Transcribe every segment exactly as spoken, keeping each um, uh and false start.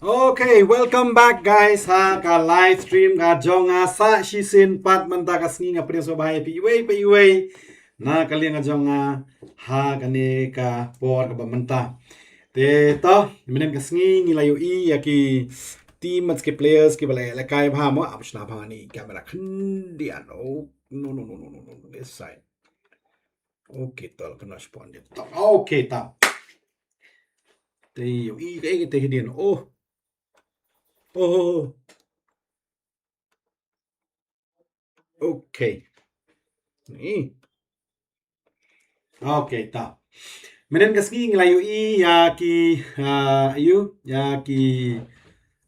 Okay, welcome back guys ha ka live stream ka jong nga. Sa shisien pat mynta ka sngi nga pdiang sngewbha ïa phi iwei pa iwei na ka liang ka jong nga ha kane ka por kaba mynta. Te to, mynhynnin ka sngi ngi la ïohi ïa ki team bad ki players kiba la ïalehkai bha mo. Ap shna bha ni camera khyndiat. Oh, no, no, no, no, no, no, this side. Okay, to la kynnoh spot dien. To, okay, to. Te ïohi kaei te hi dien. Oh. Oh. Okay. Ni. Okay, to. Mynhynnin ka sngi ngi la ïohi ïa ki, ah, ïa ki,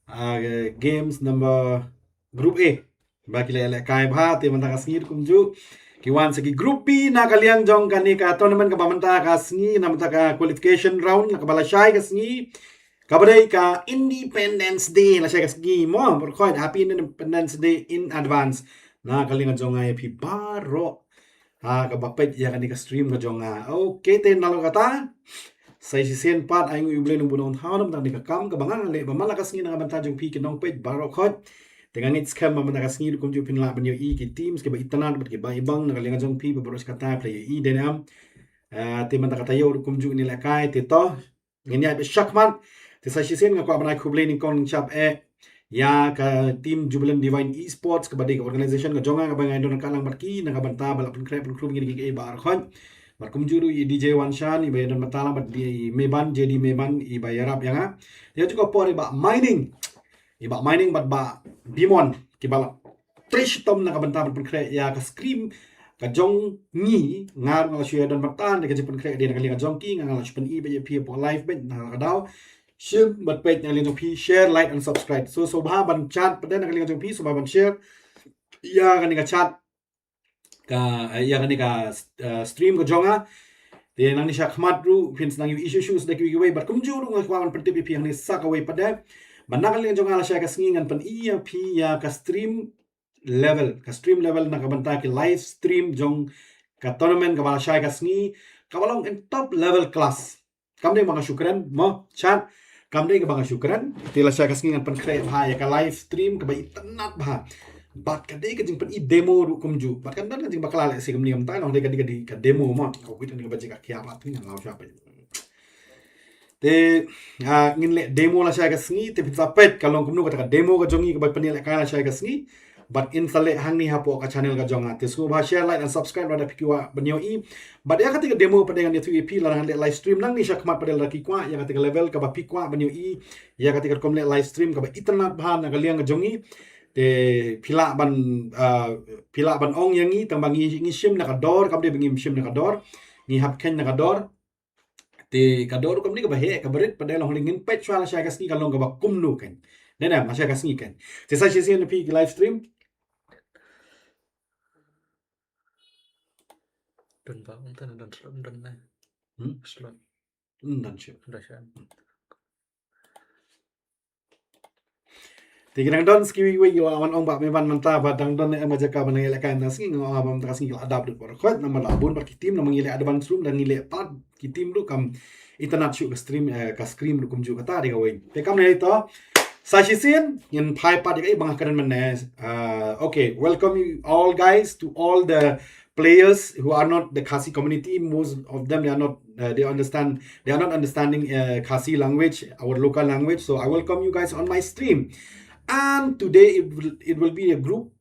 ah, games number group A. Ba ki la ïalehkai bha, te mynta ka sngi kumjuh ki wan sha ki group B na ka liang jong kane ka tournament kaba mynta ka sngi, na mynta ka qualification round, na kaba lashai ka sngi. Kaba dei ka Independence Day, lashai ka sngi mo, baroh khoit, Happy Independence Day in advance na ka liang jong nga ïa phi baroh. Ha, kaba peit ïa kane ka stream ka jong nga. Okay, te nalor kata, sa shisien pat ai nguh ïa U Blei Nongbuh Nongthaw na ka bynta kane ka kam kaba nga nga leh ba man la ka sngi na ka bynta jong phi ki nongpeit baroh khoit. Te nga ngeit skhem ba mynta ka sngi kumjuh phin lah ban ïohi ki teams kiba itynnad bad kiba ibang na ka liang jong phi ba baroh shi katta phi la ïohi dei ne em. Ah, te mynta ka taïew kumjuh ngi lehkai, te to ngin ïaid beit shakhmat. Te sa shisien nga kwah ban ai khublei nyngkong nyngshap eh ïa ka team Jubilant Divine Esports kaba dei ka organization ka jong nga kaba nga don ryngkat lang bad ki na ka bynta ba la pynkhreh pynkhrum ïa kine kiei kiei baroh khoit. Bad kumjuh ruh i D J Wanshan iba ïadon bynta lang bad i Meban, J D Meban iba ïarap ïa nga. Ïa juh ka por i Bah Mining, i Bah Mining bad Bah Bimon kiba la trei shitom na ka bynta ban pynkhreh ïa ka stream ka jong ngi. Nga ruh nga la shu ïadon bynta na ka jingpynkhreh dei na ka liang ka jong ki, nga nga la shu pyni beit ïa phi hapoh live beit na ka daw. Shim bad peit na ka liang jong phi, share, like and subscribe. So sngewbha ban chat pat na ka liang jong phi, sngewbha ban share ïa kane ka chat ka, eh, ïa kane ka, eh, stream ka jong nga. Te nangne shakhmat ruh phin sa nang ïohi shuh shuh sa da kiwei kiwei bad kumjuh ruh nga kwah ban pyntip ïa phi hangne sa kawei pat. Ba na ka liang jong nga lashai ka sngi ngan pyni ïa phi ïa ka stream level, ka stream level na ka bynta ki live stream jong ka tournament kaba lashai ka sngi, kaba long in top level class. Kam dei ba nga shu kren mo, chat. Kam dei ba nga shu kren. Te lashai ka sngi ngan pynkhreh bha ïa ka live stream kaba itynnad bha. Bad ka dei ka jingpyni demo ruh kumjuh. Bad kan don ka jingbakla lehse kumne mynta, long dei ka dei ka dei ka demo mo. Ka wit ka dei ka ba jing ka khia bha te ngan lau sha peit. Te, ah, ngin leh demo lashai ka sngi, te phin sa peit ka long kumno kata ka demo ka jong ngi kaba pynlehkai lashai ka sngi. Bad in sa leh hangne hapoh ka channel ka jong nga. Te sngewbha share, like and subscribe lada phi kwah ban ïohi. Bad ïa kata ka demo pat ngan ïathuh ïa phi lada ngan leh live stream nangne shakhmat pat lada phi kwah ïa kata ka level kaba phi kwah ban ïohi. Ïa kata ka rukom leh live stream kaba itynnad bha na ka liang ka jong ngi. Te phi lah ban, ah, phi lah ban ong ïa ngi tang ba ngi, ngi shim na ka dor, kam dei ba ngim shim na ka dor. Ngi hap kheiñ na ka dor. Te ka dor rukom ne kaba heh, kaba rit, pat dei long hynrei ngin peit shuwa lashai ka sngi ka long kaba kumno kan. Ne ne, lashai ka sngi kan. Te sa shisien phi ki live stream. Don ba, ym don, don slot, ym don ne. Hmm? Slot. Ym don shuh. Ym don shuh. Te ki dang don ski wei wei ki wan ong ba me ban mynta ba dang don ne em ka jaka ba nang ïalehkai mynta sngi, nga ong ba mynta ka sngi ki la dap dut baroh khoit namar la bun bad ki team namar ngi leh advance room, dang ngi leh pat ki team ruh kam itynnad shuh ka stream, eh, ka screen ruh kumjuh kata dei kawei. Te kam ne to sa shisien ngin phai pat ïa kaei ba nga kren mynne. Uh, okay, welcome you all guys to all the players who are not the Khasi community. Most of them, they are not, uh, they understand, they are not understanding, uh, Khasi language, our local language. So I welcome you guys on my stream. And today it will, it will be a Group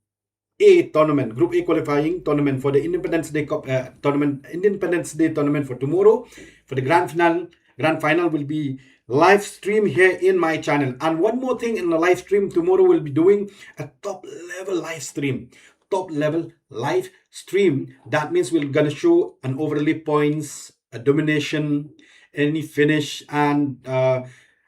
A tournament, Group A qualifying tournament for the Independence Day Cup, uh, tournament, Independence Day tournament for tomorrow, for the grand final. Grand final will be live stream here in my channel. And one more thing, in the live stream tomorrow, we'll be doing a top level live stream. Top level live stream. That means we're gonna show an overlay points, a domination, any finish, and, uh,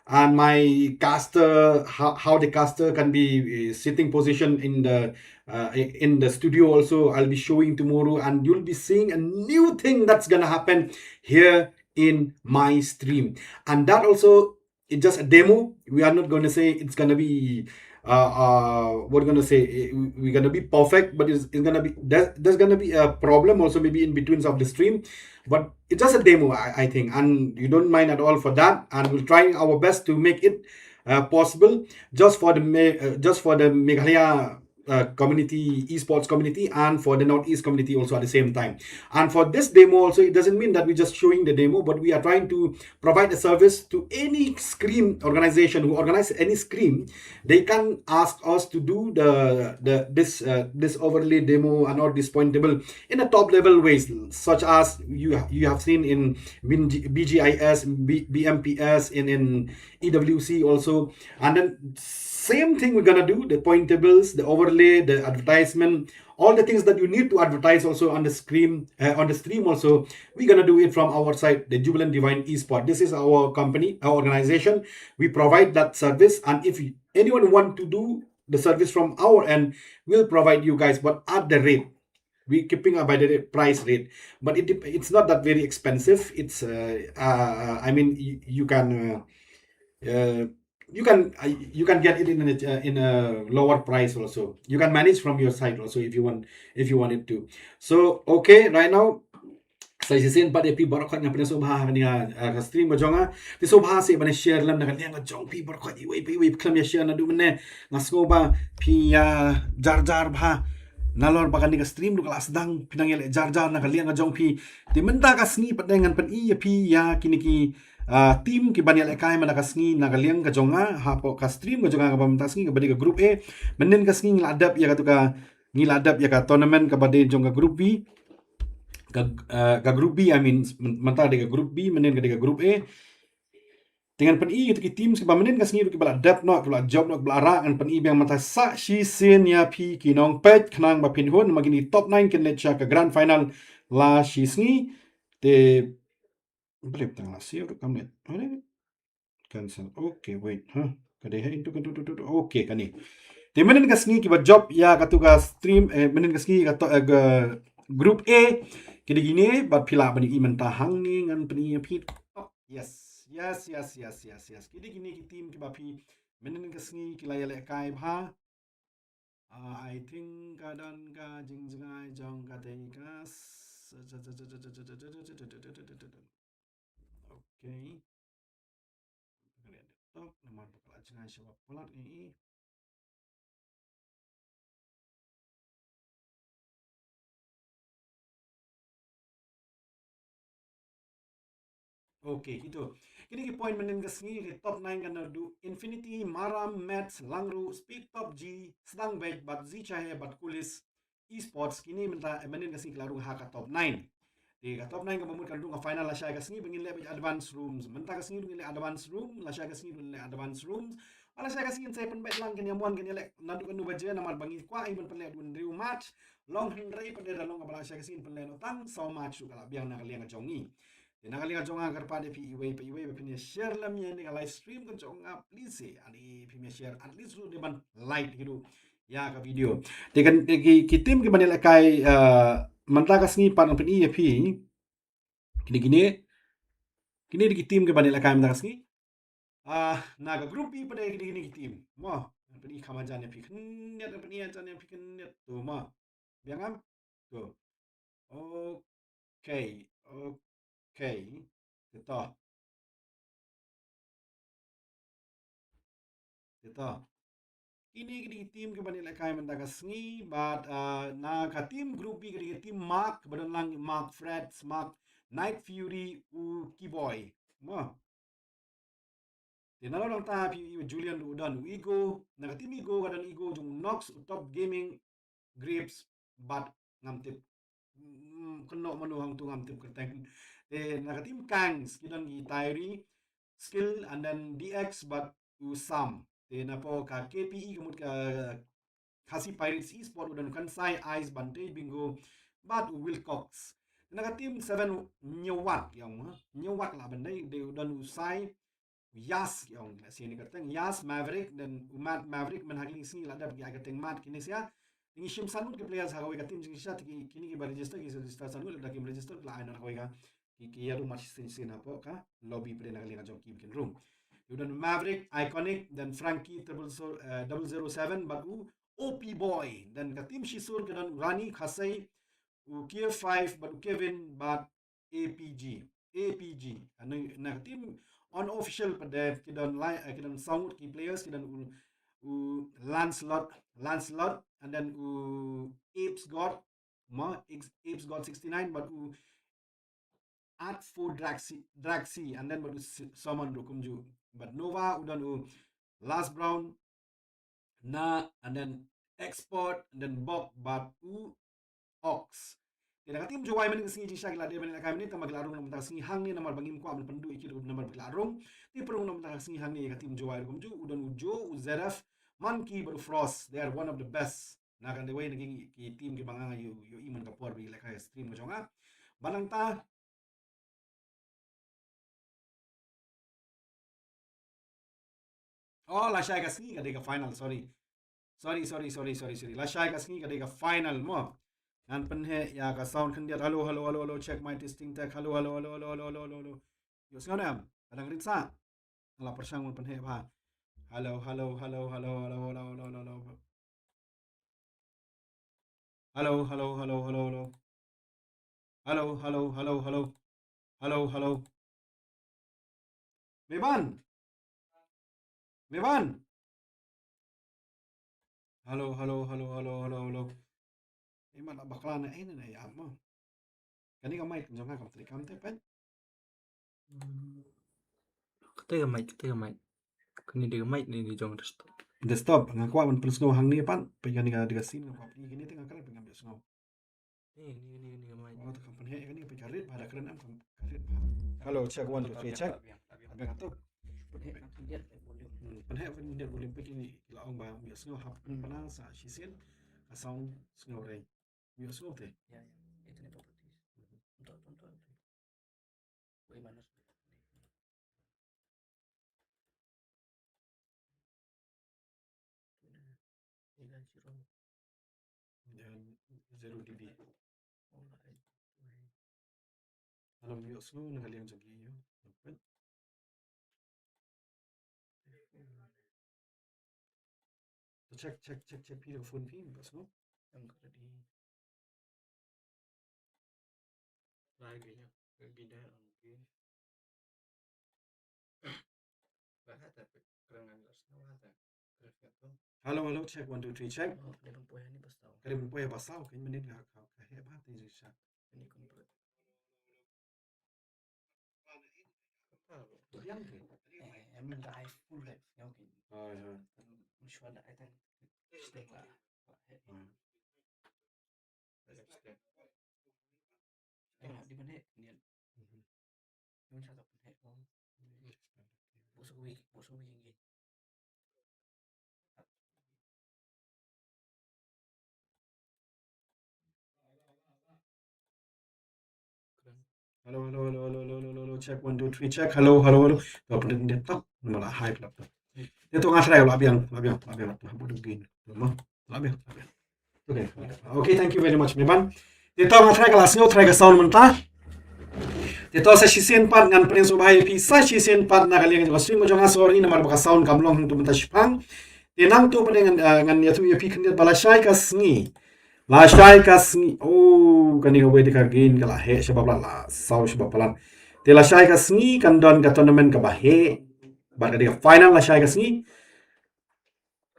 and my caster, how, how the caster can be, uh, sitting position in the, uh, in the studio also. I'll be showing tomorrow, and you'll be seeing a new thing that's gonna happen here in my stream. And that also, it's just a demo. We are not gonna say it's gonna be, uh, uh, what gonna say, eh, we- we're gonna be perfect, but it's, it's gonna be, there's, there's gonna be a problem also maybe in between of the stream. But it's just a demo, I, I think, and you don't mind at all for that. And we'll try our best to make it uh, possible just for the Me- uh, just for the Meghalaya uh, community, esports community, and for the Northeast community also at the same time. And for this demo also, it doesn't mean that we're just showing the demo, but we are trying to provide a service to any Scream organization who organize any Scream. They can ask us to do the the this uh, this overlay demo and all this pointable in a top level ways, such as you you have seen in B G I S, B- BMPS, in in E W C also. And then same thing we're gonna do, the pointables, the overlay, the advertisement, all the things that you need to advertise also on the screen, uh, on the stream also, we're gonna do it from our side, the Jubilant Divine Esport. This is our company, our organization. We provide that service, and if anyone want to do the service from our end, we'll provide you guys, but at the rate, we keeping up by the rate, price rate, but it dep- it's not that very expensive. It's uh, uh I mean, you, you can uh, uh, you can uh, you can get it in a, uh, in a lower price also. You can manage from your side also if you want, if you wanted to. So okay, right now, sa shisien pat ïa phi baroh khoit, nga pynïasoh bha ha kane ka, uh, ka stream ka jong nga. Te sngewbha seh ban share lem na ka liang ka jong phi baroh khoit, iwei pa iwei, khlem ïa share naduh mynne. Nga sngew ba phi ïa jar jar bha. Nalor ba kane ka stream ruh ka la sdang, phi nang ïaleh jar jar na ka liang ka jong phi. Te mynta ka sngi pat de ngan pyni ïa phi ïa kine ki uh, team ki ban ïalehkai mynta ka sngi na ka liang ka jong nga, hapoh ka stream ka jong nga kaba mynta ka sngi, kaba dei ka group A. Mynnin ka sngi ngi la dep ïa katu ka, ngi la dep ïa ka tournament kaba dei jong ka group B. Ka uh, ka group B, I mean, mynta ka dei ka group B, mynnin ka dei ka group A. Te ngan pyni ïa ki team kiba mynnin ka sngi ruh kiba la dep noh, kiba la jop noh, kiba la rah, ngan pyni biang mynta sa shisien ïa phi ki nongpeit, khnang ba phin hun ma kine top nine kin leit sha ka grand final la shisngi. Te Blip tang la siew ruh kam leit. Cancel. Okay, wait, huh? Ka dei ha into, into, into, into. Okay, kane. Te mynnin ka sngi kiba jop ïa katu ka stream, eh, mynnin ka sngi ka to, eh, ka group A. Ki dei kine, bad phi lah ban ïohi mynta hangne, ngan pyni ïa phi. Oh, yes. Yes, yes, yes, yes, yes. Ki dei kine ki team kiba phi mynnin ka sngi ki la ïalehkai bha. Uh, I think ka don ka jingjngai jong ka tei ka s- Okay. Ka liang laptop namar ba ka la jngai sha ba palat ngi. Okay, kito. Kine ki point mynnin ka sngi, ki top nine ka naduh Infinity, Maram, Mets, Langru, Speed Top G, Sdang Bej, bad Zichahe, bad Kulis Esports. Kine mynta, eh, mynnin ka sngi ki la rung ha ka top nine. Te ka top nine kaba mut kan rung ha final lashai ka sngi, ba ngin leh bad advance rooms. Mynta ka sngi ruh ngin leh advance room, lashai ka sngi ruh ngin leh advance rooms. Ba lashai ka sngi ngin sa pynbeit lang, kin ïa mon, kin ïa leh naduh katno baje, namar ba ngi kwah ban pynleh dun hynriew match. Long hynrei pat de da long kaba lashai ka sngi ngin pynleh noh tang saw match ruh ka la biang na ka liang ka jong ngi. Te na ka liang ka jong nga kyrpad ïa phi iwei pa iwei ba phin ïa share lem ïa kane ka live stream ka jong nga, please, eh, ani phin ïa share, at least ruh dei ban like hi ruh ïa ka video. Te kan, te ki, ki team ki ban ïalehkai, uh, mynta ka sngi pat ngan pyni ïa phi. Kine, kine, kine dei ki team ki ban ïalehkai mynta ka sngi. Ah, na ka group B pat de kine, kine ki team. Mo, ngan pyni kham hajan ïa phi khyndiat, ngan pyni hajan ïa phi khyndiat. To mo. Biang ngam? To. Okay, okay. Te to. Te to. Kine ki dei ki team ki ban ïalehkai mynta ka sngi, bad, uh, na ka team group B ka dei ka team Mark, ba don lang Mark Freds, Mark Night Fury, u Keyboy. Mo. Te nalor nangta phi ïohi ba Julian ruh u don, u Ego, na ka team Ego ka don Ego jong u Nox, u Top Gaming, Grips, bad ngam tip. Mm, kynnoh mano hangto ngam tip kyrteng. Te na ka team Kangs ki don ki Tyree, Skill, and then D X bad u Sam. Te napoh ka K P E ka mut ka Khasi Pirates Esports u don u Kansai, Ice, Bante, Bingo, bad u Wilcox. Na ka team seven Nyawat ki ong, ha? Nyawat lah ban dei, dei u don u Sai, u Yas ki ong, la sien ka teng Yas Maverick, then u Matt Maverick, mynta ha kine ki sngi la dep ki ai ka teng Matt kine sia. Ngi shim san ngut ki players ha kawei ka team jingshisha, te ki, kine kiba register, ki register san ngut, lada kim register, la ai noh ha kawei ka ki, ki ïa rung match shisien shisien hapoh ka lobby pat de na ka liang ka jong ki ba kin rung. U don Maverick, Iconic, then Frankie triple zero, eh, double zero seven, bad u O P Boy, then ka team shisur ka don u Rani, Khasei, u K five, bad u Kevin, bad A P G. A P G. Ana, na ka team unofficial pat de, ki don lai, eh, ki don saw ngut ki players, ki don u, u Lancelot, Lancelot, and then u Apes God, ma, Apes, Apes God sixty-nine, bad u Art for Draxi, Draxi, and then bad u S-, Summon ruh kumjuh. Bad Nova, u don u Last Brown, Na, and then Expert, and then Bob, bad u Ox. Te na ka team Jowai mynne ka sngi jingshisha ki la dei ban lehkai mynne, tang ba ki la rung na ka bynta ka sngi hangne namar ba ngim kwah ban pynduh ïa ki ruh namar ba ki la rung. Te pynrung na ka bynta ka sngi hangne ïa ka team Jowai ruh kumjuh, u don u Joe, u Zeref, Monkey bad u Frost. They are one of the best. Na ka dei wei na ki, ki team kiba nga ïoh, ïohi man ka por ba ngi lehkai stream ka jong nga. Bad nangta, oh, lashai ka sngi ka dei ka final, sorry. Sorry, sorry, sorry, sorry, sorry. Lashai ka sngi ka dei ka final mo. Ngan pynheh ïa ka sound khyndiat. Hello, hello, hello, hello. Check my testing tech. Hello, hello, hello, hello. Ïohsngew ne em? Ka dang rit sah. Nga la pyrshang ban pynheh bha. Hello, hello, hello, hello. Hello, hello, hello, hello. Hello, hello, hello, hello. Hello, hello. Meban. Meban. Hello, hello, hello, hello, hello, hello. Meban la bakla ne, eh, ne, ne, ïa mo. Kane ka mic jong nga kam trei kam te peit. Hmm. Kata ka mic, kata ka mic. Kane dei ka mic ne dei jong desktop. Desktop, nga kwah ban pynsngew hangne pat. Peit kane ka dei ka scene nga kwah peit kine te nga kren peit ngam ïohsngew. Ni, ni, ni, ni ka mic. Oh, te kam pynheh kane peit ka rit bha da kren em kam ka rit bha. Hello, check one, two, three, check. Biang, biang. Biang tu. Pynheh kan khyndiat volume. Hmm, pynheh khyndiat volume peit kine ki la ong ba ngam ïohsngew hap pynbna sa shisien ka sound sngewrei. Ïohsngew te? Ïa, ïa. Internet properties. Untuk, untuk, untuk. Wei mana? Ina zero. Ina zero D B. Alright. Alam ïohsngew na ka liang jong ki ïoh. Check, check, check, check phi da ka phone phi, ym ïohsngew. Ym ka ready. Try again, yeah. Maybe there, okay. Ba ha ta pe, kren ngan ïohsngew ha ta. Kren ngan tu. Hello, hello, check one, two, three, check. Oh, ka dei ban poi ha ni ba saw. Ka dei ban poi ha ba saw, ka minit nga ka, ka heh ba te jingshisha. Ni kon pret. Yang ke? Eh, em live, full live, yang ke. Oh, ya. Em, em shuwa da, I think, stay lah. Hmm. Eh, di mana ni? Mhm. Yang satu pun heh, oh. Bosok wik, bosok wik yang ke. Hello, hello, hello, hello, hello, hello, hello, check, one, two, three, check. Hello, hello, hello. To pyndet, pyndet, to. Namar la high pla. Te to nga try la biang, la biang, la biang. To ha bu dum gin. To ma. La biang, la biang. Okay. Okay, thank you very much, Meban. Te to nga try ka la sngew, try ka sound mynta. Te to sa shisien pat ngan pynïasngewbha ïa phi, sa shisien pat na ka liang jong ka stream jong nga, sorry namar ba ka sound kam long hangto mynta shipang. Te nangto pat ngan, eh, ngan ïathuh ïa phi khyndiat ba lashai ka sngi. Lashai ka sngi. Oh, kane kawei te ka gain ka la heh shaba palat, la saw shaba palat. Te lashai ka sngi kan don ka tournament kaba heh. Bad ka dei ka final lashai ka sngi.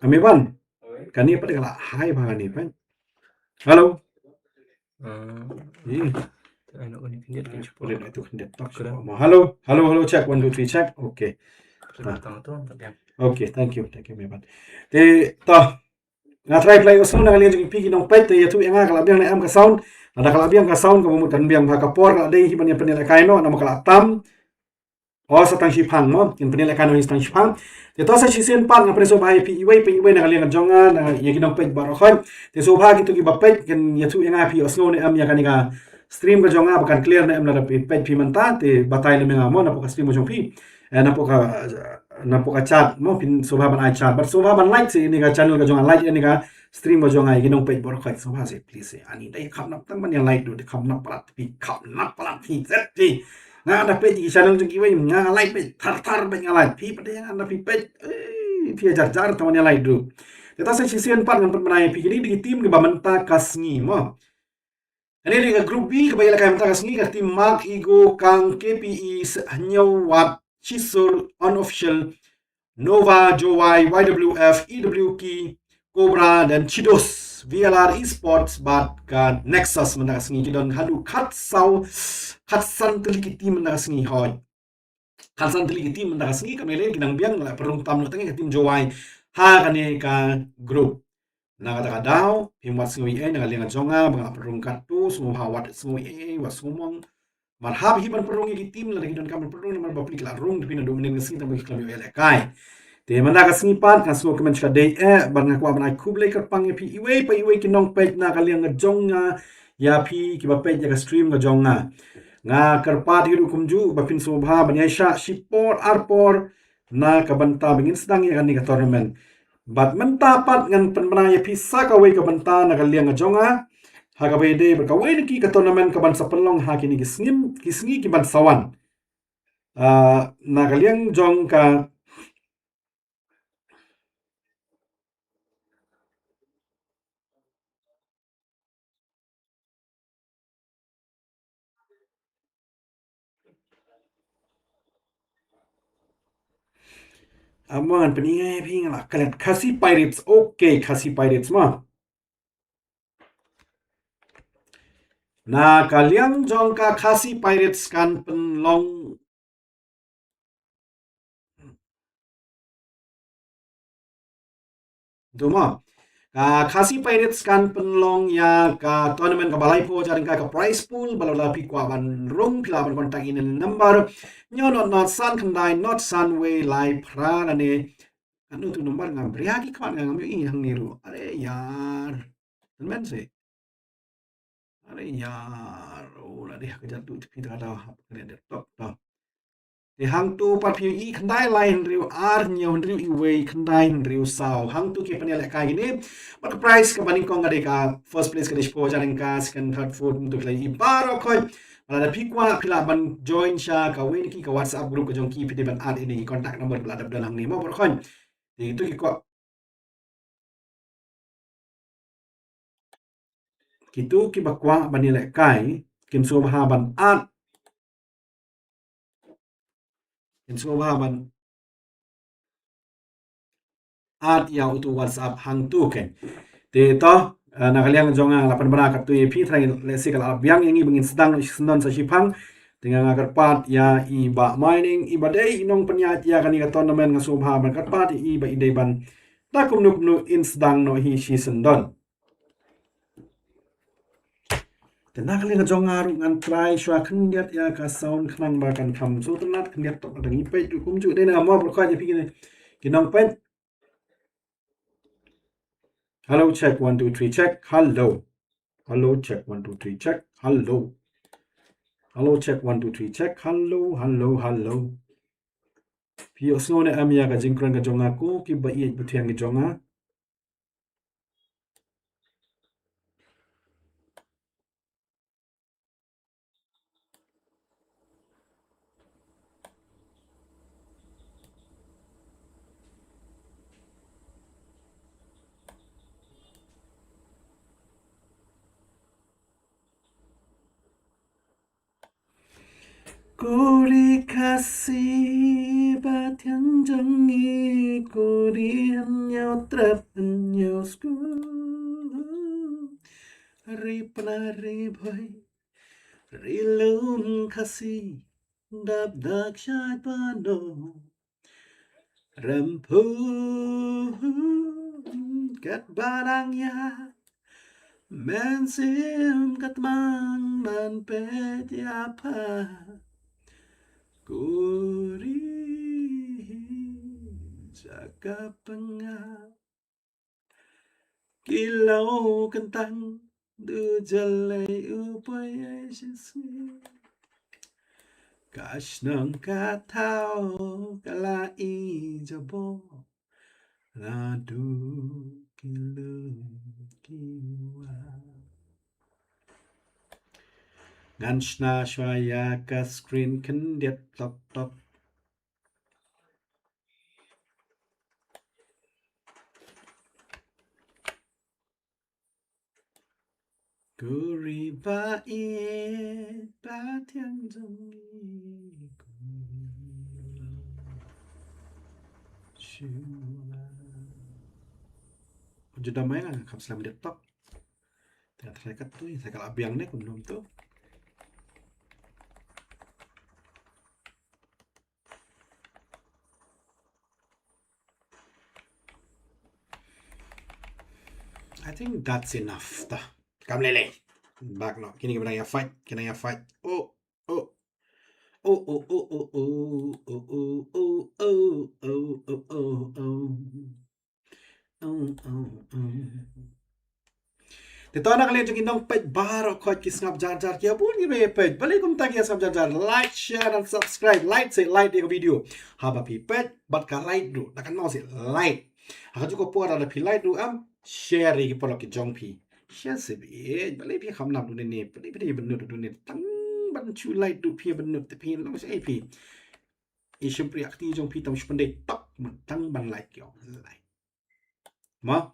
Ka Meban. Kane pat ka la high bha kane pat. Hello. Ah. Ih. Ai, nak kena khyndiat kan cepat. Boleh nak tu khyndiat tak. Kena. Hello, hello, hello, check, one, two, three, check. Okay. Kena tang tu, tak yang. Okay, thank you, thank you, Meban. Te, to. Nga try play ka sound na ka liang jong phi ki nongpeit, te ïathuh ïa nga ka la biang ne em ka sound. Lada ka la biang ka sound, kaba mut kan biang bha ka por, ka la dei hi ban ïa pynïalehkai noh, namar ka la tam. Oh, sa tang shipang mo, kin pynïalehkai noh hi sa tang shipang. Te to sa shisien pat nga pynïasngewbha ïa phi iwei pa iwei na ka liang jong nga, na ïa ki nongpeit baroh khoit. Te sngewbha kito kiba peit, kin ïathuh ïa nga phi ïohsngew ne em ïa kane ka stream ka jong nga, ba kan clear ne em lada phi peit phi mynta, te batai lem ïa nga mo, napoh ka stream ka jong phi. Eh, napoh ka, napoh ka chat mo, phin sngewbha ban ai chat. Bad sngewbha ban like seh ïa kane ka channel ka jong nga, like ïa kane ka stream ka jong nga, ïa ki nongpeit baroh khoit, sngewbha seh, please seh. Ani dei kham nap tang ban ïa like duh, dei kham nap palat phi, kham nap palat phi, zet phi. Nga da peit ki channel jong kiwei, nga like peit, thar thar peit nga like. Phi pat ïa nga da phi peit, eh, phi jar jar tang ban ïa like duh. Te to sa shisien pat ngan pynbna ïa phi kine dei ki team kiba mynta ka sngi mo. Kane dei ka group B kaba ïalehkai mynta ka sngi, ka team Mark, Ego, Kang, K P E, Hynñiewwat, Chisur, Unofficial, Nova, Jowai, Y W F, E W K, Cobra, then Chidos, V L R Esports, bad ka Nexus, mynta ka sngi ki don haduh khatsaw, khatsan tylli ki team mynta ka sngi hoi. Khatsan tylli ki team mynta ka sngi, ka melen ki nang biang la pynrung tam noh tang ka team Jowai ha kane ka group. Na kata ka daw, phim wad sngew ei ei na ka liang jong nga ba nga la pynrung katto, sngewbha wat sngew ei ei, wat sngewmong. Mar hap hi ban pynrung ïa ki team lada ki donkam ban pynrung namar ba phi ki la rung, phi naduh mynnin ka sngi tang ba ki khlem ïoh ïalehkai. Te mynta ka sngi pat nga sngewkmen shadei eh, bad nga kwah ban ai khublei kyrpang ïa phi iwei pa iwei ki nongpeit na ka liang jong nga, ïa phi kiba peit ïa ka stream ka jong nga. Nga kyrpad ïa ruh kumjuh ba phin sngewbha ban ïaishah shipor arpor na ka bynta ba ngin sdang ïa kane ka tournament. Bad mynta pat ngan pynbna ïa phi sa kawei ka bynta na ka liang ka jong nga, ha kaba ïadei bad kawei na ki ka tournament kaban sa pynlong ha kine ki sngi, ki sngi kiban sa wan. Ah, na ka liang jong ka Amo ngan pyni ngai phi nga la klet Khasi Pirates. Okay, Khasi Pirates ma. Na ka liang jong ka Khasi Pirates kan pynlong Duma. Ka Khasi Pirates kan pynlong ïa ka tournament kaba laiphew hajar tyngka ka prize pool, ba lada phi kwah ban rung phi lah ban contact ïa ine i number. Hynñiew not not san khyndai not san wei lai phra lane. Katno tu number ngam bria ki khmat ngam ïohi hangne ruh. Are yar. Tymmen se. Are yar, oh, la dei ha ka jadu te phi ta ka daw hap ka dei tok to. Te hangtu pat phi ïohi khyndai lai hynriew ar hynñiew hynriew iwei khyndai hynriew saw. Hangtu ki pynïalehkai kine. Bad ka prize kaba nyngkong ka dei ka first place ka dei shiphew hajar tyngka, second, third, fourth, hangtu ki la ïohi baroh khoit. Lada phi kwah phi lah ban join sha kawei na ki ka WhatsApp group ka jong ki, phi dei ban add ïa ine i contact number ba la dep don hangne mo baroh khoit. Te tu ki kwah Kitu kiba kwah ban ïalehkai, kin sngewbha ban add. Kin sngewbha ban add ïa utu WhatsApp hangtu, okay. Te to, eh, na ka liang jong nga la pynbna katto ïa phi, trai lehse ka la biang ïa ngi ba ngin sdang shisien sa shiphang. Te nga nga kyrpad ïa i Bah Mining, iba dei i nongpynïaid ïa kane ka tournament, nga sngewbha ban kyrpad ïa i ba i dei ban da kumno kumno in sdang noh hi shisien. Te na ka liang jong nga ruh ngan try shuwa khyndiat ïa ka sound khnang ba kan kham sngewtynnat khyndiat tok lada ngi peit ruh kumjuh. Dei na mo, baroh khoit ïa phi kine ki nongpeit. Hello, check, one, two, three, check. Hello. Hello, check, one, two, three, check. Hello. Hello, check, one, two, three, check. Hello, hello, hello. Phi ïohsngew ne em ïa ka jingkren ka jong nga ko kiba ïeit ba thiang ka jong nga? Ko ri Khasi ba thiang jong ngi, ko ri hynñiew trep hynñiew skul, ri Pnar ri Bhoi, ri lum Khasi, dap dak shait ba no. Rempun kat ba dang ïa, mynsiem kat mang ban peit ïa pha. Ko ri jaka pynngap. Ki law kyntang du jalei u poi ai shisngi. Ka shnong ka thaw ka la i jabok, la du ki lum ki wa. Ngan shna shwa ïa ka screen khyndiat tok tok. Ko ri ba ïeit ba thiang jong ngi, ko ri Juda mai nga kham slem laptop. Te nga try kat tu, te ka la biang ne kumno tu. I think that's enough ta. Kam lele. Bak no. Kini ki ba nang ïa fight, ki nang ïa fight. Oh, oh. Oh, oh, oh, oh, oh, oh, oh, oh, oh, oh, oh, oh, oh. Oh, oh, oh. Te to na ka liang jong ki nongpeit baroh khoit ki sngap jar jar ki ïa bun ki ba ïa peit. Balei kumta ki ïa sngap jar jar? Like, share and subscribe. Like, seh like ïa ka video. Haba phi peit bad ka like ruh. Da kynmaw seh like. Ha kajuh ka por lada phi like ruh em, share ïa ki paralok ki jong phi. Share seh beit. Balei phi kham nap dune ne? Balei phi dei bynnud dune? Tang ban shu like ruh phi bynnud te phi long seh phi. I shim priak ti jong phi tang shu pyndei tok man tang ban like ïoh. Like. Mo.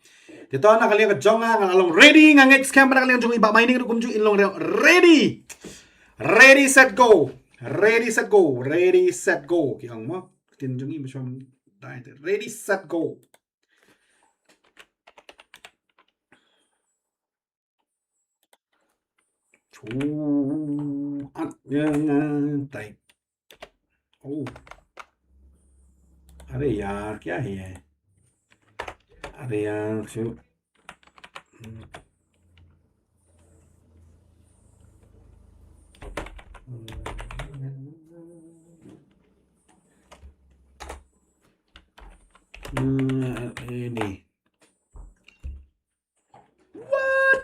Te to na ka liang ka jong nga nga la long ready, nga ngeit skhem ba na ka liang jong i Bah Mining ruh kumjuh in long re-, ready. Ready, set, go. Ready, set, go. Ready, set, go. Ki ong mo. Ktien jong i ba shwa man dai te. Ready, set, go. Chu at ya nga tai. Oh. अरे यार, क्या है ये? अरे यार, क्यों? Hmm, ini. What?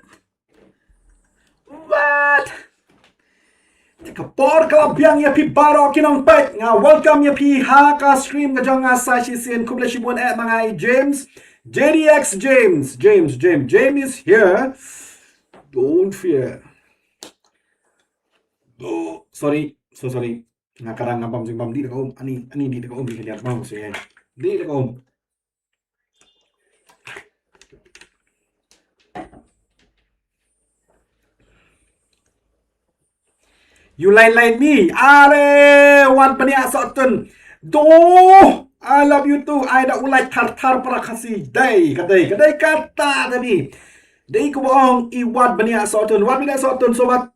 What? Ka por ka la biang ïa phi baroh ki nongpeit. Nga welcome ïa phi ha ka stream ka jong nga sa shisien. Khublei shibun eh ma nga i James. J D X James. James, James, James is here. Don't fear. Oh, sorry. So sorry. Nga kadang nga bam jingbam dih da ka um. Ani, ani dih da ka um, dih da ka um. Dih da ka um. You line line me. Are, wan pynïasoh tun. Doh, I love you too. Ai da u like thar thar para Khasi. Dei, ka dei, ka dei kata da ni. Dei ku ba ong i wat pynïasoh tun. Wat pynïasoh tun, so wat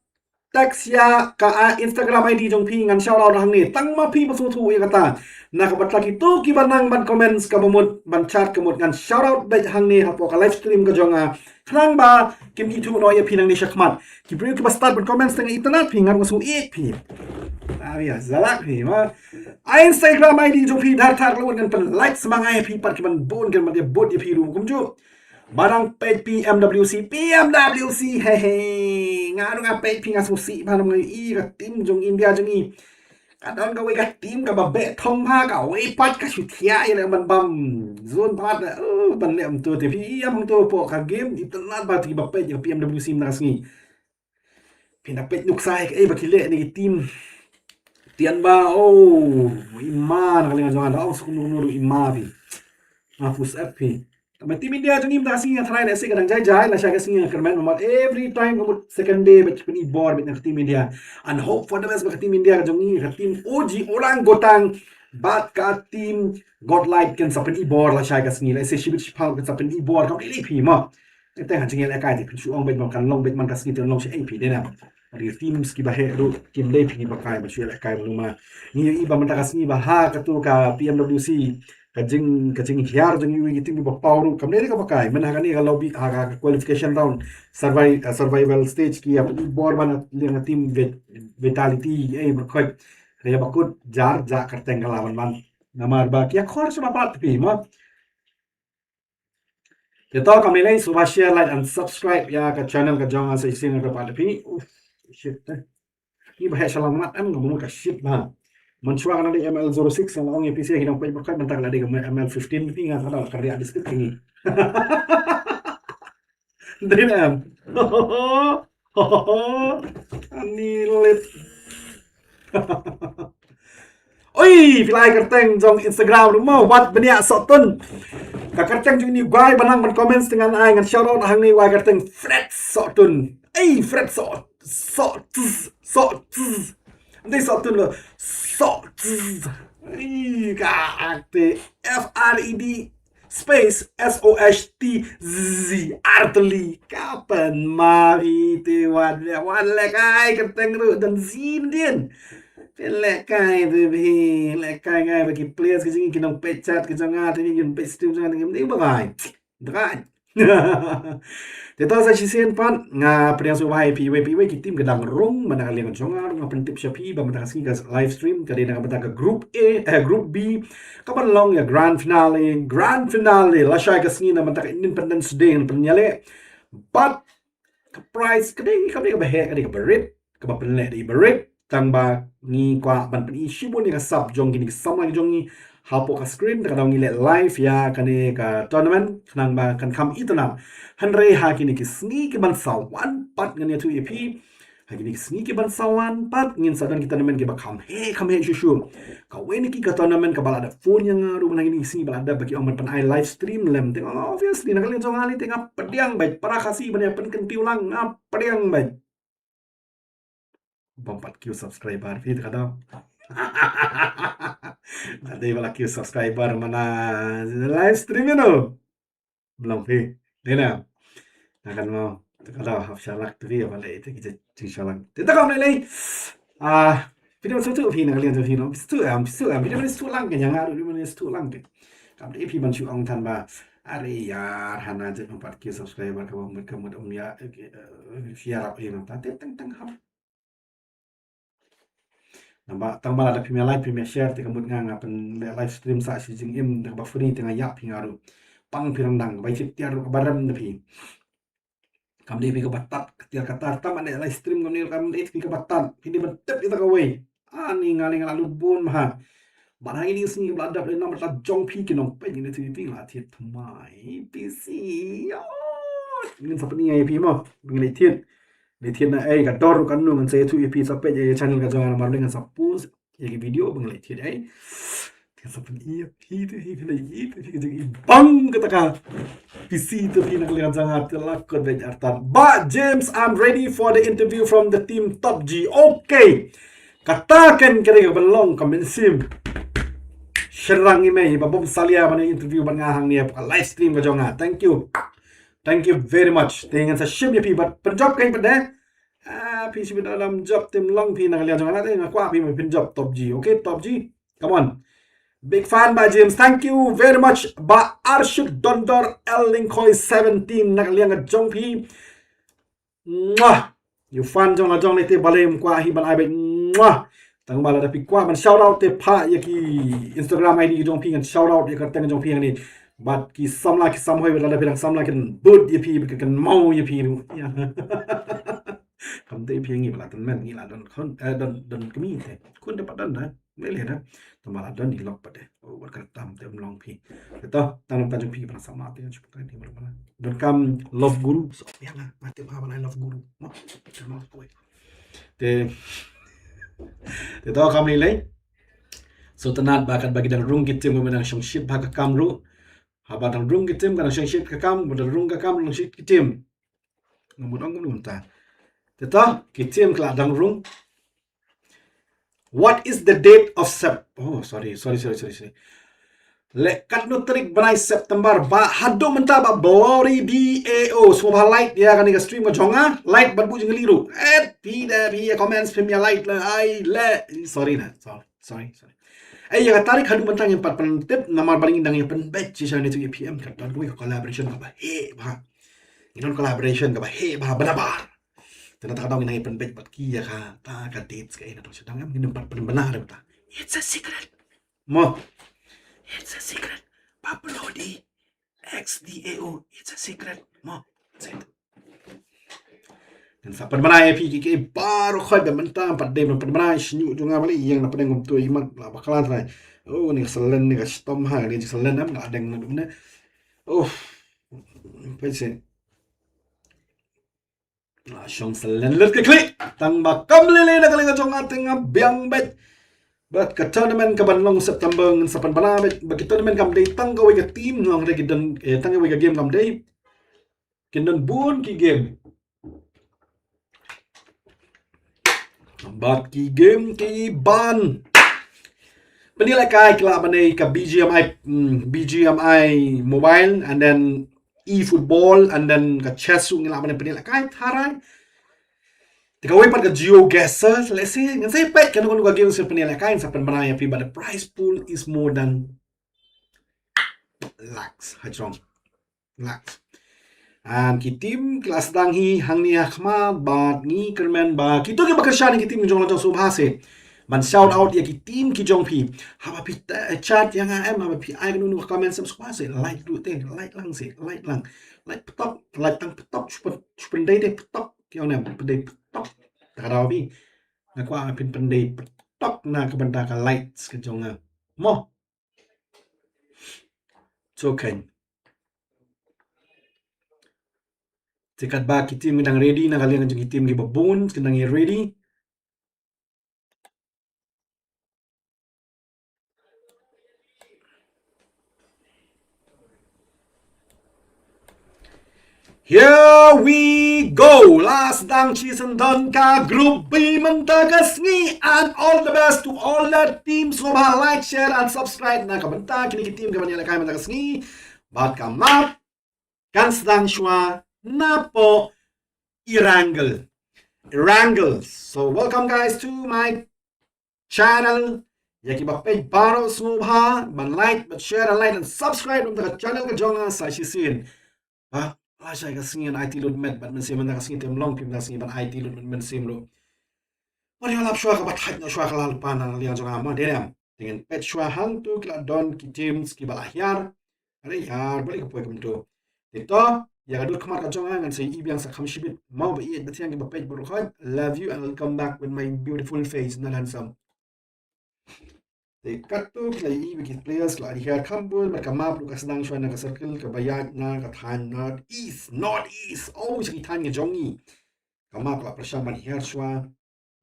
text ïa ka, ah, Instagram I D jong phi, ngan shout out hangne. Tang ma phi ba sngewthuh ïa kata. Na ka bynta kito ki ba nang ban comments ka ba mut, ban chat ka mut, ngan shout out beit hangne hapoh ka live stream ka jong nga. Khnang ba kim ithuh noh ïa phi nangne shakhmat. Ki briew ki ba start ban comments tang itynnad phi, ngan sngew ïeit phi. Ah, ïa, zalak phi ma. Ah, Instagram I D jong phi, thar thar ka la mut, ngan pyn like sma nga ïa phi pat ki ban bun, ki ban ïa bud ïa phi ruh kumjuh. Ba nang peit P M W C, P M W C, he he. Nga ruh nga peit phi nga sngewsih ba nang i ka team jong India jong i. Ka don kawei ka team kaba beh thong bha, kawei pat ka shu thiah ïa leh ban bam zone pat. Oh, ban leh kumto te phi ïam hangto hapoh ka game, itynnad ba ki ba peit ïa ka P M W C mynta ka sngi. Phi na peit nuksa ïa kaei ba ki leh ne ki team. Tian ba, oh, i ma na ka liang jong nga, da ong suk nuru i ma phi. Nga pus ep phi. Ka team India jong ngi mynta ka sngi nga tharai lehse ka dang jai jai, lashai ka sngi nga kyrmen namar every time ka mut second day bad ki pyn-i bor bad na ka team India. And hope for the best bad ka team India ka jong ngi, ka team O G Orang Gotang bad ka team Godlight kan sa pyn-i bor lashai ka sngi, lehse shibit shiphaw kan sa pyn-i bor, kam dei lei phi mo. Te ha jingïaleh kai te phin shu ong beit man kan long beit man ka sngi te long shi ei phi de na. Ri teams ki ba heh ruh kim dei phi ki ba kai ba shu ïaleh kai ba luma. Ngi ïohi ba mynta ka sngi ba ha katu ka P M W C ka jing, ka jinghiar jong ngi ki team ki ba paw ruh kam dei ka ba kai. Mynta ha kane ka lobby ha ka qualification round survive, uh, survival stage ki ïa bor ban liang team vit-, vitality ei ba khoi. Ka ïa ba kut jar ja kyrteng ka la ban ban. Namar ba ki ïa khor sha ba pat phi mo. Te to kam lei lei, sngewbha share, like and subscribe ïa ka channel ka jong nga sa shisien nga kyrpad ïa phi. Uf, shit, eh. Ngi ba heh sha lammat em, nga ba mut ka shit bha. Mynshuwa ka nang dei M L zero six, nga la ong ïa phi shisien, ki nongpeit ba khot mynta ka la dei ka M L fifteen, phi nga ka dei ka riak diskit ka ngi. Dei em. Ani lit. Oi, phi la ai kyrteng jong Instagram ruh mo, wat bniah soh tun. Ka kyrteng jong ini u guy ba nang ban comment, te ngan ai, ngan shout out hangne, u ai kyrteng Fred Sohtun. Ei, Fred Soh, Soh, Tz, Soh, Tz. Ndei Sohtun lo. Soh, Tz. Ih, ka te F R E D space S O H T Z Arteli. Ka pynmari te wan leh, wan leh kai ka teng ruh dan zin din. Pynleh kai te phi, leh kai kai ba ki players ki jong ngi, ki nongpeit chat ki jong nga te phi, ki nongpeit stream jong nga te phi, ba kai. Dran. Te to sa shisien pat nga pdiang sngewbha ïa phi iwei pa iwei, ki team ka dang rung, mynta ka liang jong nga ruh nga pyntip sha phi ba mynta ka sngi ka live stream ka dei na ka bynta ka group A, eh, group B, ka ban long ïa grand finale, grand finale lashai ka sngi na bynta ka Independence Day ngan pynïaleh. But ka prize ka dei, ka dei kaba heh, ka dei kaba rit, kaba pynleh da i barit, tang ba ngi kwah ban pyni shibun ïa ka sap jong kine ki samla ki jong ngi hapoh ka screen, te ka daw ngi leh live ïa kane ka tournament, khnang ba kan kham itynnad. Hynrei ha kine ki sngi ki ban sa wan pat ngan ïathuh ïa phi, ha kine ki sngi ki ban sa wan pat ngin sa don ki tournament kiba kham heh, kham heh shuh shuh. Kawei na ki ka tournament kaba la dep phone ïa nga ruh mynta kine ki sngi ba la dep ba ki ong ban pyn-ai live stream lem, te nga, obviously na ka liang jong nga lei te nga pdiang beit, para Khasi ban ïa pynkyntiew lang nga pdiang beit. Bym pat kiew subscriber phi te ka daw. Ka dei ba la kiew subscriber mynta live stream ïa no. Mlong phi. Dei na. Na kan mo. Te ka daw hap shalak te phi ba lei te ki jingshong lang. Te ta kam lei lei. Ah, phi dei ban sngewthuh phi na ka liang jong phi no. Phi sngewthuh em, phi sngewthuh em. Phi dei ban sngewthuh lang ke, ïa nga ruh dei ban sngewthuh lang ke. Kam dei phi ban shu ong than ba, are ïar, hana jait bym pat kiew subscriber kaba mut ka mut ym ïa, eh, eh, ïarap ïa nga. Te teng teng hap. Namar tang ba lada phim ïa like, phim ïa share, te ka mut nga nga pynleh live stream sa shi jingim da kaba free te nga ïap phi nga ruh. Pang phi ryndang, bai tip tiar ruh kaba rem da phi. Kam dei phi kaba tad, ka tiar ka tar, tang ba leh live stream kam dei, kam dei phi kaba tad, phi dei ban tip ïa ta kawei. Ani nga lei nga la lut bun bha. Bad ha kine ki sngi kaba la dep lei namar ba la jong phi ki nongpeit, ngi lei thied phi, la thied thymmai phi shi. Ngin sa pyni ïa phi mo, ngi lei thied. Lei thied na ei ka dor ruh ka nu, ngan sa ïathuh ïa phi, sa peit ïa channel ka jong nga namar lei ngan sa post ïa ki video ba ngi lei thied ei. Te sa pyni ïa phi te, phi lei ïa phi ka jong i bang kata ka P C te phi na ka liang jong nga te la kot beit artat. Bah James, I'm ready for the interview from the team Top G. Okay. Kata kan ka dei ka ban long ka mynsiem shynrang ïa mei ba bym salia ban interview bad nga hangne ha ka live stream ka jong nga. Thank you. Thank you very much. Te ngan sa shim ïa phi bad pynjop kein pat de. Ah, phi shim ïa dam jop te ym long phi na ka liang jong nga te nga kwah phi ban pynjop Top G. Okay, Top G. Come on. Big fan Bah James. Thank you very much. Bah Arshid Dondor L Lyngkhoi seventeen na ka liang ka jong phi. Mwah. Ïa u fan jong la jong lei te balei ym kwah hi ban ai beit. Mwah. Tang ba lada phi kwah ban shout out te phah ïa ki Instagram I D ki jong phi ngan shout out ïa ka kyrteng jong phi hangne. Bad ki samla ki samhoi bad lada phi dang samla kin bud ïa phi bad kin maw ïa phi ruh. Ïa. Kam dei phi ngi ba la don men, ngi la don khun, eh, don, don kmie te. Khun te pat don da. Mele da. Tang ba la don i lok pat de. Oh, wat ka tam te ym long phi. Te to, tang long tang jong phi ba la samla te shu pynkai te ba la. Donkam love guru. So, ïa nga, nga tip ha ba la love guru. Mo, te mo koi. Te, te to kam lei lei. So, tang ba katba ki dang rung ki team ba dang shongshit bha ka kam ruh. Haba dang rung ki team ka dang shongshit ka kam, ba dang rung ka kam dang shongshit ki team. Nga mut ong kumno mynta. Te to, ki team ki la dang rung. What is the date of Sep-, oh, sorry, sorry, sorry, sorry, sorry. Leh katno tarik bnai September, bah haduh mynta bah Bloody D A O. Sngewbha like ïa kane ka stream ka jong nga, like bad buh jingkylli ruh. Eh, phi da phi ïa comments phim ïa like la, ai leh. Sorry na, sorry, sorry, sorry. Eh, ïa ka tarik haduh mynta ngim pat pyntip namar ba ngi dang ïa pynbeit shisha ne tu ïa P M ka don kawei ka collaboration kaba heh bha. Ngi don collaboration kaba heh bha ba nabar. Te na ta ka daw ngi nang ïa pynbeit bad ki ïa kata ka dates ka, eh, na dong sha dang em, ngin ym pat pynbna de mynta. It's a secret. Mo. It's a secret. Ba Bloody X D A O. It's a secret. Mo. That's it. Ngan sa pynbna ïa phi ki, ki baroh khoit ba mynta pat dei ban pynbna ïa shñiuh jong nga balei ïeng na pdeng kumto i mat la bakla trai. Oh, ni ka salen, ni ka shitom ha, ni ka salen em, nga deng na dum ne. Oh. Peit seh. La shong salen lut ka khlieh. Tang ba kam lei lei na ka liang ka jong nga te nga biang beit. Bad ka tournament ka ban long September ngan sa pynbna beit. Bad ka tournament kam dei tang kawei ka team, long re ki don, eh, tang kawei ka game kam dei. Kin don bun ki game. Bad ki game ki ban pynïalehkai ki lah ban ïa ka B G M I, mm, B G M I mobile, and then e-football, and then ka chess ruh ngi lah ban ïa pynïalehkai tharai. Te kawei pat ka GeoGuessr, let's see, ngan sa peit kano kano ka games pynïalehkai, ngan sa pynbna ïa phi, but the prize pool is more than lakhs, hajrong. Lakhs. And ki team ki la sdang hi hangne ha khmat, bad ngi kyrmen ba kito kiba kyrshan ïa ki team jong la jong sngewbha seh ban shout out ïa ki team ki jong phi. Haba phi, eh, chat ïa nga em, haba phi ai kano kano ka comment, sngewbha seh like ruh te, like lang seh, like lang. Like pyntok, like tang pyntok, shu pyn-, shu pyndei te pyntok. Ki ong ne pyndei pyntok. Ta ka daw phi. Nga kwah phin pyndei pyntok na ka bynta ka likes ka jong nga. Mo. It's okay. Te katba ki team ki dang ready, na ka liang jong ki team kiba bun ki dang ready. Here we go. La sdang shisyndon ka Group B mynta ka sngi, and all the best to all the teams. Sngewbha like, share and subscribe na ka bynta kine ki team kiba ïalehkai mynta ka sngi. Bad ka map kan sdang shuwa napoh Erangel. Erangel. So welcome guys to my channel. Ïa kiba peit baroh sngewbha ban like, ban share, and like and subscribe ïa ka channel ka jong nga sa shisien. Ba la shai ka sngi ngan aiti lut met bad mynsiem, mynta ka sngi te ym long phi mynta ka sngi ban aiti lut met mynsiem ruh. Wat ïalap shuwa kaba thait noh shuwa ka la lypa na liang jong nga mo, dei ne em? Te ngin peit shuwa hangto ki la don ki teams kiba la hiar. Are hiar, balei ka poi kumto. Te to, ïa ka dur khmat ka jong nga ngan sa ïohi biang sa kham shibit. Mo ba ïeit ba thiang kiba peit baroh khoit. Love you and I'll come back with my beautiful face, not handsome. Te katto ki la ïohi ba ki players ki la hiar kham bun, bad ka map ruh ka sdang shuwa na ka circle kaba ïaid na ka thaiñ North East, North East. Oh, sha ki thaiñ ka jong ngi. Ka map ka la pyrshang ban hiar shuwa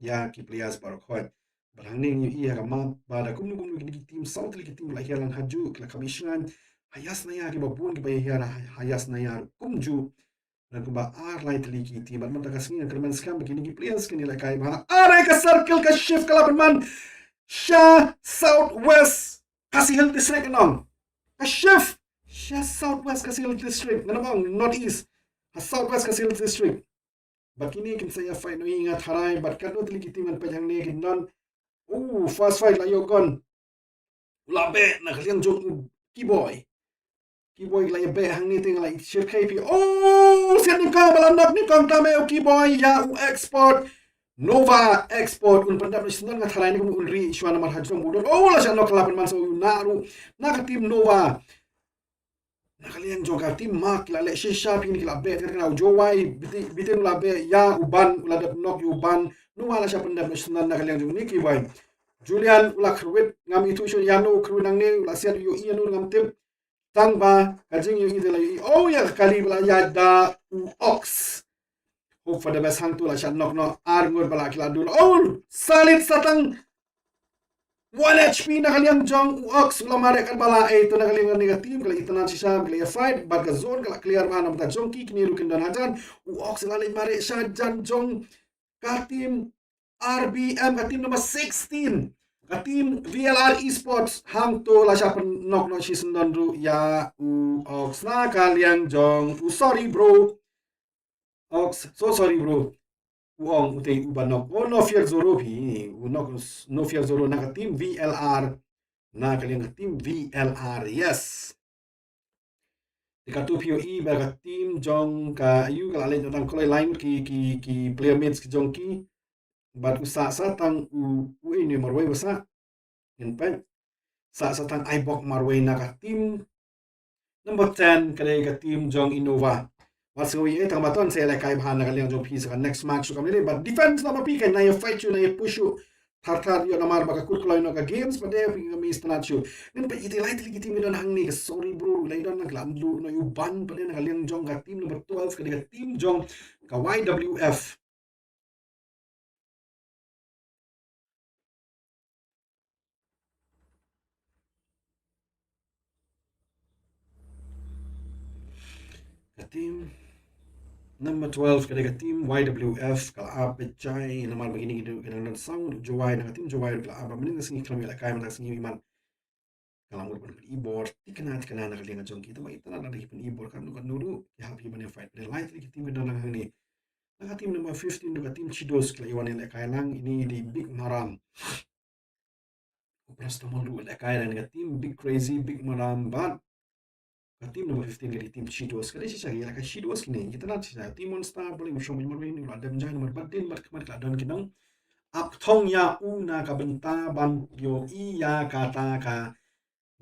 ïa ki players baroh khoit. Bad hangne ngi ïohi ha ka map ba da kumno kumno kine ki team, saw tylli ki team la hiar lang ha juh, ki la kham ïashngaiñ. Ha ïasnaya kiba bun kiba ïa hiar ha, ha ïasnaya ruh kumjuh. Don kumba ar lai tylli ki team, bad mynta ka sngi nga kyrmen skhem ba kine ki players kin ïalehkai bha. Are ka circle ka shift ka la pynman sha South West Khasi Hills District, nong. Ka shift sha South West Khasi Hills District, ngan ong North East, ha South West Khasi Hills District. Bad kine kin sa ïa fight noh ïa nga tharai, bad katno tylli ki team ngan peit hangne kin don. Uh, fast fight la ïoh kon. U la beh na ka liang jong u Kiboi. Kiboi la ïa beh hangne te nga la ïa shyrkhei phi. Oh, siat nyngkong ba la knock nyngkong tam eh u Kiboi ïa u Export. Nova Export un pyndep noh shisyndon, nga tharai ne kumno un ri shuwa namar ha jrong ba u don. Oh, la shah knock, la pynman sa u Naru na ka team Nova. Na ka liang jong ka team Mark ki la leh shisha phi ne, ki la beh, ka u Jowai Bite-, Biten u la beh ïa u Ban, u la dep knock ïa u Ban. Nova la shah pyndep noh shisyndon na ka liang jong u Nicky Boy. Julian u la kyrwit, ngam ithuh shuh ïano u kyrwit nangne, u la siat ïohi ïano ngam tip. Tang ba ka jingïohi te la ïohi. Oh, ïa ka kali ba la ïaid da u Ox. Hope for the best hangto, la shah knock noh ar ngut ba la ki la duna. Oh, Salit sa tang one H P na ka liang jong u Ox, u la mareh katba la, eh, to na ka liang kane ka team ka la itynnad shisha, ka la ïa fight, bad ka zone ka la clear bha namar ka jong ki, kine ruh kin don hajan. U Ox la leit mareh sha jan jong ka team R B M, ka team number sixteen, ka team V L R Esports, hangto la shah pyn-knock noh shisyndon ruh ïa u Ox na ka liang jong u, sorry bro. Ox, so sorry bro. U ong utei u ba knock. Oh, No Fear Zoro phi. U knock, No Fear Zoro na ka team V L R. Na ka liang ka team V L R. Yes. Te katto phi ïohi ba ka team jong ka, ïoh ka la leit noh dang kloi line ki, ki, ki player mates ki jong ki. Bad u sah sa tang u, u ei ne marwei u sah. Ngin peit. Sah sa tang Ibok marwei na ka team number ten, ka dei ka team jong Innova. Wat sngew ei tang ba to, sa ïalehkai bha na ka liang jong phi sa ka next match shuh kam ne, bad defense na ma phi, ka na ïa fight shuh, na ïa push shuh. Thar thar ïoh namar ba ka kut kloi noh ka games, bad dei phi ka mi itynnad shuh. Ngin peit ïa ki lai tylli ki team ki don hangne, ka sorry bro, lai don na ka lam lu no ïa u Ban, bad dei na ka liang jong ka team number twelve, ka dei ka team jong ka Y W F. Ka team number twelve ka dei ka team Y W F, ka la ap beit jai namar ba kine ki dei ki nang don sound Jowai, na ka team Jowai ka la ap ba mynnin ka sngi khlem ïalehkai, mynta ka sngi man. ka la mut ban pyni bor thikna thikna na ka liang jong ki. Tangba itynnad lada ki pyni bor katno katno ruh ki hap hi ban ïa fight. Phi la lai tylli ki team ki don lang hangne. Na ka team number fifteen ruh ka team Chidos ki la ïa wan ïalehkai lang. Ine i dei Big Maram. U paracetamol ruh u lehkai lang na ka team Big Crazy, Big Maram bad ka team number fifteen ka dei team Chidos. Ka dei shisha ïalehkai Chidos kine. Itynnad shisha. Team Monster balei u shong beit marwei, u la dem jai namar ba dien bad khmat ka la don ki nongap kthong ïa u na ka bynta ban ïohi ïa kata ka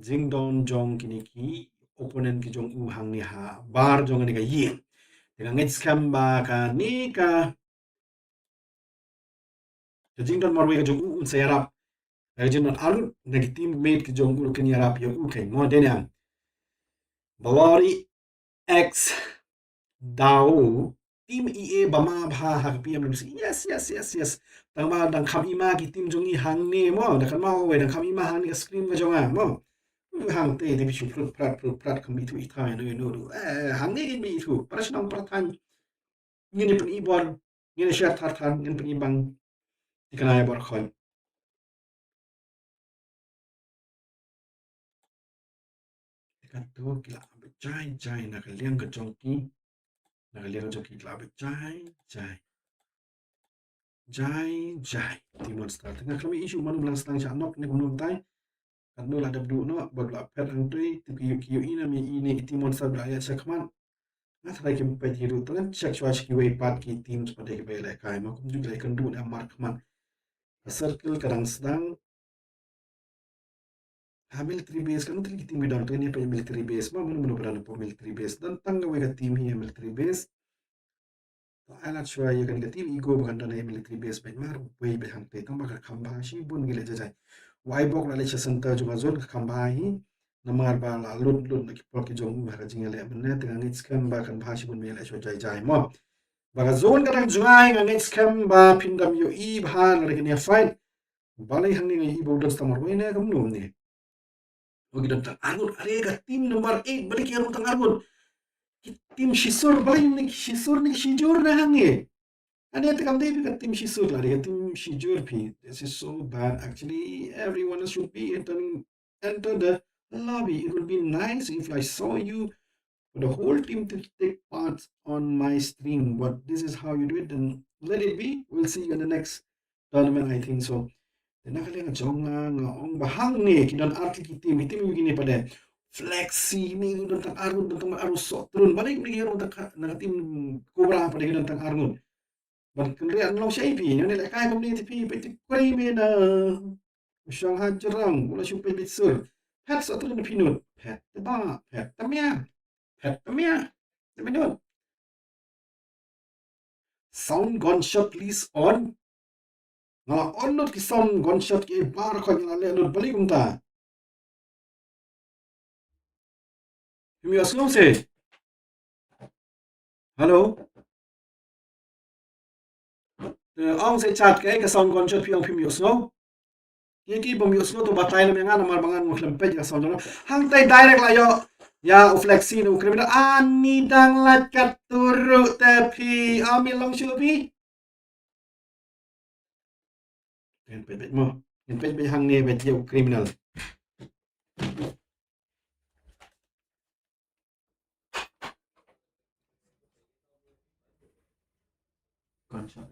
jingdon jong kine ki opponent ki jong u hangne ha bar jong kane ka ïing. Te nga ngeit skhem ba kane ka ka jingdon marwei ka jong u un sa ïarap. Ka jingdon arngut na ki teammate ki jong u kin ïarap ïa u kein mo, dei ne em. Balori X Dao, team E A ba ma bha ha ka P M W C. Yes, yes, yes, yes. Tangba dang kham i ma ki team jong i hangne mo. Da kan ma wei dang kham i ma hangne ka screen ka jong nga mo. Hangte te phi shu prut prat prut prat kham ithuh ithai no no. Eh, hangne kin bi ithuh. Para shnong para thaiñ. Ngin ïa pyni bor, ngin ïa share thar thar, ngin pyni bang. Thikna ïa bor khoi. Te katto ki la ap jai jai na ka liang ka jong ki. Na ka liang ka jong ki ki la ap jai jai. Jai jai. Team Monster. Te nga khlem ïohi shuh mano ba la sdang sha nok ne kumno mynta. Katno la dep duh noh, bad la phet hangtei, te ki ïohi, ki ïohi na me ine i team Monster ba la ïaid shakhmat. Nga tharai kim peit hi ruh, te ngan check shuwa sha kiwei pat ki team shuwa de kiba ïalehkai, ma kumjuh ki la ïakynduh ne em markhmat. Ka circle ka dang sdang. Ha military base, katno tylli ki team ki don, te ngan ïa peit military base, ma mano mano ba don hapoh military base. Don tang kawei ka team hi ha military base. Te ai lad shuwa ïa kane ka team Ego ba kan don ha military base beit mar, wei beit hangtei tang ba ka kham bha shibun ngi leh jai jai. Wei bok la leit sha center jong ka zone ka kham bha hi. Namar ba la lut lut na ki por ki jong u ha ka jingïaleh mynne te nga ngeit skhem ba kan bha shibun me leh shuwa jai jai mo. Ba ka zone ka dang jngai nga ngeit skhem ba phin dang ïohi bha na ka fight. Balei hangne nga ïohi ba u don stamar wei ne ka mno ne. Ki don tang arngut, are ka team number eight, balei ki ïaroh tang arngut. Ki team shisur, balei ne ki shisur ne ki shijur ne hangne. Ane te kam dei phi ka team shisur la, ka team shijur phi. This is so bad. Actually, everyone should be entering, enter the lobby. It would be nice if I saw you for the whole team to take part on my stream. But this is how you do it, then let it be. We'll see you in the next tournament, I think so. Te na ka liang jong nga, nga ong ba hangne ki don ar tylli ki team, ki team ïa kine pat de. Flexi ne ki don tang arngut, don tang arngut sohtrun. Balei ki ïaroh tang na ka team Cobra pat de ki don tang arngut. Ban kynriah na long shaei phi, ne lehkai kumne te phi, peit te criminal. U shong ha jrong, u la shu peit beit sur. Phet sohtrun phi nud. Phet te ba, phet te mia. Phet te mia. Te mia nud. Sound gunshot please on. Nga la on lut ki sound gunshot ki bar khot nga la leh lut balei kumta. Phim ïohsngew se. Hello. Te ong se chat kaei ka sound gunshot phi ong phim ïohsngew. Ki ki bym ïohsngew to batai lem ïa nga namar ba ngan ngam khlem peit ïa ka sound jong nga. Hangtai direct la ïoh ïa u Flexi ne u criminal. Ani dang lait katto ruh te phi. Ami long shuh phi. Ngin peit beit mo. Ngin peit beit hangne beit ïa u criminal. Gunshot.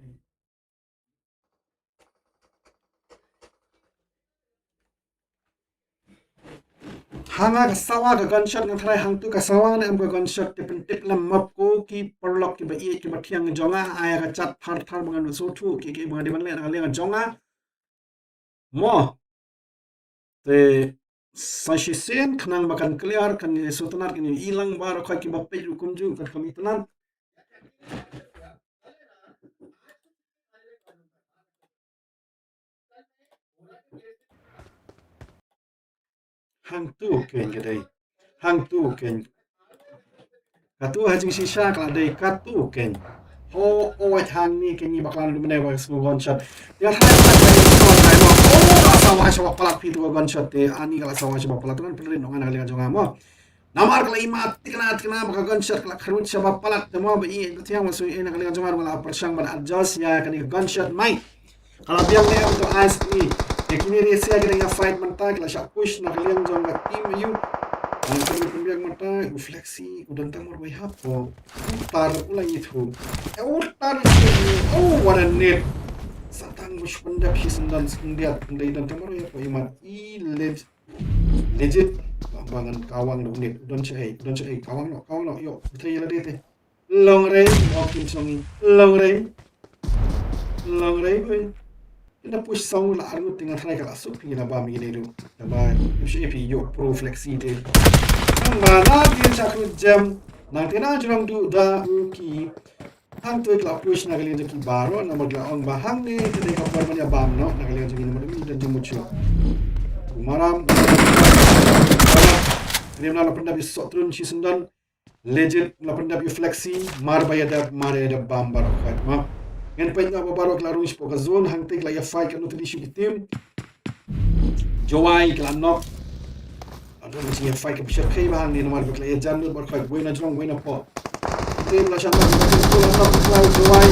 Ha nga ka sawa ka gunshot, nga tharai hangtu ka sawa ne em ka gunshot, te pyntip lem map ko ki paralok kiba ïeit kiba thiang jong nga, ai ka chat thar thar ba ngan sngewthuh ki ki ba nga dei ban leh na ka liang jong nga. Mo. Te sa shisien khnang ba kan clear, kan ïa sngewtynnat, kan ïa i lang baroh khoit kiba peit ruh kumjuh kan kham itynnat. Hangtu kein ka dei. Hangtu kein. Katu ha jingshisha ka la dei katu kein. Ho, o, wait, hangne kein ngi bakla na dum ne ba sngew gunshot. Ya thai ka dei ko dai mo. O, ka la sawa shaba palat phi tu gunshot te. Ani ka la sawa shaba palat tu kan pynrit nong ana ka liang jong nga mo. Namar ka la imat tikna tikna ba ka gunshot ka la kharwit shaba palat te mo ba i ba thiang ma sui ina ka liang jong nga la pyrshang ban adjust ïa kane ka gunshot mai. Ka la biang ne em to I S P. Kine re sia ki dang ïa fight mynta, ki la shah push na ka liang jong ka team aïu. Ngan pynbiang mynta, u Flexi u don tang marwei hapoh. U tar u la ïathuh. E u tar u, oh, what a net. Sa tang u shu pyndep shisyndon, skyndep, ym dei don tang marwei hapoh, imat i Legit. Legit. Ba ngan kawang da u net. U don shaei, u don shaei, kawang noh, kawang noh, ïoh. Bthei ïa lade te. Long range, oh, kim song. Long range. Long range, oi. Ynda push song la arngut te ngan tharai ka la suk phi la bam ïa ne du. Te ba, ym shym phi ïoh pro Flexi te. Nang ba la dien sha kut jem. Nangta na jrong duh da u ki. Hangto ki la push na ka liang jong ki baroh, namar ki la ong ba hangne te dei ka por ban ïa bam noh na ka liang jong ki, namar ki don jingmut shuh. U Maram. Kane la pyndep ïa Sohtrun shisyndon. Legit la pyndep ïa Flexi, mar ba ïa dep, mar ïa dep bam baroh khoit ma. Ngan peit noh ba baroh ki la rung shapoh ka zone, hangto ki la ïa fight katno tylli shuh ki team. Jowai ki la knock. Aduh, ka jingïa fight kaba shyrkhei ba hangne namar ba ki la ïa jan lut baroh khoit, wei na jrong, wei na poh. Ki team la shah knock, ki la knock, ki la Jowai.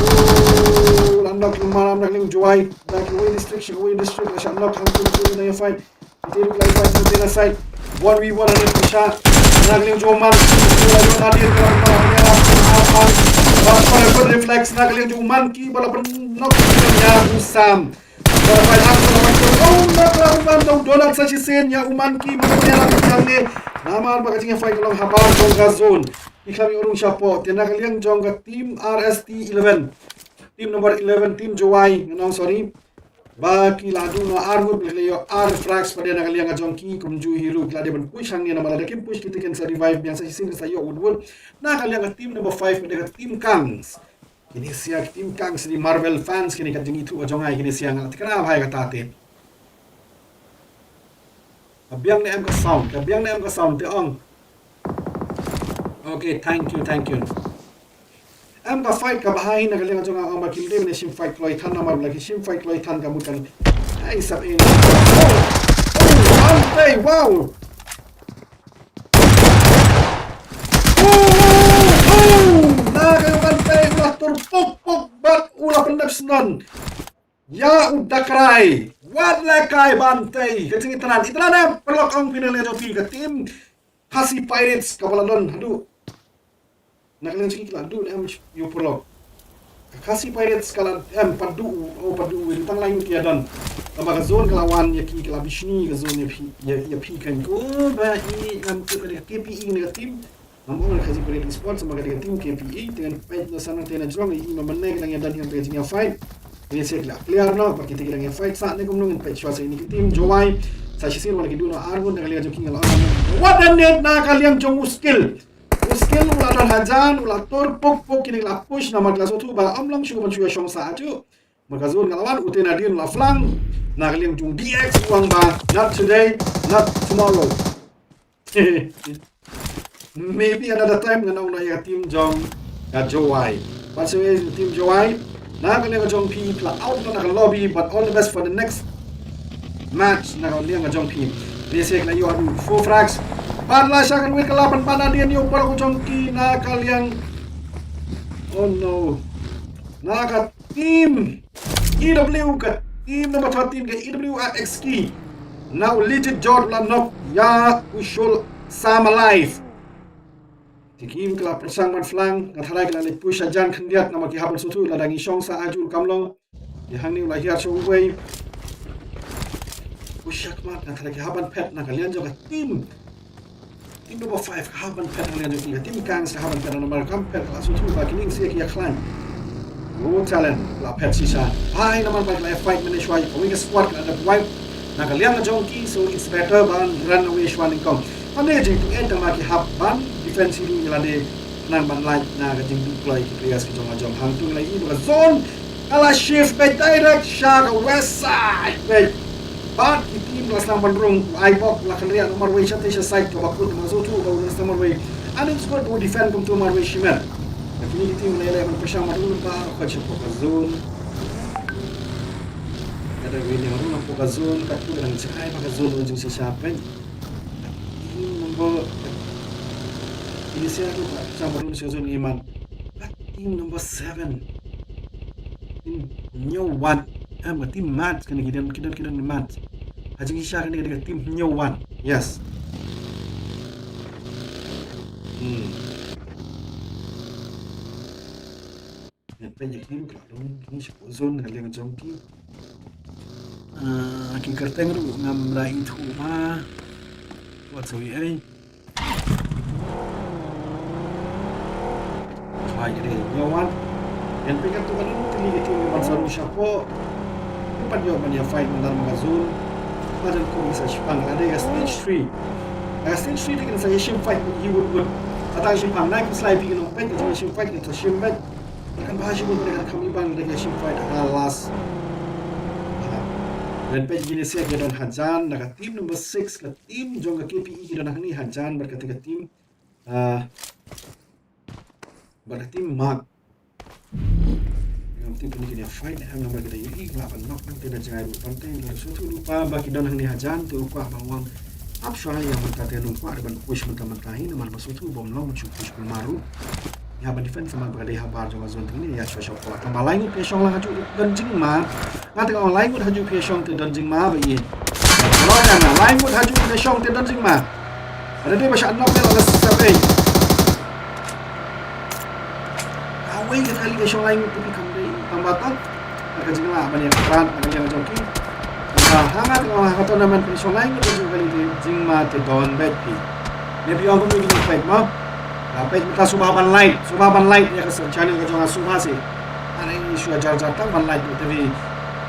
Oh, la knock, la maram, la knock Jowai. Da kiwei district sha kiwei district la shah knock, hangto ki team la ïa fight. Ki team la ïa fight, ki team la side. One v one hangne pyrshah. Na ka liang jong u Monkey, la ïa nadien, la ïa nadien, la ïa nadien. Ba para good reflex na ka liang jong u Monkey, ba la pyn knock ïa u Sam. Ba la fight up, ba la fight up. Oh, na ka la ban dong donat sa shisien ïa u Monkey, ba la fight up hangne. Namar ba ka jingïa fight ka long habar jong ka zone. Ki khlem ïoh rung shapoh, te na ka liang jong ka team R S T eleven. Team number eleven, team Jowai, ngan ong sorry. Ba ki la duh noh ar ngut, ba ki la ïoh ar frags pat de na ka liang ka jong ki, kumjuh hi ruh ki la dei ban push hangne namar lada kim push kita kin sa revive biang sa shisien, kin sa ïoh wut wut. Na ka liang ka team number five pat de ka team Kangs. Kine sia ki team Kangs, kine Marvel fans, kine ka jingithuh ka jong nga, kine sia nga la thikna bha ïa kata te. Ka biang ne em ka sound, ka biang ne em ka sound te ong. Okay, thank you, thank you. Em ka fight kaba high na ka liang jong nga, ong ba kim dei ban shim fight kloi than namar ba la ki shim fight kloi than ka mut kan. Ai sap ing. Oh, oh, Bante, wow. Oh, oh, na ka ïa u Bante u la tur puk puk bad u la pyndep snon ïa u Dakrai. Wat la kai Bante. Ka jingïatylli, itynnad em, paralok, ong phi na ka liang jong phi ka team Khasi Pirates kaba la don haduh. Na ka liang jong ki la duh ne em ïa u paralok. Ka Khasi Pirates ka la em pat duh, oh, pat duh, tang lai ngut ki ïa don. Tang ba ka zone ka la wan ïa ki, ka la bishni ka zone ïa phi, ïa, ïa phi kan. Oh, ba i em tu ka K P E ne ka team. Ngam ong ka Khasi Pirates Esports, tang ba ka dei ka team K P E, te ngan peit noh sa nangta na jrong, i ma mynne ka dang ïa don ïa ka jingïa fight. Ngan sek la clear noh, ba kita ki dang ïa fight sa ne kumno, ngan peit shuwa sa ine ki team Jowai. Sa shisien wat la ki duh noh ar ngut na ka liang jong ki, nga la ong. Wat la net na ka liang jong u Skill. U Skill u la don hajan, u la tur puk puk, kine ki la push namar ki la sngewthuh ba ym long shuh ban shu ïa shong sah ajuh. Namar ka zone ka la wan, u te nadien u la flang. Na ka liang jong D X u ong ba not today, not tomorrow. Maybe another time, ngan ong noh ïa ka team jong ka Jowai. But anyway, team Jowai, na ka liang ka jong phi, phi la out na ka lobby, but all the best for the next match na ka liang ka jong phi. Basic la ïoh four frags. Bad la shah kan wit ka la ban ban nadien ïoh para ka jong ki na ka liang. Oh no. Na ka team E W, ka team number thirteen ka E W R X K. Na u Legit Jor la knock ïa u Shul Sam alive. Ki kim ki la pyrshang ban flang, nga tharai ki la leit push hajan khyndiat namar ki hap ban sngewthuh lada ngi shong sah ajuh kam long. Ïa hangne u la hiar sha uwei. Push shakhmat, nga tharai ki hap ban phet na ka liang jong ka team. Team number five ka hap ban phet na ka liang jong ki, ka team Kangs ka hap ban phet namar kam phet ka la sngewthuh ba kine sia ki ïa khlaiñ. Raw Talent la phet shisha. Hai namar ba ki la fight mynne shuwa, kawei ka squad ka la dep wipe na ka liang jong ki, so it's better ban run away shuwa nyngkong. Kam dei ka jingtuh eh tang ba ki hap ban defense hi ruh ïa lade khnang ban lait na ka jingduh kloi ki players ki jong la jong. Hangto ngi la ïohi ba ka zone ka la shift beit direct sha ka west side beit. Bad ki team la sdang ban rung, u Aibok la kynriah noh marwei shatei sha side kaba kut, namar sngewthuh ba u la sdang marwei. Ani squad u defend kumto marwei shimet. Ka kine ki team la ïaleh ban pyrshang ban rung ba ka khot shapoh ka zone. Ka dei wei ne rung hapoh ka zone, katto ka dang jai ba ka zone u jingshisha peit. Team number, ini sia tu ka pyrshang ban rung sha zone iman. Team number seven. Team New One. Em, ka team Mats kane, ki don, ki don, ki don Mats. Ha jingshisha kane ka team Hynñiewwan. Yes. Hmm. Ngan peit ïa ki ruh, ka la long ki shapoh zone, ka liang jong ki. Ah, ki kyrteng ruh ngam da ithuh ma. Wat sawi ei. Hai, ka dei Hynñiewwan. Ngan peit katto katne tylli ki team kiban sa rung shapoh. Kim pat ïoh ban ïa fight mynta ma ka zone. Ka dang kum sa shipang, ka dei ka stage three. Ka stage three te kin sa ïa shim fight hi wut wut. Kata shipang, na kin slai phi kin ong peit, kin sa shim fight, kin sa shim fight. Kan ba shi bun kan kham iban da ka shim fight ha last. Ren peit kine sia ki don hajan na ka team number six, ka team jong ka K P E ki don hangne hajan bad kata ka team, ah, bad ka team Mark. Ngam tip kine kine fight ne em, namar kita ïohi ki lah ban knock nangta da jngai ruh. Ban te ïohi shuh shuh lypa ba ki don hangne hajan, te u kwah ban wan ap shwa ïa mynta te, ym kwah ban push mynta mynta hi, namar ba shuh shuh bym long ban shu push kumar ruh. Ïa ban defend sa man ba ka dei habar jong ka zone te kine ïa shwa shwa kwah. Tang ba lai ngut phi shong lang hajuh don jingma. Nga te nga ong lai ngut hajuh phi shong te don jingma ba ïa. Lo ïa nga, lai ngut hajuh phi shong te don jingma. Ada dei ba shah knock ne la sa pei. Kawei ka kali ka shong lai ngut te phi kham dei. Tang ba tang. Ka jinglah ban ïa krat ban ïa jong ki. Ba ha nga te nga ong ha ka tournament phi shong lai ngut te jong kali te jingma te don beit phi. Ne phi ong kumno phi peit mo. La peit mynta, sngewbha ban like, sngewbha ban like ïa ka channel ka jong nga, sngewbha seh. Are ngi shu jar jar tang ban like te phi.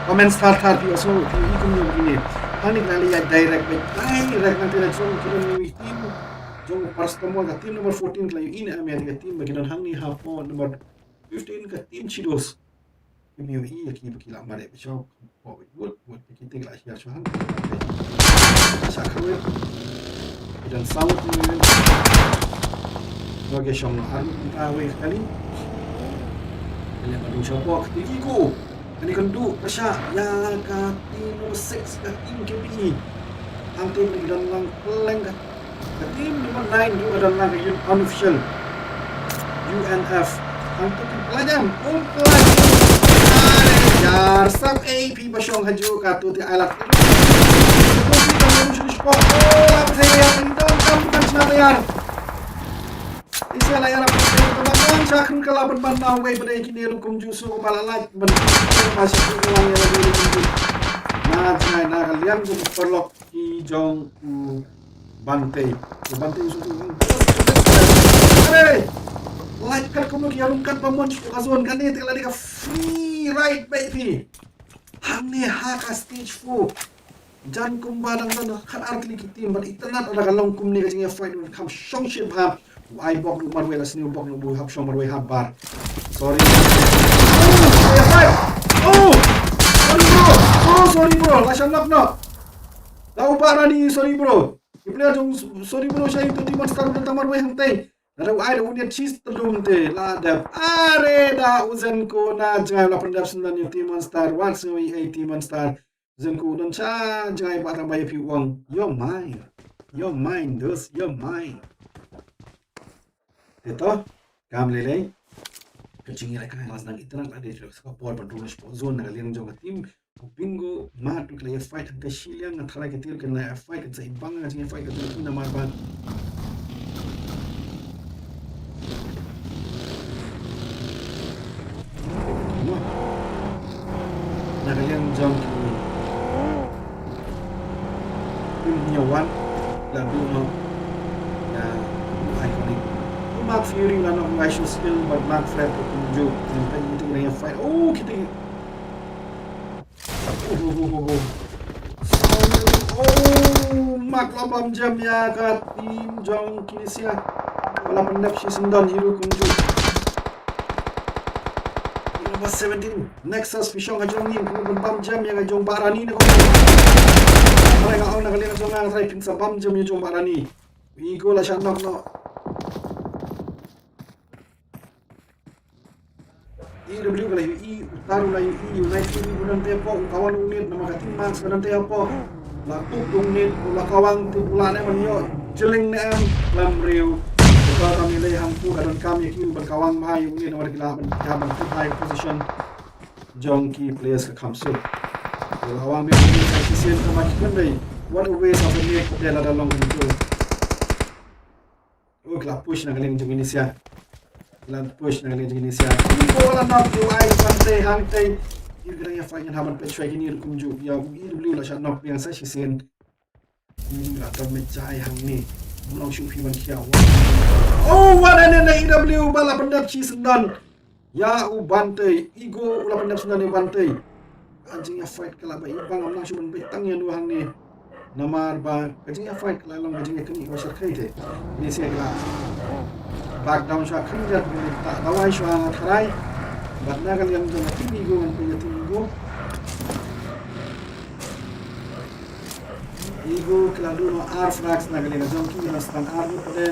Comment star star phi, sngewbha phi i kumno phi ne. Hangne ka la ïa direct beit, direct nangta na jong ki don ni team. Jong paracetamol ka team number fourteen ka la ïohi ne em ïa ka team ba ki don hangne hapoh number fifteen ka team Chidos. Kim ïohi ïa ki ba ki la mareh ba shong. Hapoh wut wut ki te ki la shia shwa han. Sha kawei. Ki don saw ki. Wa ki shong noh ar ka wei kali. Kali ka dum shapoh ki ko. Kani kan du ka shah ïa ka team number six ka team K P E. Hangtei ki don lang pleng ka Ka team number nine ruh ka don lang ka un-, unofficial U N F. Hangto ki pynlait em, um pynlait. Are jar sap ei phi ba shong hajuh kato te ai lad. Ka don shu spot. Oh, la pynthei ïa, ka don kam kan shna ïa. Isa la ïa la pynthei ka ban shah khun ka la ban ban na wei ba dei kine ruh kumjuh, so ba la lait ban ba shah khun ka la ïa la kumjuh. Na jngai na ka liang jong paralok. Ki jong u Bantei. U Bantei u shu. Hey! Lait kat kumno ki ïa rung kat ba mon shu ka zone kane te la dei ka free ride beit phi. Hangne ha ka stage four. Jan kumba dang don khat ar tylli ki team bad itynnad lada ka long kumne ka jingïa fight ruh kham shong shit bha. U ai bok ruh marwei la sniew bok ruh, u hap shong marwei hap bar. Sorry. Oh! Sorry bro. Oh, sorry bro. La shah knock knock. La u Bah Rani, sorry bro. Ki player jong, sorry bro, shah ïa u Team Monster u dang tang marwei hangtei. Lada u ai da u niat cheese terdum te la dep. Are da u Zenko na jngai la pyndep sendon ïa u Team Monster. Wat sngew ei ei Team Monster. Zenko u don sha jngai ba tang ba ïa phi u ong, "You're mine. You're mine, dude. You're mine." Te to, kam lei lei. Ka jingïalehkai mas dang itynnad la dei, ka por ban rung sha zone na ka liang jong ka team. U Bingo, Mat, u ki la ïa fight hangta shiliang, nga tharai ka team kan la ïa fight, kan sa ibang ka jingïa fight ka team namar ba na ka liang jong ki. Kim Hynñiewwan la duh noh ïa u Iconic. U Mark Fury la knock u Ice Spill bad Mark Fred kumjuh. Nangta kita ki dang ïa fight. Oh, kita ki. Oh, oh, oh, oh, oh. Oh, Mark la bam jam ïa ka team jong Kinesia. Ba la pyndep shi sendon hi ruh kumjuh. Number seventeen, Nexus, phi shong ha jong ngi, phi bam jam ïa ka jong Bah Rani ne ko. Trai nga ong na ka liang jong nga, trai phin sa bam jam ïa jong Bah Rani. Ego la shah knock noh. E W ka la ïohi, u Taru la ïohi, u Nike u don te hapoh, u Kawan u nit, namar ka team Max ka don te hapoh. La tup u nit, u la Kawang te u la ne ban ïoh jylliew ne em, lam riew. Ka kam ïa lei hangtu ka donkam ïa ki ban Kawang bha ïa u nit namar ki la ban, ki la ban tip high position. jong ki players ka kham suk. Te la wang biang sa shisien ka ma ki kynrei. What a waste of a net, te la da long kyntu. Oh, ki la push na ka liang jong Indonesia. Ki la push na ka liang jong Indonesia. Ki ko la knock ïa u Ivan te hangtei. Ki ka dang ïa fight ngan hap ban peit shuwa kine ruh kumjuh. Ïa u E W la shah knock biang sa shisien. Ki la dom me jai hangne. Ym long shuh phi ban khia. Oh, what an E W ba la pyndep shi syndon. Ïa u Bantei, Ego u la pyndep syndon ïa u Bantei. Ka jingïa fight ka la ba i bang, ngam nang shu ban beit tang ïa u hangne. Namar ba ka jingïa fight ka la long ka jingïa kynnoh ba shyrkhei te. Ni se ka la back down shuwa khyndiat, ka la dawai shuwa nga tharai. Bad na ka liang jong ka team Ego, ngan peit ïa team Ego. Ego ki la duh noh ar frags na ka liang jong ki, la stang ar ngut pat de.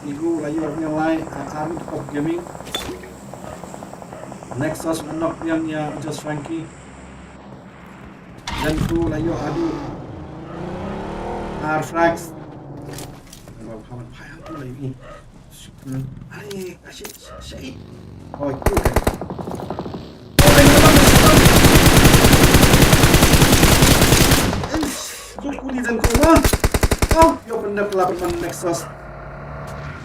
Ego la ïoh ïa lai, ar ngut, Top Gaming. Nexus la knock biang ïa Just Frankie. Zenko la ïoh haduh ar frags. Ba hawan phai hangtu la ïoh. Ai, asyik, asyik. Oh, itu kan. Kuli Zenko ma. Oh, ïoh pyndep la pynban Nexus.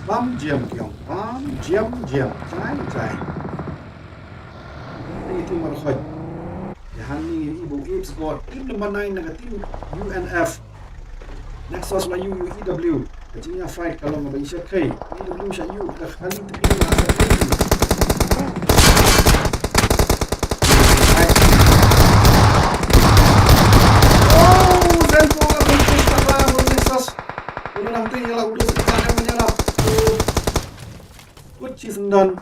Bam jam kiong, bam jam jam. Jai, jai. Ni team Markhoj. Ïa hangne i Ibo Apes God. Team number nine na ka team U N F. Nexus la ïoh ïa u E W. Ka jingïa fight ka long kaba shyrkhei. E W shah ïoh da ka kali tepi la ka kali. Oh, Zenko la pynpush bakla ïa u Nexus. Uno nangta ïa la udo sa ka ïa la. Kut shi syndon.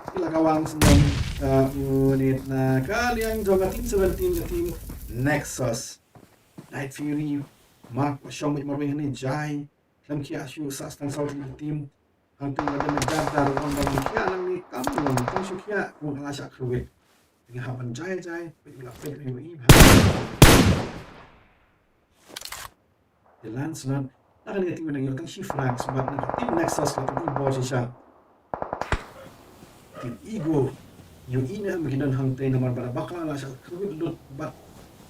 Ki la kawang syndon. Uh, unit na ka liang jong ka team seventeen ka team Nexus. Night Fury, Mark, wa shong beit marwei hangne jai. Khlem khiah shuh, sah tang saw tylli ki team. Hangtu la dang dar dar, wan dang khiah nangne kam long, tang shu khiah, kum ka la shah kyrwit. Nga hap ban jai jai, peit la peit ïa u i bha. Te Lancelot, na kane ka team nang ïoh tang shi frags, bad na ka team Nexus la tang i bor shisha. Team Ego, ïoh i ne em ki don hangtei namar ba da bakla la shah kyrwit lut bad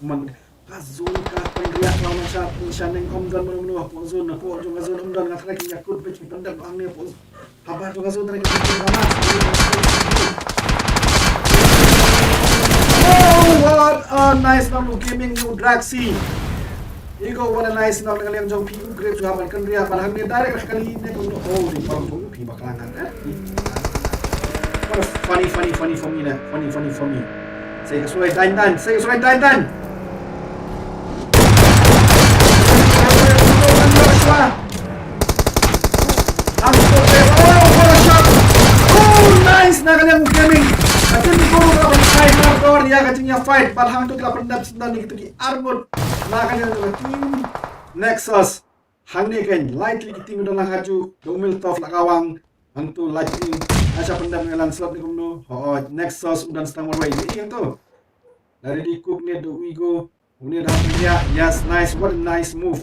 man ka zone ka pynriah la man shah pyn shaneng ym don mano mano hapoh zone, hapoh jong ka zone ym don, nga tharai kin ïakut beit ki pyndep hangne hapoh habar jong ka zone, tharai kin ïakut. Oh, what a nice knock u Gaming, u Draxi. Ego, what a nice knock na ka liang jong phi, u Grape shu hap ban kynriah, ban hangne direct ka kali ne kumno. Oh, dei ba phi bakla ngan, eh? What a funny, funny, funny for me, ne? Funny, funny for me. Sei ka suwai dan dan, sei ka suwai dan dan. Oh, what a shot. Oh, nice na ka liang u Gaming. Ka jingkyrkhu ka ban fight hardcore ïa ka jingïa fight, bad hangtu ki la pyndep syndon ïa kitu ki armut. Na ka liang ka team Nexus. Hangne kein, lai tylli ki team u don lang ha ju, da u Miltoff la kawang, hangtu lai tylli, la shah pyndep ïa u Lancelot ne kumno, hooid, Nexus u don stang marwei, ïa hangtu. La ready cook ne da u Ego, une da pynïa, yes, nice, what a nice move.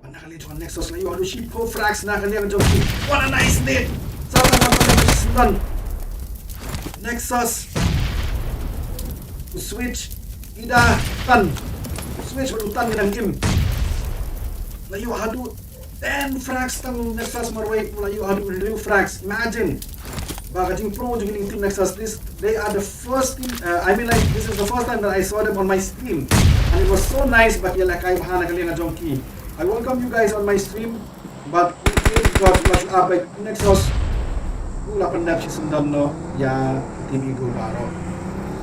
Bad na ka liang jong Nexus la ïoh haduh shiphew frags na ka liang jong ki, what a nice nade. Sa ka liang jong ki, Nexus. U Switch, i da tan. U Switch bad u Tan ki dang im. La ïoh haduh ten frags tang Nexus marwei, la ïoh haduh hynriew frags. Imagine. Ba ka jingpro jong ki team Nexus, this, they are the first team, uh, I mean, like, this is the first time that I saw them on my stream. And it was so nice, ba ki ïalehkai bha na ka liang jong ki. I welcome you guys on my stream. Bad u Apes God, bad u Apes Nexus, u la pyndep shi syndon noh ïa team Ego baroh.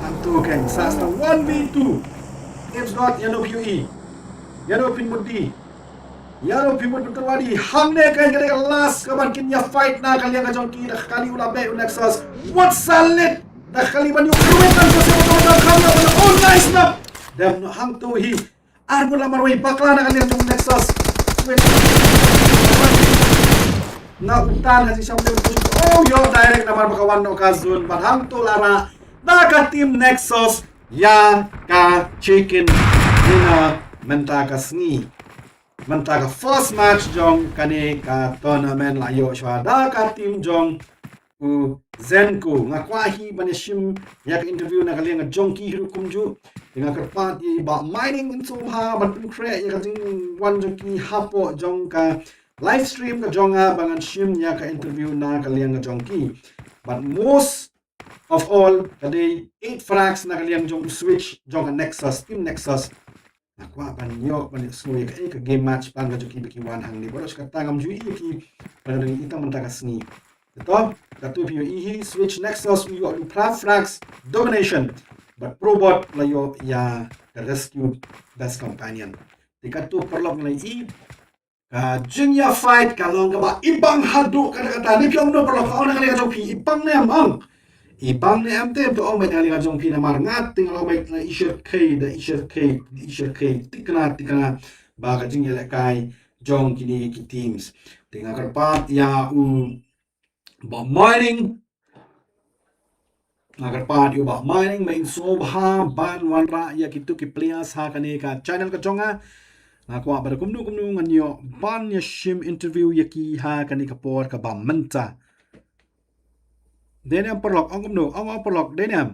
Hangtu kein, sa sa one v two. Apes God, ïano phi ïohi? Ïano phin mut dih? Ïano phi mut ban tyrwa dih? Hangne kein ka dei ka last kaban kin ïa fight na ka liang ka jong ki, da ka kali u la beh u Nexus. What a lead! Da ka kali ban ïoh kyrwit tang sha sha. Oh, nice knock! Dem noh hangtu hi. Armut la marwei bakla na ka liang jong Nexus. Switch. Na u Tan ha jingsham lem push. Oh, ïoh direct namar ba ka wan noh ka zone. Bad hangtu la rah da ka team Nexus ïa ka chicken dinner mynta ka sngi. Mynta ka first match jong kane ka tournament la ïoh shuwa da ka team jong u Zenko. Nga kwah hi ban ïa shim ïa ka interview na ka liang ka jong ki hi ruh kumjuh. Te nga kyrpad ïa i Bah Mining Insubha ban pynkhreh ïa ka jingwan jong ki hapoh jong ka live stream ka jong nga ba ngan shim ïa ka interview na ka liang ka jong ki. But most of all, ka dei eight frags na ka liang jong u Switch jong ka Nexus, Team Nexus. Nga kwah ban ïoh ban ïohsngew ïa kaei ka game match plan ka jong ki ba ki wan hangne. Baroh shi katta ngam ju ïohi ïa ki ba ka dang ïa i tang mynta ka sngi. Te to, katto phi ïohi hi, Switch Nexus u ïoh u phra frags, Domination. But Probot la ïoh ïa ka Rescue, Best Companion. Te katto paralok ngi la ïohi ka jingïa fight ka long kaba ibang haduh katta katta. Ni phi ong kumno paralok, ong na ka liang ka jong phi ibang ne em, ong? Ibang ne em? Te to ong beit na ka liang ka jong phi, namar nga te nga la ong beit na i shyrkhei da i shyrkhei, i shyrkhei tikna tikna ba ka jingïalehkai jong kine ki teams. Te nga kyrpad ïa u Bah Mining, nga kyrpad ïa u Bah Mining, Bah Insubha ban wanrah ïa kito ki players ha kane ka channel ka jong nga. Nga kwah ba da kumno kumno ngan ïoh ban ïa shim interview ïa ki ha kane ka por kaba mynta. Dei ne em paralok, ong kumno, ong, ong paralok, dei ne em?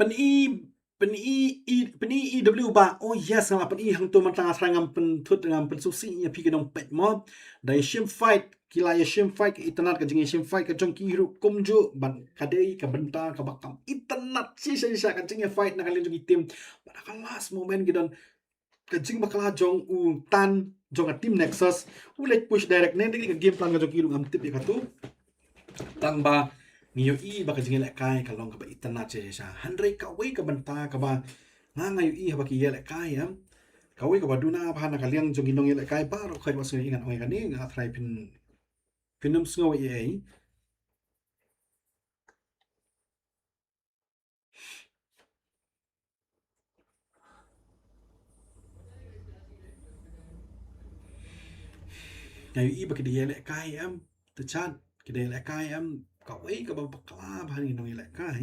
Pyni, pyni, i, pyni i W Bah. Oh yes, nga la pyni hangto mynta, nga tharai ngam pynthut, ngam pynsngewsih ïa phi ki nongpeit mo. Da ïa shim fight, ki la ïa shim fight, ka itynnad ka jingïa shim fight ka jong ki ruh kumjuh, ban ka dei ka bynta kaba kam itynnad shisha shisha ka jingïa fight na ka liang jong ki team. Bad ha ka last moment ki don ka jingbakla jong u Tan jong ka Team Nexus, u leit push direct ne, dei ka game plan ka jong ki ruh ngam tip ïa kato. Tang ba ngi ïohi ba ka jingïalehkai ka long kaba itynnad shisha shisha. Hynrei kawei ka bynta kaba nga, nga ïohi haba ki ïalehkai, em, kawei kaba duna bha na ka liang jong ki nongïalehkai baroh khoit, wat sngew ïa ngan ong ïa kane, nga tharai phin, phin ym sngew ei ei. Nga ïohi ba ki da ïalehkai, em, te chat, ki da ïalehkai, em, kawei kaba bakla bha na ki nongïalehkai.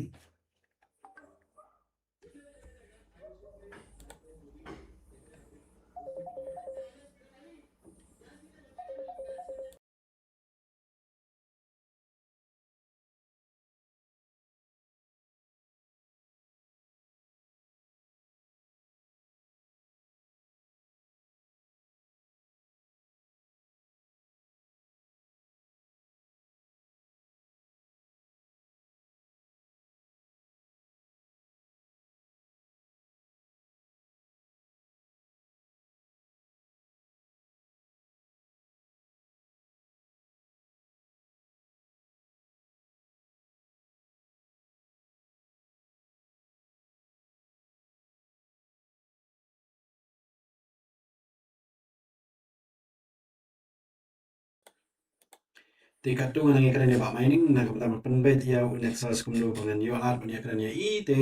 Te katto ngan nang ïakren ïa Bah Mining, na ka bynta ban pynbeit ïa u Nexus kumno ba ngan ïoh lad ban ïakren ïa i. Te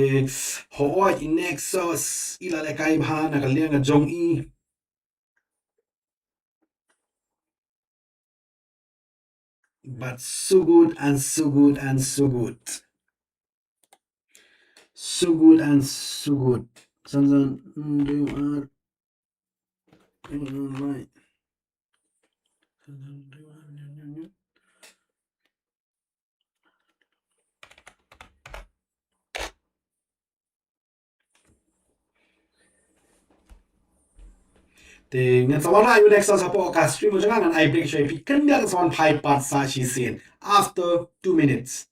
hooid, i Nexus i la lehkai bha na ka liang ka jong i. But so good and so good and so good. So good and so good. Sansan, mm, you are, you are right. Te ngan sa wanrah ïa u Nexus hapoh ka stream jong nga, ngan ai break shuwa ïa phi, kyndiah ngan sa wan phai pat sa shisien after two minutes.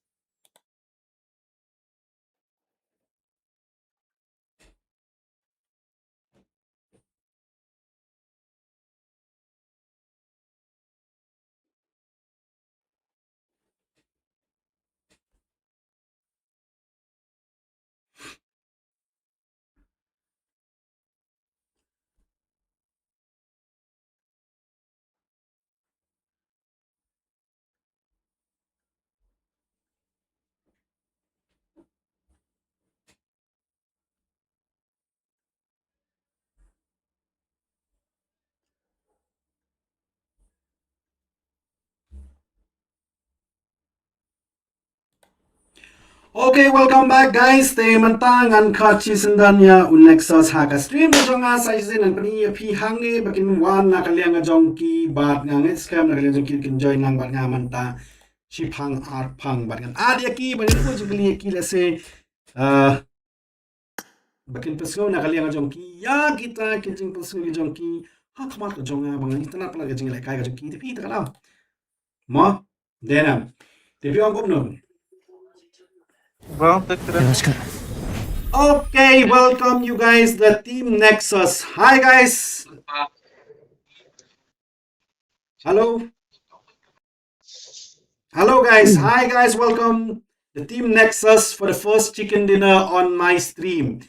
Okay, welcome back guys. Te mynta ngan khat shi syndon ïa u Nexus ha ka stream ka jong nga, sa shisien ngan pyni ïa phi hangne ba kin wan na ka liang ka jong ki bad nga ngeit skhem na ka liang jong ki kin join lang bad nga mynta. Shi phang ar phang bad ngan add ïa ki bad ngan ïa ki lehse. Ah, ba kin pynsngew na ka liang ka jong ki ïa kita ki jingpynsngew ki jong ki ha khmat ka jong nga ba ngan itynnad palat ka jinglehkai ka jong ki. Te phi ta ka dang. Mo? Denam. Te phi ong kumno? Bro, tak tak. Okay, welcome you guys, the Team Nexus. Hi guys. Hello. Hello guys. Hi guys, welcome the Team Nexus for the first chicken dinner on my stream.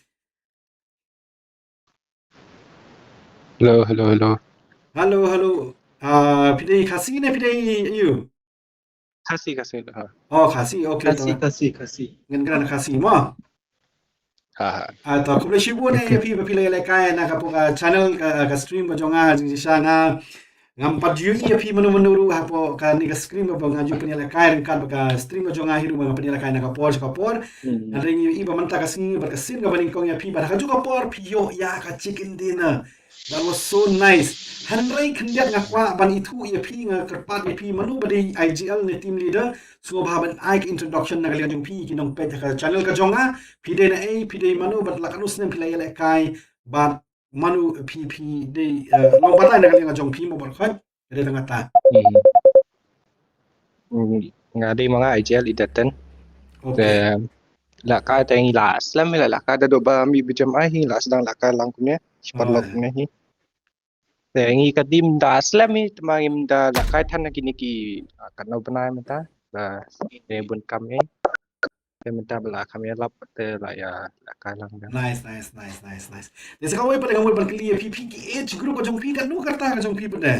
Hello, hello, hello. Hello, hello. Ah, phi dei Khasi ne phi dei ïa u? Khasi, Khasi, ha. Oh, Khasi, okay. Khasi, to. Khasi, Khasi. Ngan kren Khasi mo. Ha ha. Ah, to, khublei shibun eh, okay, ïa phi ba phi la ïalehkai na ka, ka channel, ka, ka stream ka jong nga jingshisha. Ngam pat ju ïohi ïa phi mano mano ruh hapoh kane ka stream ba nga ju pynïalehkai ryngkat bad ka stream ka jong nga hi ruh ba nga pynïalehkai na ka por sha ka por. Hmm. Hynrei ngi ïohi ba mynta ka sngi bad ka sien kaba nyngkong ïa phi bad ha kajuh ka por phi ïoh ïa ka chicken dinner. That was so nice. Hynrei khyndiat nga kwah ban ithuh ïa phi, nga kyrpad ïa phi mano ba dei I G L ne team leader. Sngewbha ban ai ka introduction na ka liang jong phi ki nongpeit ha ka channel ka jong nga. Phi dei naei, phi dei mano bad la katno snem phi la ïalehkai bad mano phi, phi dei, eh, long batai na ka liang jong phi mo bad khot. Dei tang kata. Hmm. Hmm, nga dei ma nga I G L Idaten. Okay. Te lehkai te ngi la slem, la lehkai da doh ba mi bejam ai, ngi la sdang lehkai lang kumne, shi paralok kumne hi. Te ngi ka dim da slem hi, te ma ngim da lehkai than na kine ki, ah, katno bnai mynta, da ne bun kam hi. Te mynta ba la kham ïalap te la ïa lehkai lang da. Nice, nice, nice, nice, nice. Te sa kawei pat nga mut ban kylli ïa phi, phi ki age group ka jong phi katno ka rta ka jong phi pat de?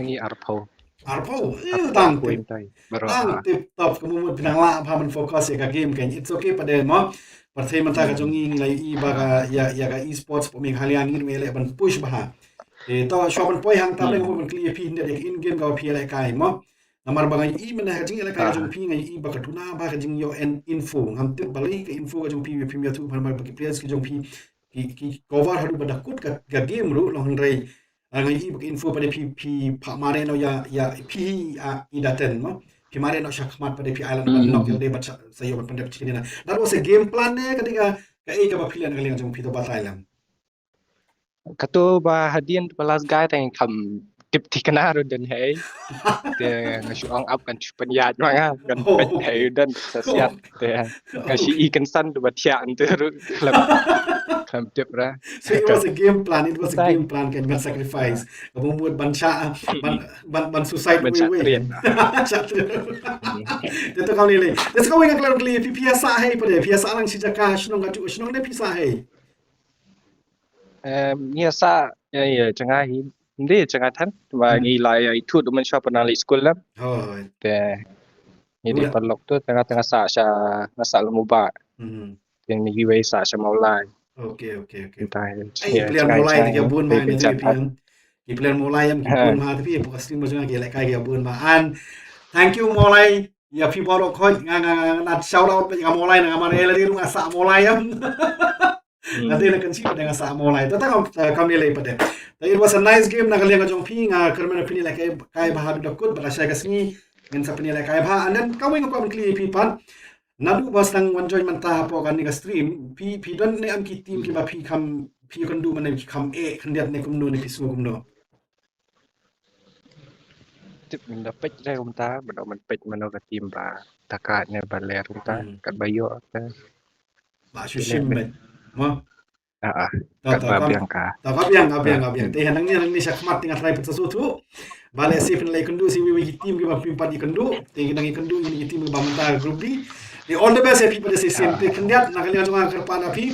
Ngi arphew. Arphew? Eh, arphew tang tip. Tang tip top, ka mut phi nang lah bha ban focus ïa ka game kan. It's okay pat de mo. Pyrthei mynta ka jong ngi ngi la ïohi ba ka ïa, ïa ka esports hapoh Meghalaya ngi ruh ngi leh ban push bha. Eh, to shuwa ban poi hangta, hmm, nga mut ban kylli ïa phi hynrei ïa ka in game kaba phi ïalehkai mo. Namar ba nga ïohi mynne ha ka jingïalehkai ka jong phi nga ïohi ba ka duna bha ka jingïoh en info. Ngam tip balei ka info ka jong phi, phi ïathuh bha namar ba ki players ki jong phi ki, ki cover haduh ba da kut ka, ka game ruh long hynrei. Ah, nga ïohi ba ka info pat de phi, phi phah mareh noh ïa, ïa phi, ah, Idaten mo. Phi mareh noh shakhmat pat de phi ai lad ban knock ïa lade bad sa, sa ïoh ban pyndep chicken dinner. That was a game plan ne ka dei ka, kaei kaba phi leh na ka liang jong phi, to batai lem. Kato ba hadien ba last guy tang kham tip thikna ruh don hei. Te nga shu ong ap kan shu pynïaid ma nga kan peit hei don sa siat. Te nga shu i kynsan tu ba thiah ntu ruh khlem, khlem tip ra. So it was a game plan, it was a game plan kan ban sacrifice. Ka mut ban shah, ban, ban, ban suicide wei wei. Shah tret. Te to kam lei lei. Te sa kawei nga klet kylli phi, phi ïa sah hei pat de, phi ïa sah lang shi jaka, shnong kajuh shnong ne phi sah hei? Em, ngi ïa sah, ïa, ïa, jngai hi. Ym dei jngai than, ba ngi la ïa ithuh da mynshuwa ba nang leit skul lem. Te ngi dei paralok tu, te nga, te nga sah sha, nga sah Lynmawbah. Te ngi wei sah sha Mawlai. Okay, okay, okay. Ai, player Mawlai te ki bun ma ngi te ki player Mawlai em ki bun ma te phi, hapoh ka stream ba jong nga ki lehkai ki bun ma. And thank you Mawlai. Ïa phi baroh khot nga, nga, nga, nga shout out ïa ka Mawlai na nga, mar ïa lade ruh nga sah Mawlai em. Nga dei na Kynshi pat de nga sah Mawlai. Te tang kam ïalei pat de. Te it was a nice game na ka liang ka jong phi, nga kyrmen phin ïalehkai bha haduh da kut bad lashai ka sngi ngin sa pynïalehkai bha. And then kawei nga kwah ban kylli ïa phi pat. Naduh ba sdang wan join mynta hapoh kane ka stream, phi, phi don ne em ki team kiba phi kham, phi ïakynduh mynne ki kham eh khyndiat ne kumno ne phi sngew kumno? Tip mynta peit re kumta, ba dang mynta peit mano ka team ba taka ne ba ler kumta, katba ïoh te. Ba shu shim beit. Mo? Ah, ah. Katba biang ka. To ka biang, ka biang, ka biang. Te hangne, hangne shakhmat te nga try pat sa shu tu. Ba lehse phin leit kynduh sa iwei iwei ki team kiba phi pat ïakynduh. Te nang ïakynduh ïa ki team kiba mynta ka group B. Te all the best ïa phi pat de shisien. Te khyndiat na ka liang jong nga kyrpad ïa phi.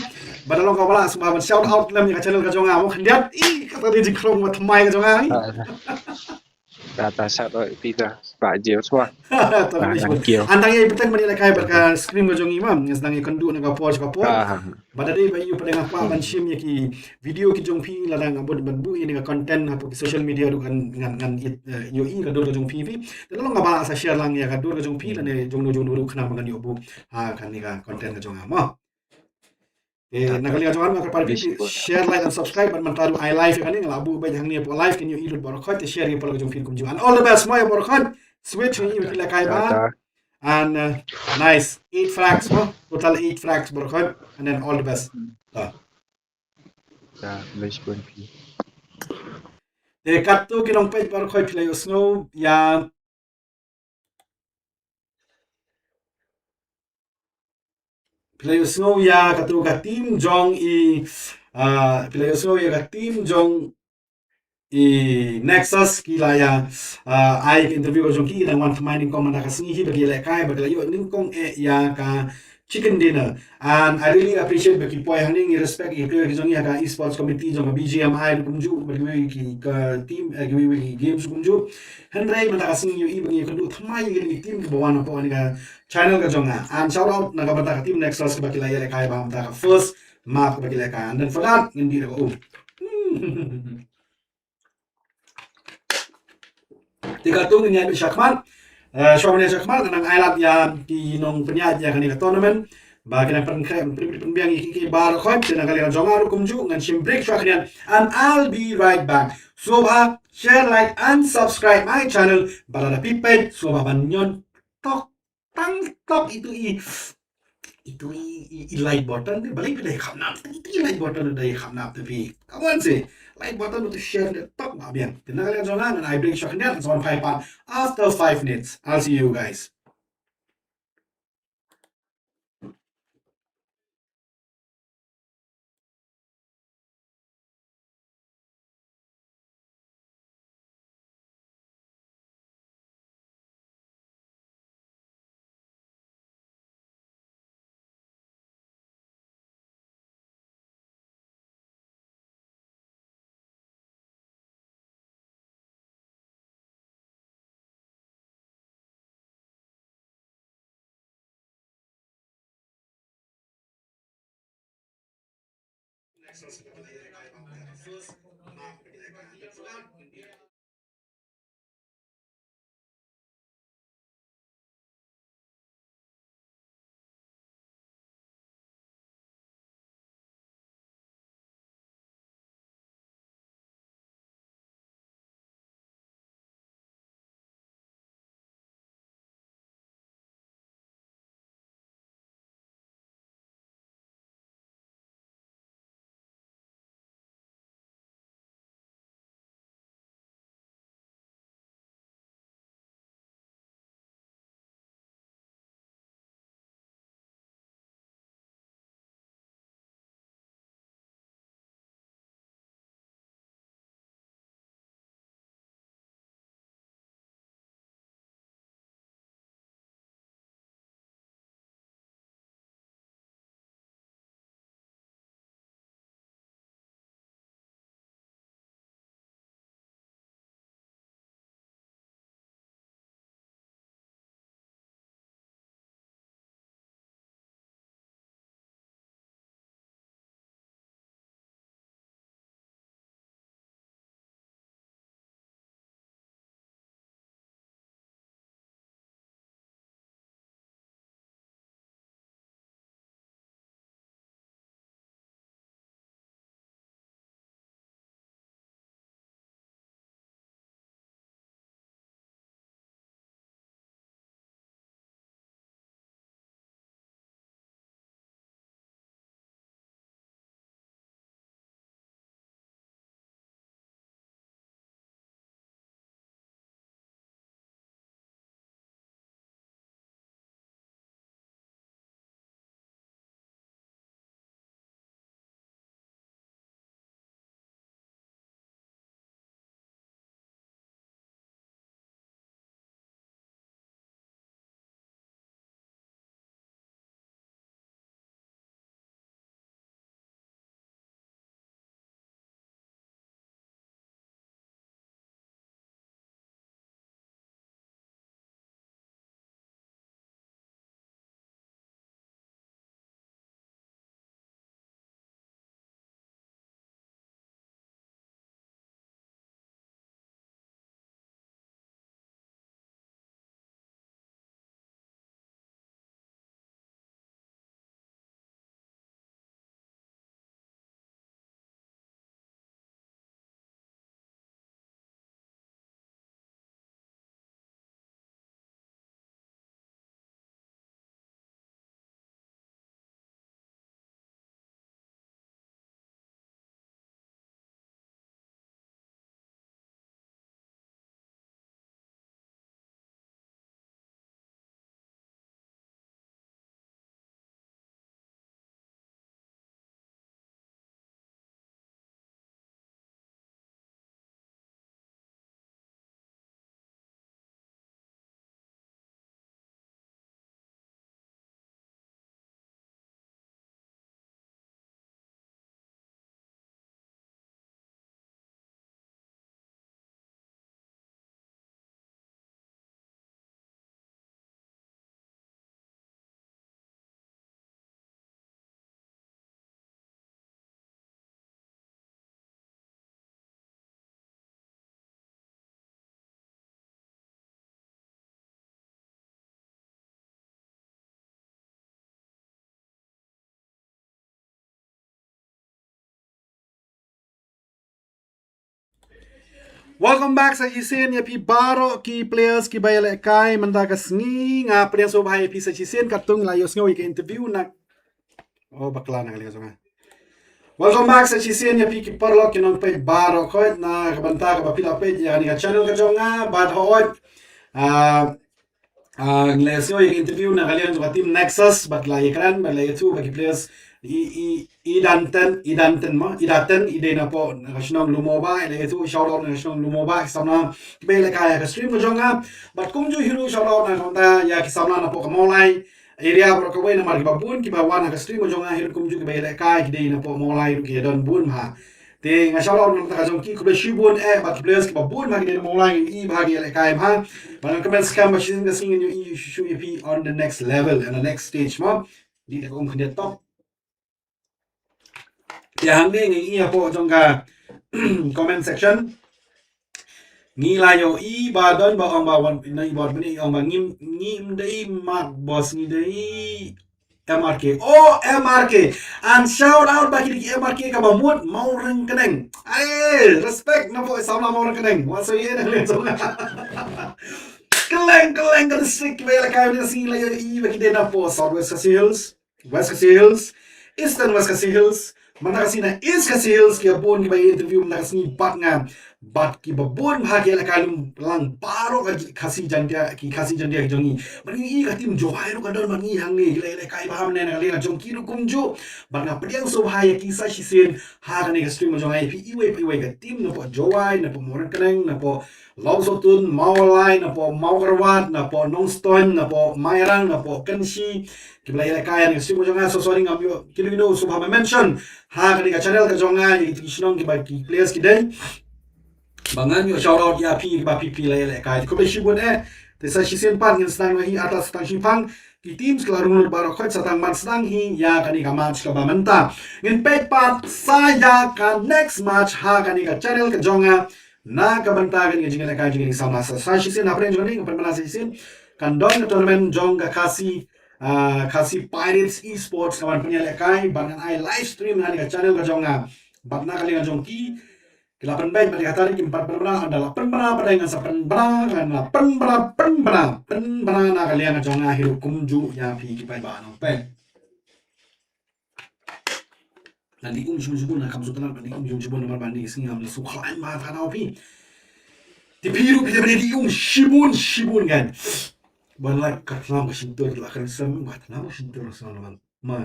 Ba da long kaba lah sngewbha ban shout out lem ïa ka channel ka jong nga mo khyndiat. Ih, kata dei jingkhlong ba thymmai ka jong nga. Ta ta sat oi pita ba jeo swa. Tang ba ïa bteng ban ïalehkai bad ka screen ka jong i ma, nga sdang ïakynduh na ka por sha ka por. Ba da dei ba ïa u pat nga kwah ban shim ïa ki video ki jong phi lada nga bud ban buh ïa ka content hapoh ki social media ruh kan ngan ngan ïohi ka dur ka jong phi phi. Te long nga ba sa share lang ïa ka dur ka jong phi lane jong no jong no ruh khnang ba ngan ïoh buh ha kane ka content ka jong nga mo. Te na ka liang jong nga ka par phi share, like and subscribe bad mynta ruh ai live ïa kane nga la buh bad hangne hapoh live kin ïohi lut baroh khoit te share ïa pala ka jong phi kumjuh and all the best mo ïa baroh khoit. Switch ïa phi la kai ba. And uh, nice. Eight frags mo. Total eight frags baroh khoit. And then all the best. Ta. Ta, best pun phi. Te katto ki nongpeit baroh khoit phi la ïohsngew ïa phi la ïohsngew ïa katto ka team jong i, ah, phi la ïohsngew ïa ka team jong i Nexus ki la ïa, ah, ai ka interview ka jong ki, ki dang wan thymmai nyngkong mynta ka sngi hi ba ki lehkai ba ki la ïoh nyngkong eh ïa ka chicken dinner. And I really appreciate ba ki poi hangne, ngi respect ïa ki player ki jong ngi ha ka esports committee jong ka B G M I ruh kumjuh bad kiwei ki ka team, eh, kiwei ki games ruh kumjuh. Hynrei mynta ka sngi ngi ïohi ba ngi ïakynduh thymmai ïa ki team kiba wan hapoh kane ka channel ka jong nga. And shout out na ka bynta ka team Nexus kaba ki la ïalehkai ba mynta ka first map kaba ki lehkai. And then for that ngin dih da ka um. Te katto ngin ïaid shakhmat. Eh, shuwa ban ïaid shakhmat ngan ai lad ïa ki nongpynïaid ïa kane ka tournament ba kin nang pynkhreh pynbiang ïa ki ki baroh khoit. Te na ka liang jong nga ruh kumjuh ngan shim break shuwa khyndiat and I'll be right back. Sngewbha share, like and subscribe my channel. Ba lada phi peit sngewbha ban ñion tok tang tok itu i itu i, i, i like button te balei phi dei kham nap itu i like button dei kham nap te phi. Come on, say like button to share ne tok ba biang. Te na ka liang jong nga ngan ai break shuwa khyndiat, it's on five part after five minutes. I'll see you guys. Welcome back sa shisien ïa phi baroh ki players kiba ïalehkai mynta ka sngi. Nga pdiang sngewbha ïa phi sa shisien, katto ngi la ïohsngew ïa ka interview na. Oh, bakla na ka liang jong nga. Welcome back sa shisien ïa phi ki paralok ki nongpeit baroh khoit na ka bynta kaba phi la peit ïa kane ka channel ka jong nga bad hooid. Ah, Ah, ngi la ïohsngew ïa ka interview na ka liang jong ka team Nexus, bad la ïakren, bad la ïathuh ba ki players i, i, i Danten, i Danten mo, i Danten, i dei napoh na ka shnong Lumoba, i la ïathuh, shout out na ka shnong Lumoba, ki samla kiba ïalehkai ha ka stream ka jong nga. Bad kumjuh hi ruh shout out na ka bynta ïa ki samla napoh ka Mawlai area baroh kawei, namar kiba bun kiba wan ha ka stream ka jong nga hi ruh kumjuh kiba ïalehkai ki dei napoh Mawlai ruh, ki don bun bha. Te nga shout out na ka bynta ka jong ki, khublei shibun eh bad ki players kiba bun bha ki dei na Mawlai, ngi ïohi ba ki ïalehkai bha. Bad nga kyrmen skhem ba shisien ka sngi ngin ïohi shuh shuh ïa phi on the next level and the next stage mo. Dei da ka um khyndiat top. Te hangne ngi ïohi hapoh jong ka comment section. Ngi la ïohi ba don ba ong ba wan na i bor bni ong ba ngim, ngim dei Mark Boss, ngi dei M R K. Oh, M R K. And shout out ba ki dei ki M R K kaba mut Mawryngkneng. Ai, respect napoh samla Mawryngkneng. Wa sa ïa na le jong. Kylleng, kylleng ka district kiba ïalehkai mynta ka sngi la ïohi ba ki dei napoh South West Khasi Hills, West Khasi Hills, Eastern West Khasi Hills, mynta ka sngi na East Khasi Hills, kiba bun kiba ïa interview mynta ka sngi bad nga. Bad kiba bun bha ki ïalehkai lem lang baroh ka Khasi Jaintia, ki Khasi Jaintia ki jong ngi. Bad ngi ïohi ka team Jowai ruh ka don bad ngi hangne, ki la ïalehkai bha mynne na ka liang jong ki ruh kumjuh. Bad nga pdiang sngewbha ïa ki sa shisien ha kane ka stream jong nga, ïa phi iwei pa iwei, ka team napoh Jowai, napoh Mawryngkneng, napoh Lawsohtun, Mawlai, napoh Mawkyrwat, napoh Nongstoiñ, napoh Mairang, napoh Kynshi, kiba la ïalehkai ha kane ka stream ka jong nga. So sorry ngam ïoh kino kino sngewbha ban mention ha kane ka channel ka jong nga ïa kito ki shnong kiba ki players ki dei. Ba ngan ïoh shout out ïa phi kiba phi phi la ïalehkai. Khublei shibun eh. Te sa shisien pat ngin sdang noh hi, artat sa tang shipang. Ki teams ki la rung lut baroh khoit, sa tang ban sdang hi ïa kane ka match kaba mynta. Ngin peit pat sa ïa ka next match ha kane ka channel ka jong nga. Na ka bynta kane ka jingïalehkai jong kine ki samla, sa, sa shisien hapdeng jong kane, nga pynbna sa shisien, kan don ka tournament jong ka Khasi, ah, Khasi Pirates Esports ka ban pynïalehkai, bad ngan ai live stream ha kane ka channel ka jong nga. Bad na ka liang jong ki, ki la pynbeit bad ki kata ki pat pynbna, ynda la pynbna pat ngan sa pynbna, ngan la pynbna, pynbna, pynbna na ka liang jong nga hi ruh kumjuh ïa phi ki paidbah nongpeit. Ngan dih um shibun shibun, ngan kam shu tnat, ngan dih um shibun shibun namar ba ngi sngi ngam la shu khlaiñ bha than ha phi. Te phi ruh phi dei ban dih um shibun shibun kan. Ban lait ka thnam ka shyntur, la ka sem ka thnam ka shyntur sa namar. Ma.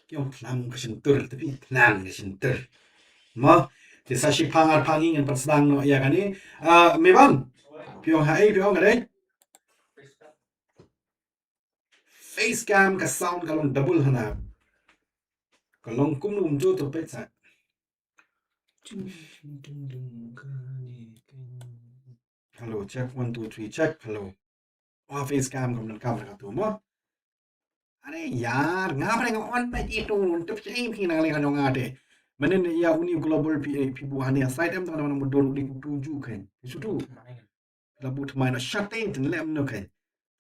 Ki ong thnam ka shyntur, te phi thnam ka shyntur. Ma, te sa shipang ar pang ngi ngan pynsdang noh ïa kane. Ah, Meban. Phi ong ha ei, phi ong ha ei. Face cam ka sound ka long double hana. Ka long kumno um jot to pet sa. Hello, check, one, two, three, check, hello. Oh, face cam kam donkam na katu mo. Are yar, nga pyrshang on ba itu, tu phi phi nang leng ka jong nga te. Mynnin ïa uni global phi, phi buh hangne site em, tang nang mudon udi kutu ju kan. Sutu. La buh thymmai noh shatei, tang lem noh kan.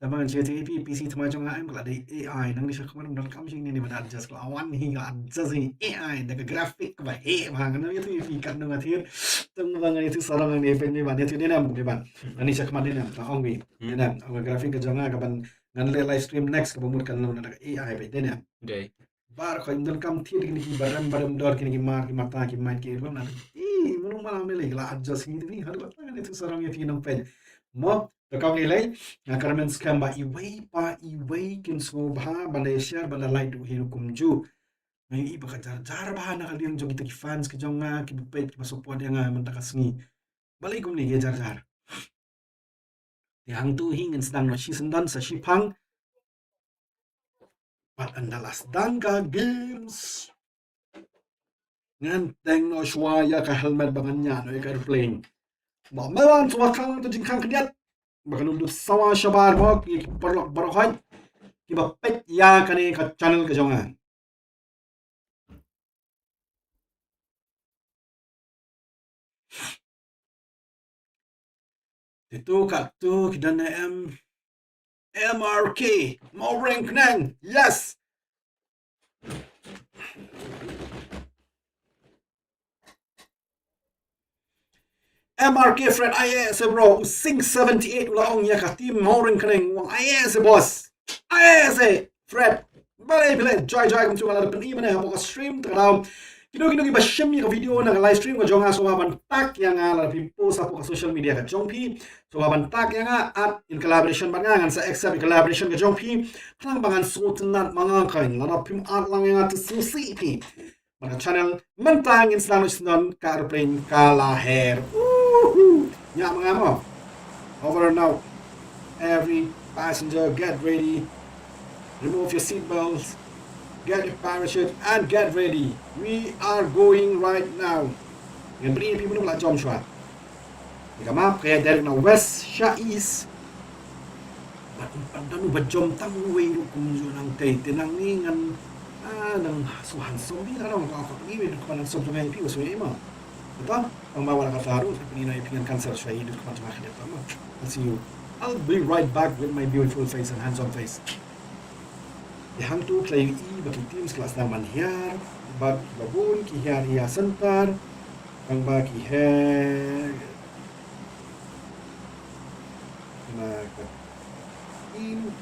Tang ban shatei phi, P C thymmai jong nga em, ka la dei A I, nang dei sha khmat donkam sha ngi ne ban adjust, ka la wan hi, ka la adjust hi A I da ka graphic ba heh bha. Ngan ïathuh ïa phi katno nga thied. Tang ba ngan ïathuh sarong ne pyn ne ban ïathuh ne nam ne ban. Ngan ïa sha khmat ne nam, tang ong phi. Ne nam, ong ka graphic ka jong nga ka ban ngan leh live stream next kaba mut kan long na ka A I ba ne nam. Dei. Bar khoi donkam thied kine ki barem barem dor, kine ki mar ki mata ki mic ki ruh na. Ih, mano mala me lei la adjust hi ni, haduh ba ngan ïathuh sarong ïa phi nongpeit. Mo, to kam ni lei, nga kyrmen skhem ba iwei pa iwei kin sngewbha ban da share, ban da like ruh hi ruh kumjuh. Nga ïohi ba ka jar jar bha na ka liang jong kita ki fans ki jong nga, kiba peit, kiba support ïa nga mynta ka sngi. Balei kumne ki jar jar? Te hangtu hi ngan sdang noh shi syndon sa shipang. Bad ynda la sdang ka games, ngan teng noh shuwa ïa ka helmet ba ngan ñiah noh ïa ka aeroplane. Ba me wan shuwa khang to jingkhang khyndiat. Ba kan lut sawa shabar mo ïa ki paralok baroh hoi kiba peit ïa kane ka channel ka jong nga. Te to katto ki don ne em. M R K, Mawryngkneng, yes. M R K Fred, ai eh se bro, u Sing seventy eight u la ong ïa ka team Mawryngkneng, u ong ai eh se boss. Ai eh se Fred. Balei phi leh jai jai kumjuh, nga la dep pyni mynne hapoh ka stream, te ka daw kino kino kiba shim ïa ka video na ka live stream ka jong nga, sngewbha ban tag ïa nga lada phim post hapoh ka social media ka jong phi. Sngewbha ban tag ïa nga at in collaboration bad nga, ngan sa accept ïa ka collaboration ka jong phi. Khnang ba ngan sngewtynnat ma nga kein, lada phim at lang ïa nga te sngewsih phi. Bad ka channel mynta ngin sdang noh shisien, ka aeroplane ka la her. Uhu. Ñiah ma nga mo. Over and out. Every passenger, get ready. Remove your seat belts. Get your parachute and get ready. We are going right now. Ngan pyni ïa phi mano ba la jump shuwa. Ïa ka map ka ïaid direct na west sha east. Bad ym pat don uba jump tang uwei ruh kumjuh nangtei. Te nangne ngan, ah, nang shu handsome bha, nang ka ka phi, wei ka handsome jong ngi phi, shu ïa ma. Kata tang ba wat la kata ruh, phi, ngan cancel shuwa ïa ka jump ka dep ma. I'll see you. I'll be right back with my beautiful face and handsome face. Te hangto ki la ïohi ba ki teams ki la sdang ban hiar, bad kiba bun ki hiar ïa center. Tang ba ki hiar na ka team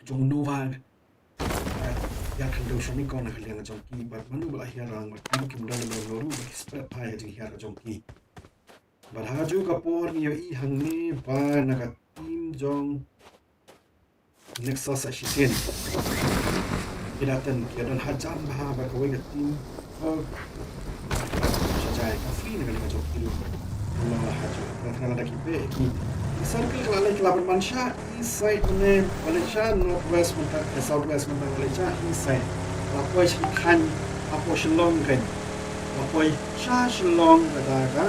jong Nova, eh, ïa ka dei shwa nyngkong na ka liang jong ki, bad mano ba la hiar lang bad kim, kim don mano ruh ba ki spread pha ïa ka jinghiar ka jong ki. Bad ha kajuh ka por ngi ïohi hangne ba na ka team jong Nexus sa shisien. Ki da ten, ki don hajan bha bad kawei ka team. Oh. Sha jai ka free na ka liang jong ki ruh. Long la hajan. Tang tang lada ki peit ki, ki circle ka la leit ka la pynman sha east side mynne, ka la leit sha north west mynta, eh, south west mynta, ka la leit sha east side. La poi sha ki khan hapoh Shillong kein. La poi sha Shillong kata ka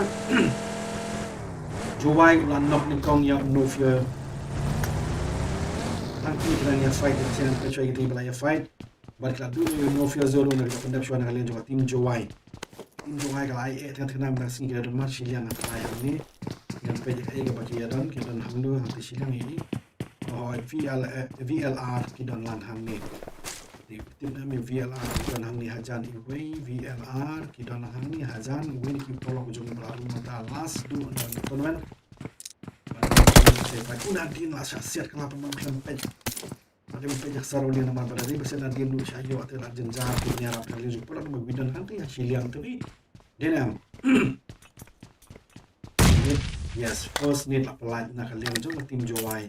Jowai, la knock nyngkong ïa u No Fear. Tang ki, ki la ïa fight, ki la ïa fight, ki la ïa fight. Bad ki la duh ïa u No Fear Zero, na ka pyndep shuwa na ka liang jong ka team Jowai. Team Jowai ka la ai eh teng teng, na ka sngi ki la don mar shiliang na ka lai hangne. Ngan peit ïa kaei kaba ki ïa don, ki don hangno hangtei shiliang ïa i. Oh, V L, eh, V L R ki don lang hangne. Tip, tip na me V L R ki don hangne hajan iwei, V L R ki don lang hangne hajan, uwei na ki paralok jong u ba la rung mynta last duh na ka tournament. Bad u Nadin la shah siat ka la pynban khlem peit. Bad u peit ïa ka surrounding namar ba da dei ba shet Nadin ruh shah ïoh te la jynjar ki nia rap ka liang jong u paralok namar wi don hangne ha shiliang te wi. Dei ne em. Yes, first nade la pynlait na ka liang jong ka team Jowai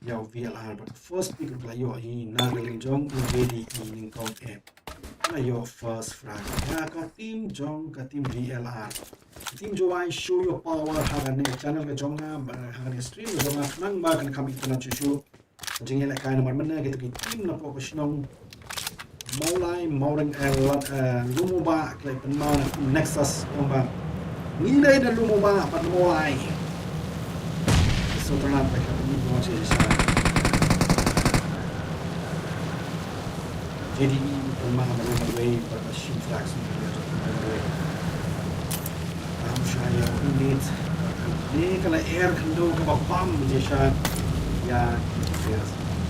ïa u V L R, bad first pick ruh la ïoh hi na ka liang jong u J D E nyngkong eh. La ïoh first frag ïa ka team jong ka team V L R. Team Jowai, show your power ha kane ka channel ka jong nga, ba ha kane ka stream ka jong nga, khnang ba kan kham itynnad shuh shuh. Jingïalehkai namar mynne kito ki team na pdeng ka shnong Mawlai, Mawryng, eh, Lad, eh, Lum U Bah, ki la pynmaw na Nexus, ong ba ngi dei na Lum U Bah bad Mawlai. So tang ba ka pynmaw shisha. J D E pynmaw marwei marwei bad ka shim frag shisha. Am shaya unit. Ni ka la air khyndew kaba bam je sha. Ïa.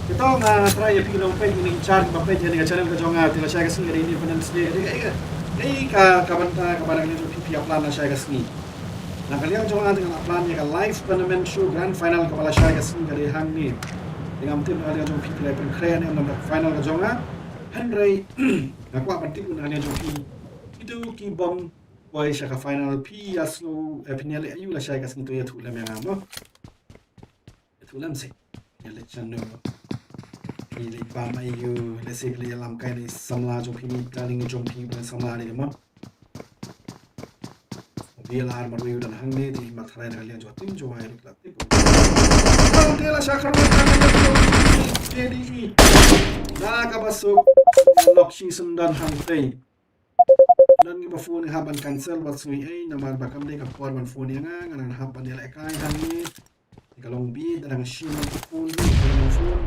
Kita nga try ïa phi long page ni char ba page ni ka channel ka jong nga, te lashai ka sngi ka dei Independence Day. Ka dei ka, ka, ka bynta kaba dang ïa phi phi ap plan lashai ka sngi. Na ka liang jong nga te nga la plan ïa ka live tournament show grand final kaba lashai ka sngi ka dei hangne. Te ngam tip na ka liang jong phi phi la pynkhreh ne em na ka final ka jong nga. Hynrei nga kwah ban tip na ka liang jong phi. Kito ki bym poi sha ka final, phi ïa sngew, eh, phin ïaleh aïu lashai ka sngi, to ïathuh lem ïa nga mo. Ïathuh lem seh. Ïaleh shano. Phi leh bam aïu, lehse phi leh ïalam kai na i samla jong phi, ni darling jong phi, ba samla ni mo. V L R marwei u don hangne, te ma tharai na ka liang jong team Jowai ruh la tip. Te la shah kharoi na ka liang jong J D E. Na kaba suk, lok shi sum don hangtei. Don kiba phone nga hap ban cancel bad sngewsih ei namar ba kam dei ka por ban phone ïa nga, nga nang hap ban ïalehkai hangne. Te ka long bit, dang shim ka phone, ka long phone.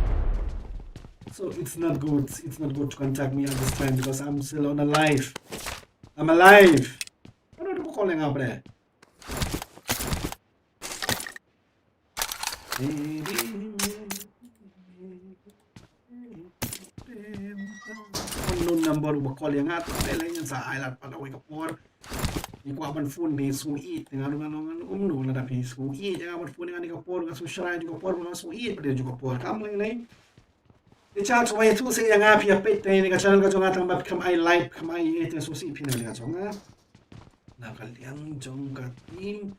So it's not good, it's not good to contact me at this time because I'm still on a live. I'm alive. Ano tu ko call nga bre? Unknown number uba call ïa nga, te lei ngan sa ai lad pat ha kawei ka por. Phi kwah ban phone phi sngew ïeit, te nga ruh nga long kumno, lada phi sngew ïeit ïa nga ban phone ïa nga kane ka por, nga sngew shrai jong ka por, nga sngew ïeit pat jong ka por. Kam lei lei. Te chat shuwa ïathuh seh ïa nga phi ïa peit ïa kane ka channel ka jong nga, tang ba phi kham ai like, kham ai ïeit, te sngewsih phi na ka liang jong nga. Na ka liang jong ka team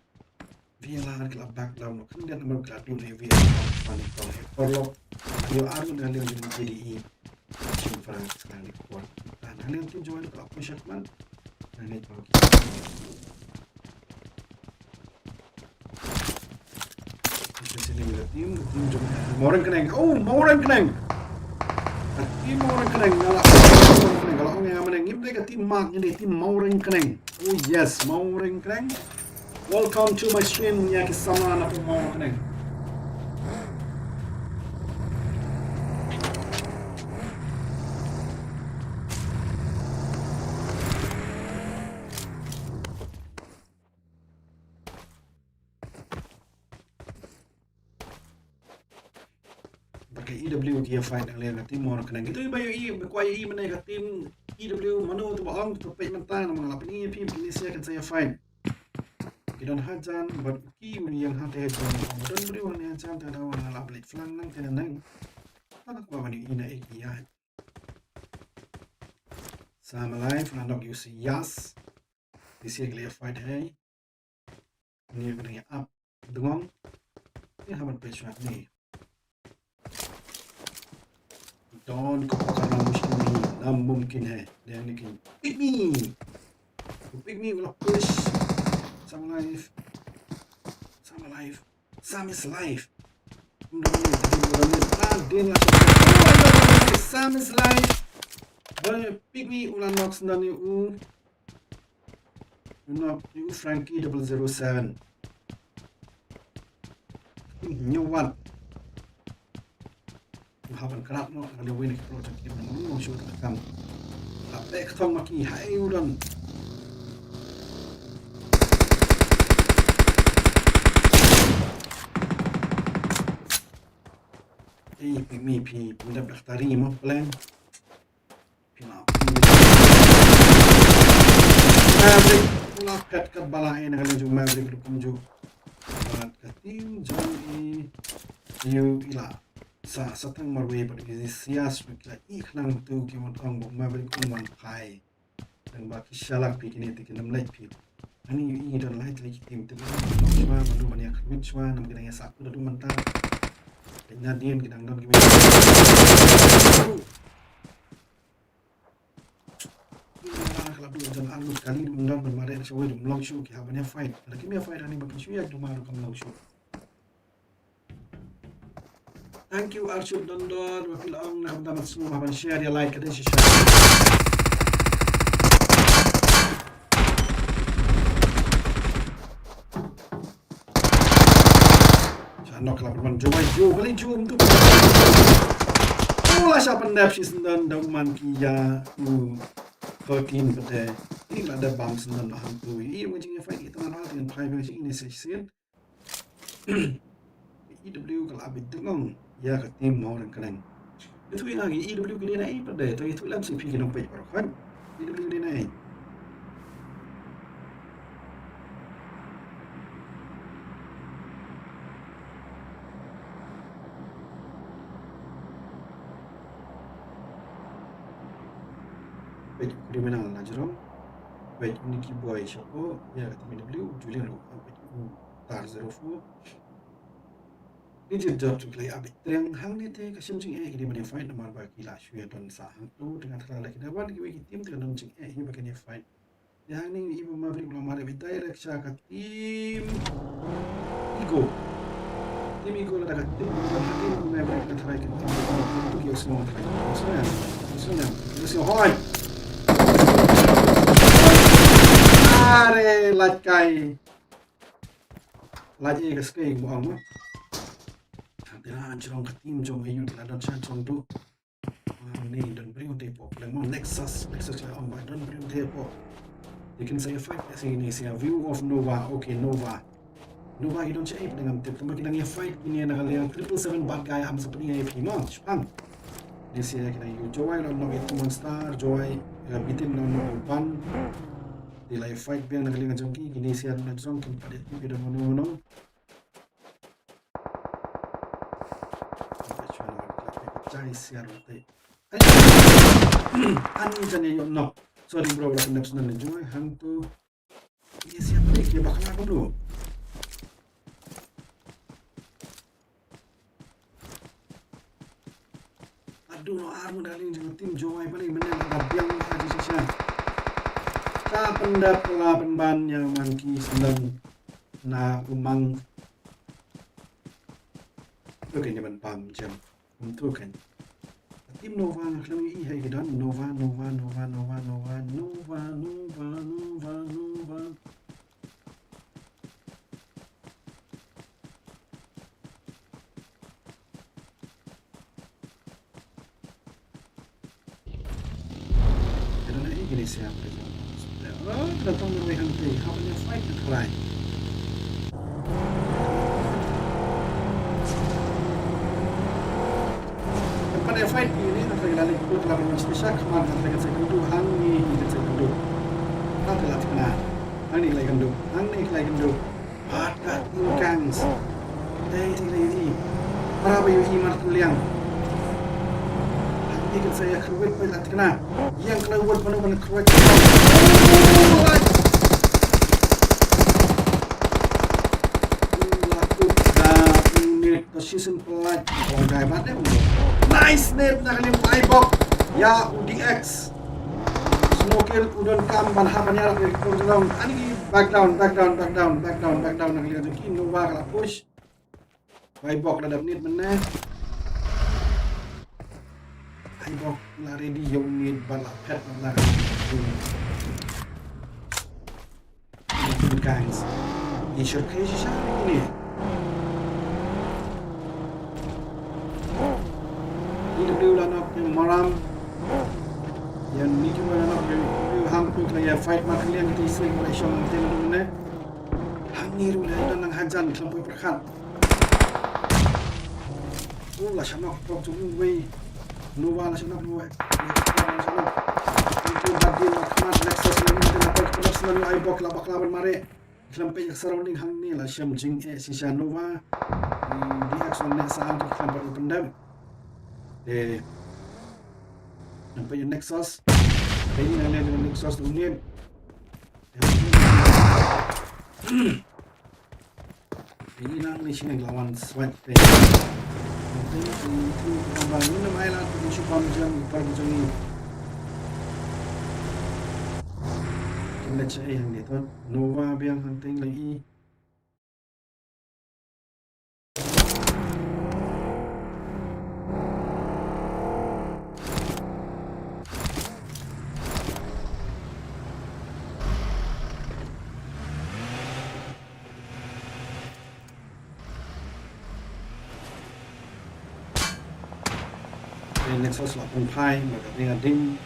V L R ki la back down, khyndiat namar ki la duna ïa V L R, panic down, hacker lock. Ïa arngut na ka liang jong J D E. Team France ka record. Na ka liang team jong nga ka la push shot man. Na ka liang team, team jong nga. Mawryngkneng. Oh, Mawryngkneng. Ka team Mawryngkneng. Nga la, Mawryngkneng. Ka la ong ïa nga mynne ngim dei ka team Mark, ngi dei team Mawryngkneng. Oh yes, Mawryngkneng. Welcome to my stream, ïa ki samla na pdeng Mawryngkneng. Bad ka E W ki ïa fight na ka liang ka team Mawryngkneng. Kito ba ïohi, ba kwah ïohi mynne ka team E W, mano to ba ong, to peit mynta, namar nga la pyni ïa phi, phi ïa sngewsih kan sa ïa fight. Ki don hajan bad u Ki u ïeng ha te hajan, ba don briew ha ne hajan, te da wan la blit flang nang te nang. Ka kwah ban ïohi na e ki ïa. Sam Alive, la knock ïa u Siyas. Ki sngewsih ki la ïa fight hei. Ni ka dang ïa ap dngong. Ni haban peit shwa ni. Don ko ka na mushkil ni, namumkin hai. Dang ni kin pick me. Pick me, u la push. Sam Alive. Sam Alive. Sam is alive. Sam is alive. Don pick me, u la knock sendon ïa u. Knock ïa u Frankie double zero seven. New one. Haban krat mo, ka dei wei na ki plot jong ki, mo, mo, shu ta kam. La pek thong ma ki, hai u don. Ei, phi, mi, phi, phi, dap dak tari mo, plan. Phi la, Maverick, u la phet kat ba la e na ka liang jong Maverick ruh kumjuh. Bad ka team jong i, ïa u i la sa, sa tang marwei bad ki Siyas ruh ki la i khnang tu ki wan ong ba Maverick um wan phai. Tang ba ki shalak phi kine te kin ym leit phi. Ani ïa i don lai tylli ki team te ba ym long shwa, ba du ban ïa khmih shwa, namar ki dang ïa sah ku da du mynta. Leit na dien ki dang don ki mih. Ki la ka la du jan an lut kali du don ban mareh shwa, du long shu ki hap ban ïa fight. Lada kim ïa fight ani ba ki shu ïa du ma ruh kam long shu. Thank you Arshut Dondon, ba phi la ong na ka bynta ban sngewbha ban share ïa, like ka dei shisha. Sha nok ka la pynban jowai jo kali jo mtu. Oh, la sha pyndep shi sendon da u man ki ïa u thirteen bad de. Ki la da bam sendon ba hangtu. I u jingïa fight ki tang ha ki phai ba shi ne session. E W ka la bit dengong ïa ka team Mawryngkneng. Ïathuh ïa nga ki E W ki dei na ei pat de, to ïathuh lem sha phi ki nongpeit baroh. E W ki dei na ei. Peit u Criminal na jrong. Peit u Nicky Boy shapoh, ïa ka team E W, Julian ruh, peit u Tar zero four. Ni jin jop jong ki la ïa bit triang hangne te ka shem jingeh ki dei ban ïa fight namar ba ki la shu ïa don sah hangtu, te nga tharai la ki da wan kiwei ki team te ka don jingeh hi ba kin ïa fight. Te hangne i ba Maverick u la mareh beit direct sha ka team Ego. Team Ego la da ka team Ego, ka team Maverick nga tharai kin team Ego. Team Ego sngewbha tharai. Sngewbha. Sngewbha. Sngewbha. Hoi. Are lait kai. Lait ïa ka skei mo ong mo. Te la jrong ka team jong ayu la don sha jrong tu. Ni don briew te pop. Leng mo Nexus, Nexus la ong ba don briew te pop. Te kin sa ïa fight, sa ïa ni sa ïa View of Nova. Okay, Nova. Nova ki don sha ei pdeng ngam tip. Tang ba ki dang ïa fight kine na ka liang triple seven bad guy, am sa pyni ïa phi mo. Shipang. Ni sa ïa kine ïa u Jowai la knock ïa u Monster, Jowai, ïa Bitin la knock ïa u Ban. Te la ïa fight biang na ka liang jong ki, kine siar na jong kin pat ïa tip ïa da mano mano. Jai siar te. Ai. Ani jan ïa ïoh nok. Sorry bro, la kena snan na jong hangto. Kine siar te ki bakla ka bro. Adu no ar mo darling jong tim jong ai bali menen da biang ha ji shisha. Ka pendap la penban ïa man ki sendang na umang. Tu kan ïa ban pam jam. Untuk kan. Tim Nova na khlem i hai gidan Nova Nova Nova Nova Nova Nova Nova Nova Nova. Kena na i kini siap. Oh, datang dari hangti. Haba ïa fight na khlai. Haba ïa fight ini na khlai lali kut la ban shisha khmat na khlai kan sa kendu hangne kan sa kendu. Haba la tikna. Hangne khlai kendu. Hangne khlai kendu. Pat ka Team Kangs. Dei dei dei dei. Para ba ïohi mar tynliang. Hangne kan sa ïa kyrwit pat la tikna. Ïeng khlem wad mano ban kyrwit. La kut da unit position pelait. Ong jai bat deh. Nice nade na ka liang Aibok. Ïa u D X. Smoke kill u don kam ban hap ban ïarap ïa ki por jong. Ani back down, back down, back down, back down, back down na ka liang jong ki Nova ka la push. Aibok la dap nit mynne. Aibok la ready ïa u nit ba la phet la ready. Guys. Ïa shirkhei shisha ni. Ïa W la nok ïa Maram. Ïa Mickey la nok ïa W hangtu la ïa fight ma ka liang ti sing la shong ti la mynne. Hangne ruh la don nang hajan khlem poi pyrkhat. Oh, la shanok pok jong u wei. Nova la shanok u wei. Nova la shanok. Itu hadir la khmat Nexus la mynta la pok khmat snan la Aibok la bakla ban mare. Khlem peit ïa ka surrounding hangne la shem jingeh shisha Nova. Hmm, D X wan ne sa ang khlem pat u pyndem. Eh. Nampak ïa Nexus. Peit ïa Nexus tu ni. Ini nang ni sini lawan sweat te. Ini tu tambah ni nama ai la tu shu pam jam par jam ni. Kita cek yang ni tu. Nova biang hunting lagi. Nexus la pung phai, ma ka ding a ding.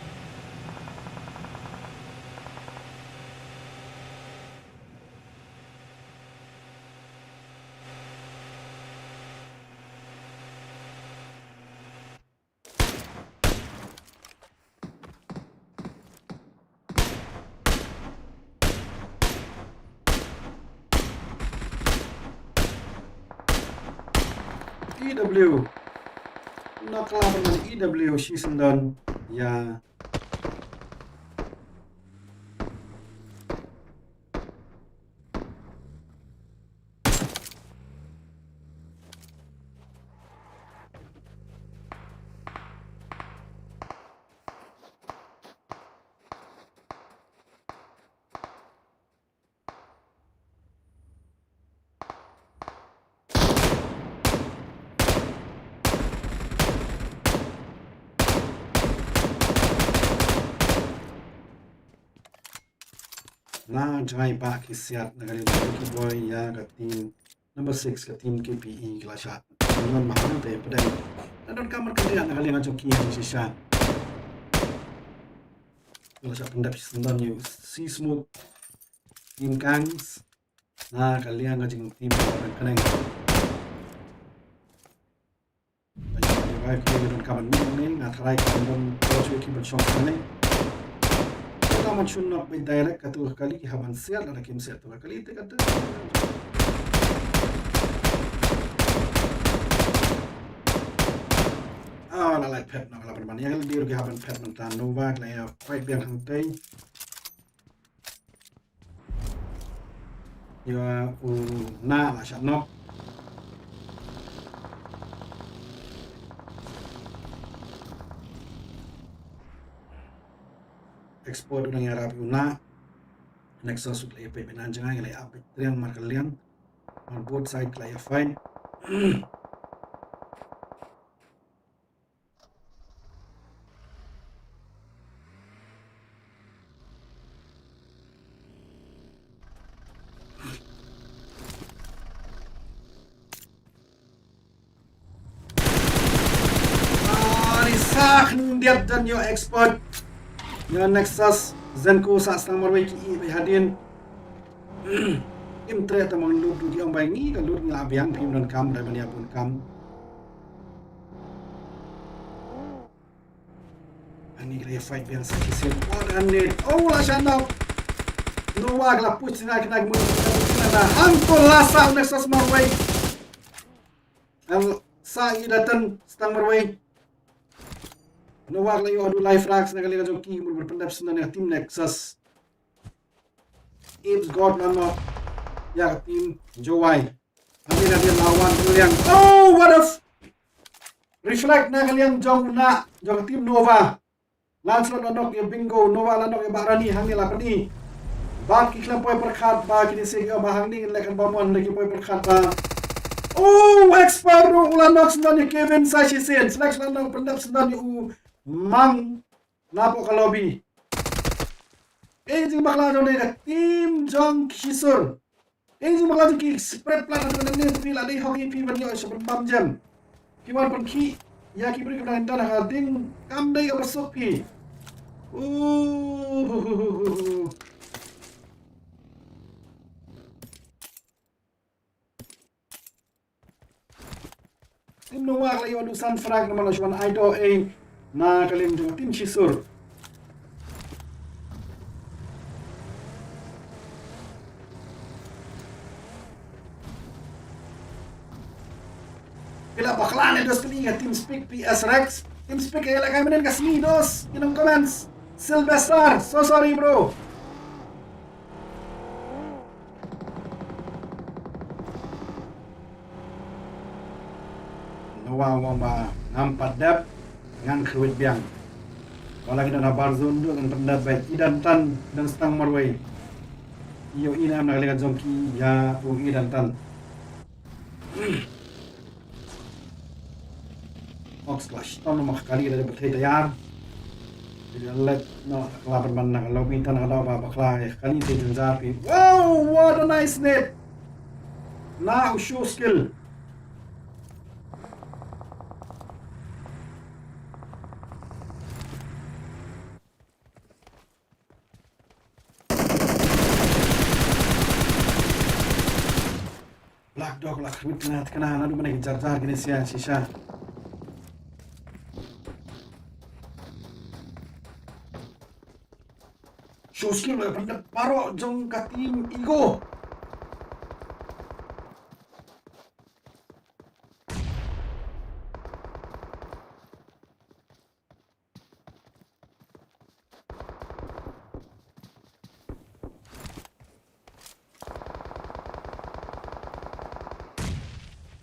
E W. Nok la ban E W shi syndon. Ïa. Na jngai ba ki siat na ka liang jong ki boi ïa ka team number six ka team K P E ki la shah. Ngan ma hang te pdeng. Na don kamar ka liang na ka liang jong ki ïa shisha. La shah pyndep shisha ïa u Sea Smoke. Team Kangs. Na ka liang ka jingtim ba kan khnang. Ba ïa ka revive ki don ka ban mih ne nga tharai ka ban don ko shu ki ban shong ka ne. Ka man shun nok beit direct katu ka kali ki hap ban siat, lada kim siat tu ka kali te katu. Ah, la lai phet nok la ban ban. Ïa ka lade ruh ki hap ban phet mynta. Nova la ïa fight biang hangtei. Ïa u Na la shah nok. Expert u dang ïarap ïa u Na. Nexus u la ïa peit beit na jngai, la ïa ap beit triang markylliang. On both side la ïa fight. Ah, ni sa khyndiat don ïa u Expert. Ïa u Nexus, Zenko sa sdang marwei ki ïeh beit hadien. Im treh te mang lut, lut ïa ong bai ngi ka lut ngi la biang phim donkam dei ban ïa bun kam. Ani ka la ïa fight biang sa shisien. What a net. Oh, la shah nok. Nova ka la push tynrai kynrai ka mut. Hangto la sah u Nexus marwei. Al sa i Datan sdang marwei. Nova ka la ïoh haduh lai frag na ka liang jong ki, mut ban pyndep syndon ïa ka team Nexus. Ibs Got la nok ïa ka team Jowai. Hadien hadien la wan ka liang. Oh, what a f-, reflect na ka liang jong u Na, jong ka team Nova. Lancelot la nok ïa Bingo, Nova la nok ïa Bah Rani, hangne la pyni. Bad ki khlem poi pyrkhat ba kine seh ki ong ba hangne ngin leh kan ba mon, hynrei ki poi pyrkhat ba. Oh, Expert ruh u la nok syndon ïa Kevin sa shisien. Flex la nok pyndep syndon ïa u Mang napoh ka lobby. Ei jingbakla jong ne ka team jong ki shisur. Ei jingbakla jong ki spread plan, haduh mynne phi la dei hok ïa phi ban ïoh sha ban bam jem. Phi wan pynkhih ïa ki briew ki ban don ha ka ding, kam dei kaba suk phi. Uh. Team Nova ka la ïoh haduh san frag namar la shu wan ai doh ei na ka liang jong team shisur. Ki la bakla ne dos pyni ka TeamSpeak P S Rex. TeamSpeak ka ïalehkai mynnin ka sngi dos. Ki nong comments. Sylvester, so sorry bro. Nova u ong ba ngam pat dep, ngan khrwit biang. Wat la ki don ha bar zone ruh ngan pyndep beit. I Dantan dang sdang marwei. Ïohi ne em na ka liang jong ki ïa u I Dantan. Ox Clash. Tam ma ka kali da ba thei tayar. Ïa leit noh ka la ban ban na ka lobby, tang na ka daw ba bakla ïa ka kali te jynjar phi. Wow, what a nice net. Na u show skill. Black Dog la khrwit na thikna naduh mynne ki jar jar kine sia shisha. Show skill la pyndep baroh jong ka team Ego.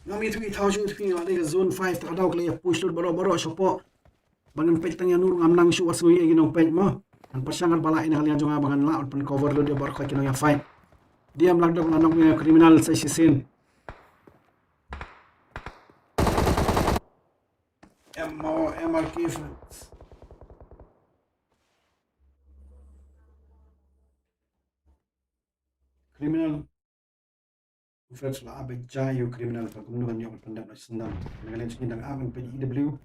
Ngam ithuh ithaw shuh ïa phi, la dei ka zone five, ta ka daw ka la ïa push lut baroh baroh shapoh. Ba ngan peit tang ïa no ruh ngam nang shuh, wat sngew ïa ki nongpeit mo. Ngan pyrshang ngan pala ïa na ka liang jong nga ba ngan lah ban pyncover lut ïa baroh ki nong ïa fight. Dei Black Dog la knock ïa u Criminal sa shisien. M O M R K friends. Criminal. U Fred la ap beit ja ïa u Criminal, ba kumno ban ïoh ban pyndep na shyndon. Na ka liang jong ngi dang ap ban peit E W.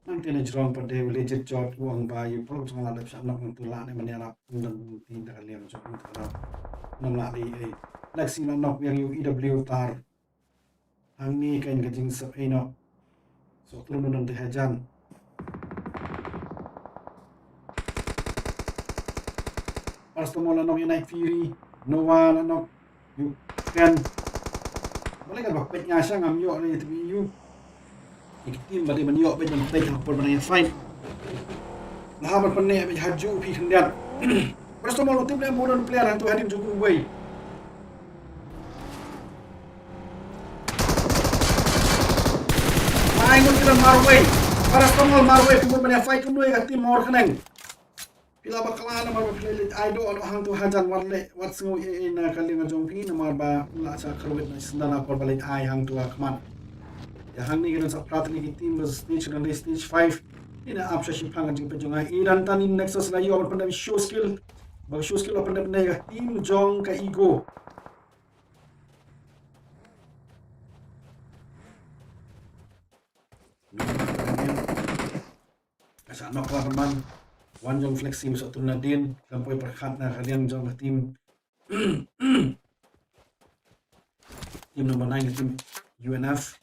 Nangta na jrong pat de u Legit Jot u ong ba ïa u Paul Jong la dep shah knock nangtu la ne ban ïarap pyndon ti na ka liang jong u ta. Nang la dei ei. Lexi la knock ïa u E W tar. Hangne ka in ka jingsep ei noh. So, trum don te hajan. Paracetamol la knock ïa Night Fury. Nova la knock ïa u Ken. Balei kaba peit nga sha ngam ïoh ne ïa tip ïa u. Ïa ki team ba dei ban ïoh beit ban peit ha por ban ïa fight. Nga hap ban pyneh beit ha ju phi khyndiat. Paracetamol u tip lem u don player hangtu hadien jong u wei. Ai ngut ila marwei. Paracetamol marwei kumno ban ïa fight kumno ïa ka team Mawryngkneng. Phi la bakla namar ba phi la leit ai doh doh hangtu hajan wat leh wat sngew ei ei na ka liang jong phi namar ba la sa kyrwit na sdang na por ba leit ai hangtu ha khmat. Ïa hangne ki don sa phra tylli ki team ba stage ka dei stage five. Ina ap sha shiphang ka jingpeit jong nga. Iran Tani Nexus la ïoh ban pyndep show skill. Ba show skill la pyndep na ka team jong ka Ego. Ka sa knock la ka man. Wan jong Flexi u sa tun nadien, kan poi pyrkhat na ka liang jong ka team. Team number nine ka team U N F.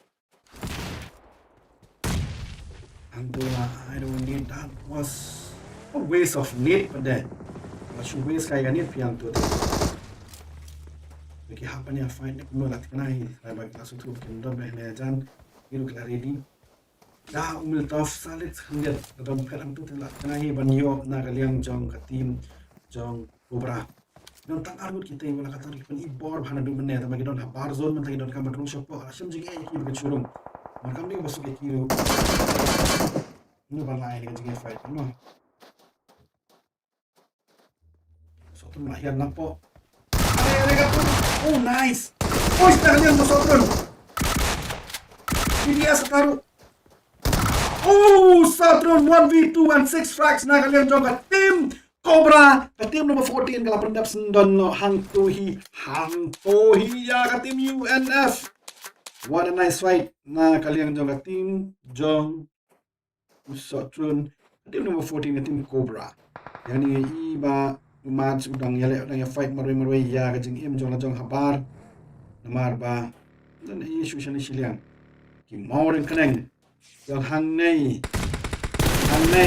Hangtu la, I don't need that was a waste of need pat de. Wa shu waste kai ka need phi hangtu. Ki hap ban ïa fight ne kumno la tikna hi, rai ba ki la shu thup kin don beh ne jan. Ki ruh ki la ready. Da u Miltov sa leit khyndiat, da dang phet hangtu te la tikna hi ban ïoh na ka liang jong ka team jong Cobra. Don tang ar ngut kita i wala ka tang ki pyn i bor bha naduh mynne, tang ba ki don ha bar zone, mynta ki don kam ban rung shapoh, la shem jingeh ïa ki ba ki shu rung. Mar kam dei ba suk ïa ki ruh. Ngi ban lai ïa ka jingeh fight mo. Sawtrun la hiar napoh. Are, are ka pun. Oh, nice. Oh, star liang mo Sawtrun. P D S ka ruh. Oh, Sawtrun one v two and six frags na ka liang jong ka team Cobra, ka team number fourteen ka la pyndep syndon noh hangto hi, hangto hi ïa ka team U N F. What a nice fight na ka liang jong ka team jong u Sawtrun, ka team number fourteen ka team Cobra. Ïa kane i ba u Mats u dang ïaleh, u dang ïa fight marwei marwei ïa ka jingim jong la jong habar. Namar ba don i shu shane shiliang. Ki Mawryngkneng. Jong hangne. Hangne.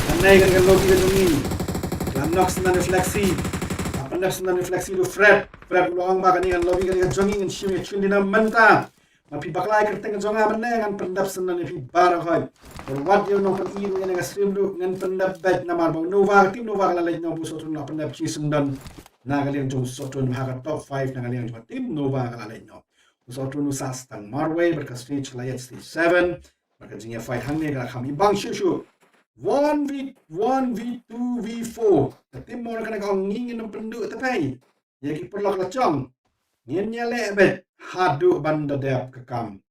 Hangne kan kan lobby ka jong ngi. Ka la knock syndon ïa Flexi. Ka pyndep syndon ïa Flexi to Fred. Fred u la ong ba kane kan lobby kane ka jong ngi, ngan shim ïa ka jingduna mynta. Ma phi bakla ïa ka kyrteng ka jong nga mynne ngan pyndep syndon ïa phi baroh hoi. Bad wat ïa u nongpyni ruh ïa kane ka stream ruh ngan pyndep beit namar ba u Nova, ka team Nova ka la leit noh, u Sawtrun la pyndep shi syndon. Na ka liang jong u Sawtrun ha ka top five na ka liang jong ka team Nova ka la leit noh. U Sawtrun u sah tang marwei bad ka stage ka la ïaid stage seven. Bad ka jingïa fight hangne ka la kham ibang shuh shuh. One v one v two v four. Ka team Mawryngkneng ka ong ngi ngin ym pynduh te pei. Ïa ki paralok la jong. Ngin ïaleh beit haduh ban da dep ka kam.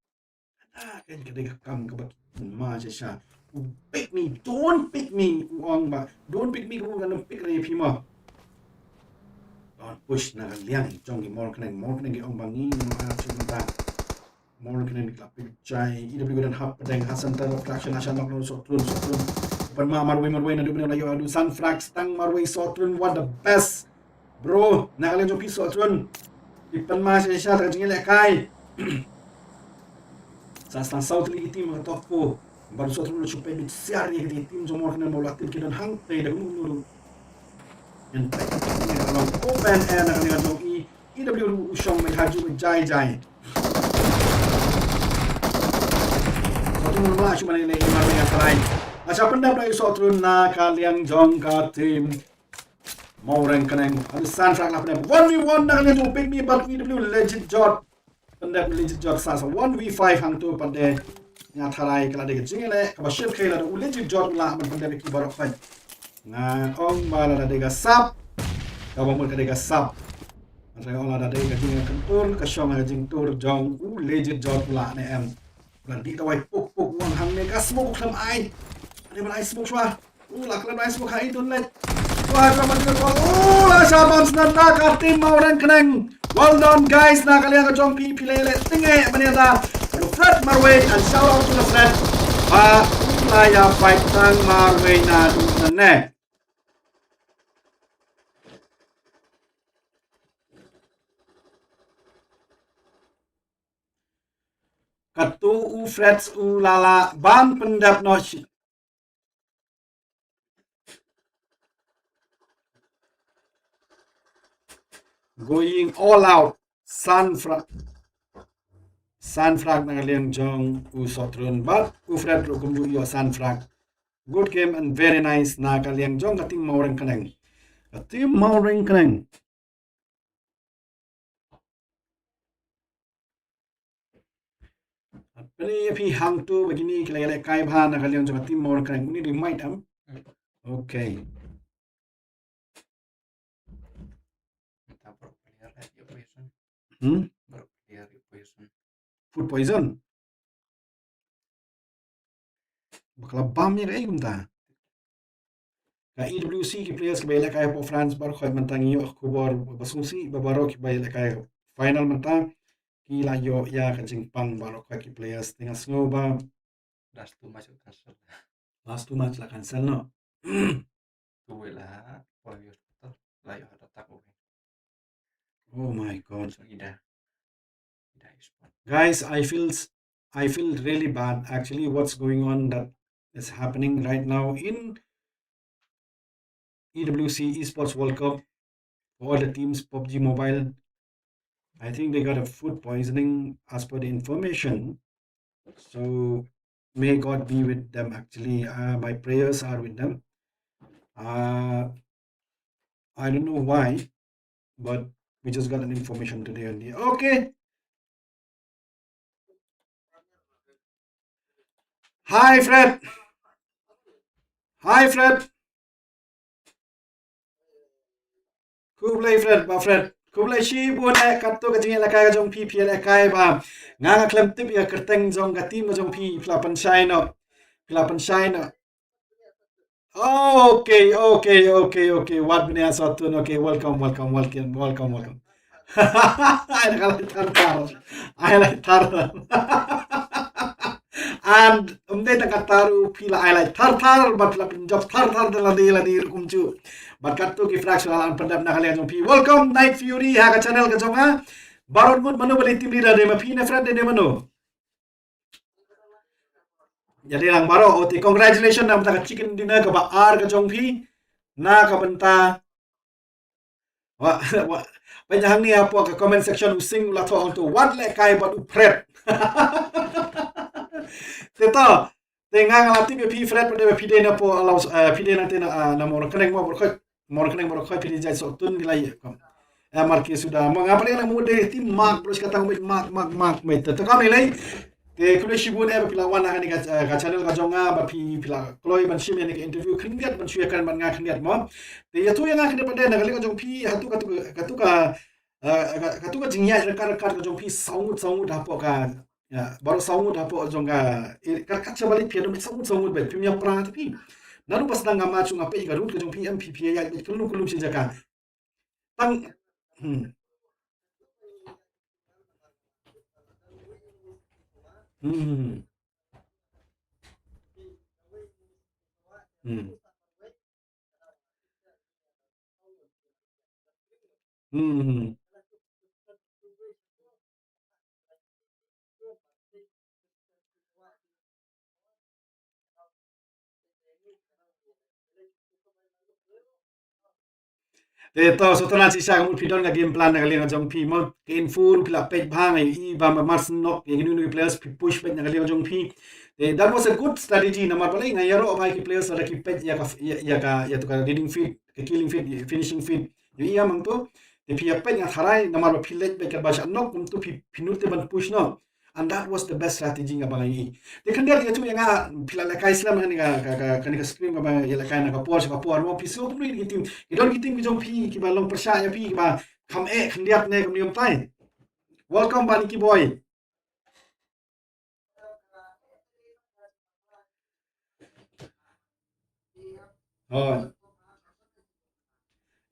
Ka dei ka kam kaba ki pynma shisha. U pick me, don't pick me, u ong ba don't pick me, ka u kan pick re phi mo. Don't push na ka liang jong ki Mawryngkneng, Mawryngkneng ki ong ba ngi ngim ai option mynta. Mawryngkneng ki la pick jai, E W ka don hap pdeng ha center of attraction, ha sha nok noh Sawtrun, Sawtrun. Pynma marwei marwei naduh mynne la ïoh haduh san frag tang marwei Sawtrun, what the best. Bro, na ka liang jong phi Sawtrun. Phi pynma shisha ta ka jingïalehkai. Sa sdang saw tylli ki team ha ka top four. Bad u Sawtrun u la shu peit beit siar ïa ki team jong Mawryngkneng ba u la tip ki don hangtei da kumno kumno ruh. Ngan peit ïa ka long open air na ka liang jong i. E W ruh u shong beit ha ju jai jai. Sawtrun u la shu mane lei mar ïa tharai. Acha pyndep da i Sawtrun na ka liang jong ka team Mawryngkneng. Haduh san frag la pyndep. One v one na ka liang jong u Pick Me bad u E W Legit Jot. Pyndep Legit Jot sa sa one v five hangto pat de. Nga tharai ka la dei ka jingïaleh kaba shyrkhei lada u Legit Jot u lah ban pyndep ïa ki baroh pat. Nga ong ba lada dei ka sap. Kaba mut ka dei ka sap. Nga tharai ong lada dei ka jingïakyntur ka shong ha ka jingtur jong u Legit Jot u lah ne em. Ba dih tawai puk puk wang hangne ka smoke u khlem ai. Ade ban ai smoke shuwa. U la khlem ai smoke ha i tun leh. Wah, khlem ai smoke. U la sha bam snan na ka team Mawryngkneng. Well done guys, na ka liang ka jong phi phi leh leh tynge ban ïada. Ka Fred marwei and shout out to the Fred. Ba u la ïa fight tang marwei naduh nane. Kato u Freds u la lah ban pyndep noh shi. Going all out. San Fra-, San Frak na ka liang jong u Sotrun bad u Fred ruh kumjuh ïoh San Frak. Good game and very nice na ka liang jong ka team Mawryngkneng. Ka team Mawryngkneng. Pynban ïa phi hangto ba kine ki la ïalehkai bha na ka liang jong ka team Mawryngkneng. Uni dei mic em. Okay. Mynta baroh player eh, ïa poison. Hmm? Baroh player ïa poison. Food poison. Bakla bam ïa kaei kumta. Ka E W C ki players kiba ïalehkai hapoh France baroh khoit mynta ngi ïoh khubor ba sngewsih ba baroh kiba ïalehkai final mynta ki la ïoh ïa ka jingpang baroh khoit ki players. Te nga sngew ba last two match la cancel. Last two match la cancel, no? Tu wei la, poi hospital, la ïoh heart attack, okay. Oh my God. So, ida, ida is fun. Guys, I feel s-, I feel really bad. Actually, what's going on that is happening right now in E W C Esports World Cup for all the teams, PUBG Mobile. I think they got a food poisoning as per the information. So may God be with them, actually. Uh, my prayers are with them. Uh, I don't know why, but we just got an information today only. Okay. Hi, Fred. Hi, Fred. Khublei Fred, Bah Fred. Khublei shibun eh, katto ka jingïalehkai ka jong phi, phi ïalehkai bha. Nga nga khlem tip ïa ka kyrteng jong ka team ka jong phi, phi la pynshai noh. Phi la pynshai noh. Okay, okay, okay, okay. Wat bniah Sotrun. Okay, welcome, welcome, welcome, welcome, welcome. Ai la thar thar. Ai la thar thar. And um dei tang kata ruh phi la ai la thar thar, bad phi la pynjop thar thar da lade lade ruh kumjuh. Bad katto ki flag shu la pyndep na ka liang jong phi. Welcome Night Fury ha ka channel ka jong nga. Baroh ngut, mano ba dei team leader, dei ma phi ne Fred ne dei mano? Ïa dei lang baroh. Oti, congratulations na ka bynta ka chicken dinner kaba ar ka jong phi. Na ka bynta Wa, wa, peit hangne hapoh ka comment section u Sing u la thoh hangto, wat lehkai bad u Fred. Te to, te nga nga la tip ïa phi Fred, peit phi dei na poh, eh, phi dei na te na, ah, na Mawryngkneng mo, Mawryngkneng, Mawryngkneng phi dei jait Sohtun ki la ïa kam. Eh, Marki suda mo, nga peit na mo dei team Mark, bro, kata mo Mark, Mark, Mark, mo te to kam ni lei. Te khublei shibun eh ba phi la wan ha kane ka, eh, ka channel ka jong nga, ba phi, phi la kloi ban shim ïa kane ka interview khyndiat, ban shu ïakren bad nga khyndiat mo. Te ïathuh ïa nga khyndiat pat de na ka liang ka jong phi, hato, hato, hato ka, eh, ka, hato ka jingïaid ryngkat ryngkat ka jong phi saw ngut saw ngut hapoh ka, ïa, baroh saw ngut hapoh jong ka, eh, ka, ka sha ba leit phi hato saw ngut saw ngut ba phim ïa pra te phi. Naduh ba sdang nga ma shu nga peit ka route ka jong phi em phi, phi ïaid beit kyllum kyllum shi jaka. Tang. Hmm. Hmm. Hmm. Hmm. Te to, so tang shisha ka mut phi don ka game plan na ka liang ka jong phi mo. Ka info ruh phi la peit bha, nga ïohi ba mar mar shen nok ïa kino kino ki players phi push beit na ka liang ka jong phi. Te that was a good strategy, namar balei nga ïaroh ba ki players lada ki peit ïa ka, ïa, ïa ka, ïa to ka leading feed, ka killing feed, finishing feed. Ïohi ïa mo to. Te phi ïa peit nga tharai namar ba phi leit beit katba shah nok, kumto phi, phi nud te ban push noh. And that was the best strategy nga ba nga ïohi. Te khyndiat ïathuh ïa nga, phi la lehkai slem kane ka, ka, ka, kane ka stream kaba ïalehkai na ka por sha ka por mo, phi sngew kumno ïa ki team? Ki don ki team ki jong phi kiba long pyrshah ïa phi kiba kham eh khyndiat ne kumne kumtai? Welcome Bah Nicky Boy. Oh.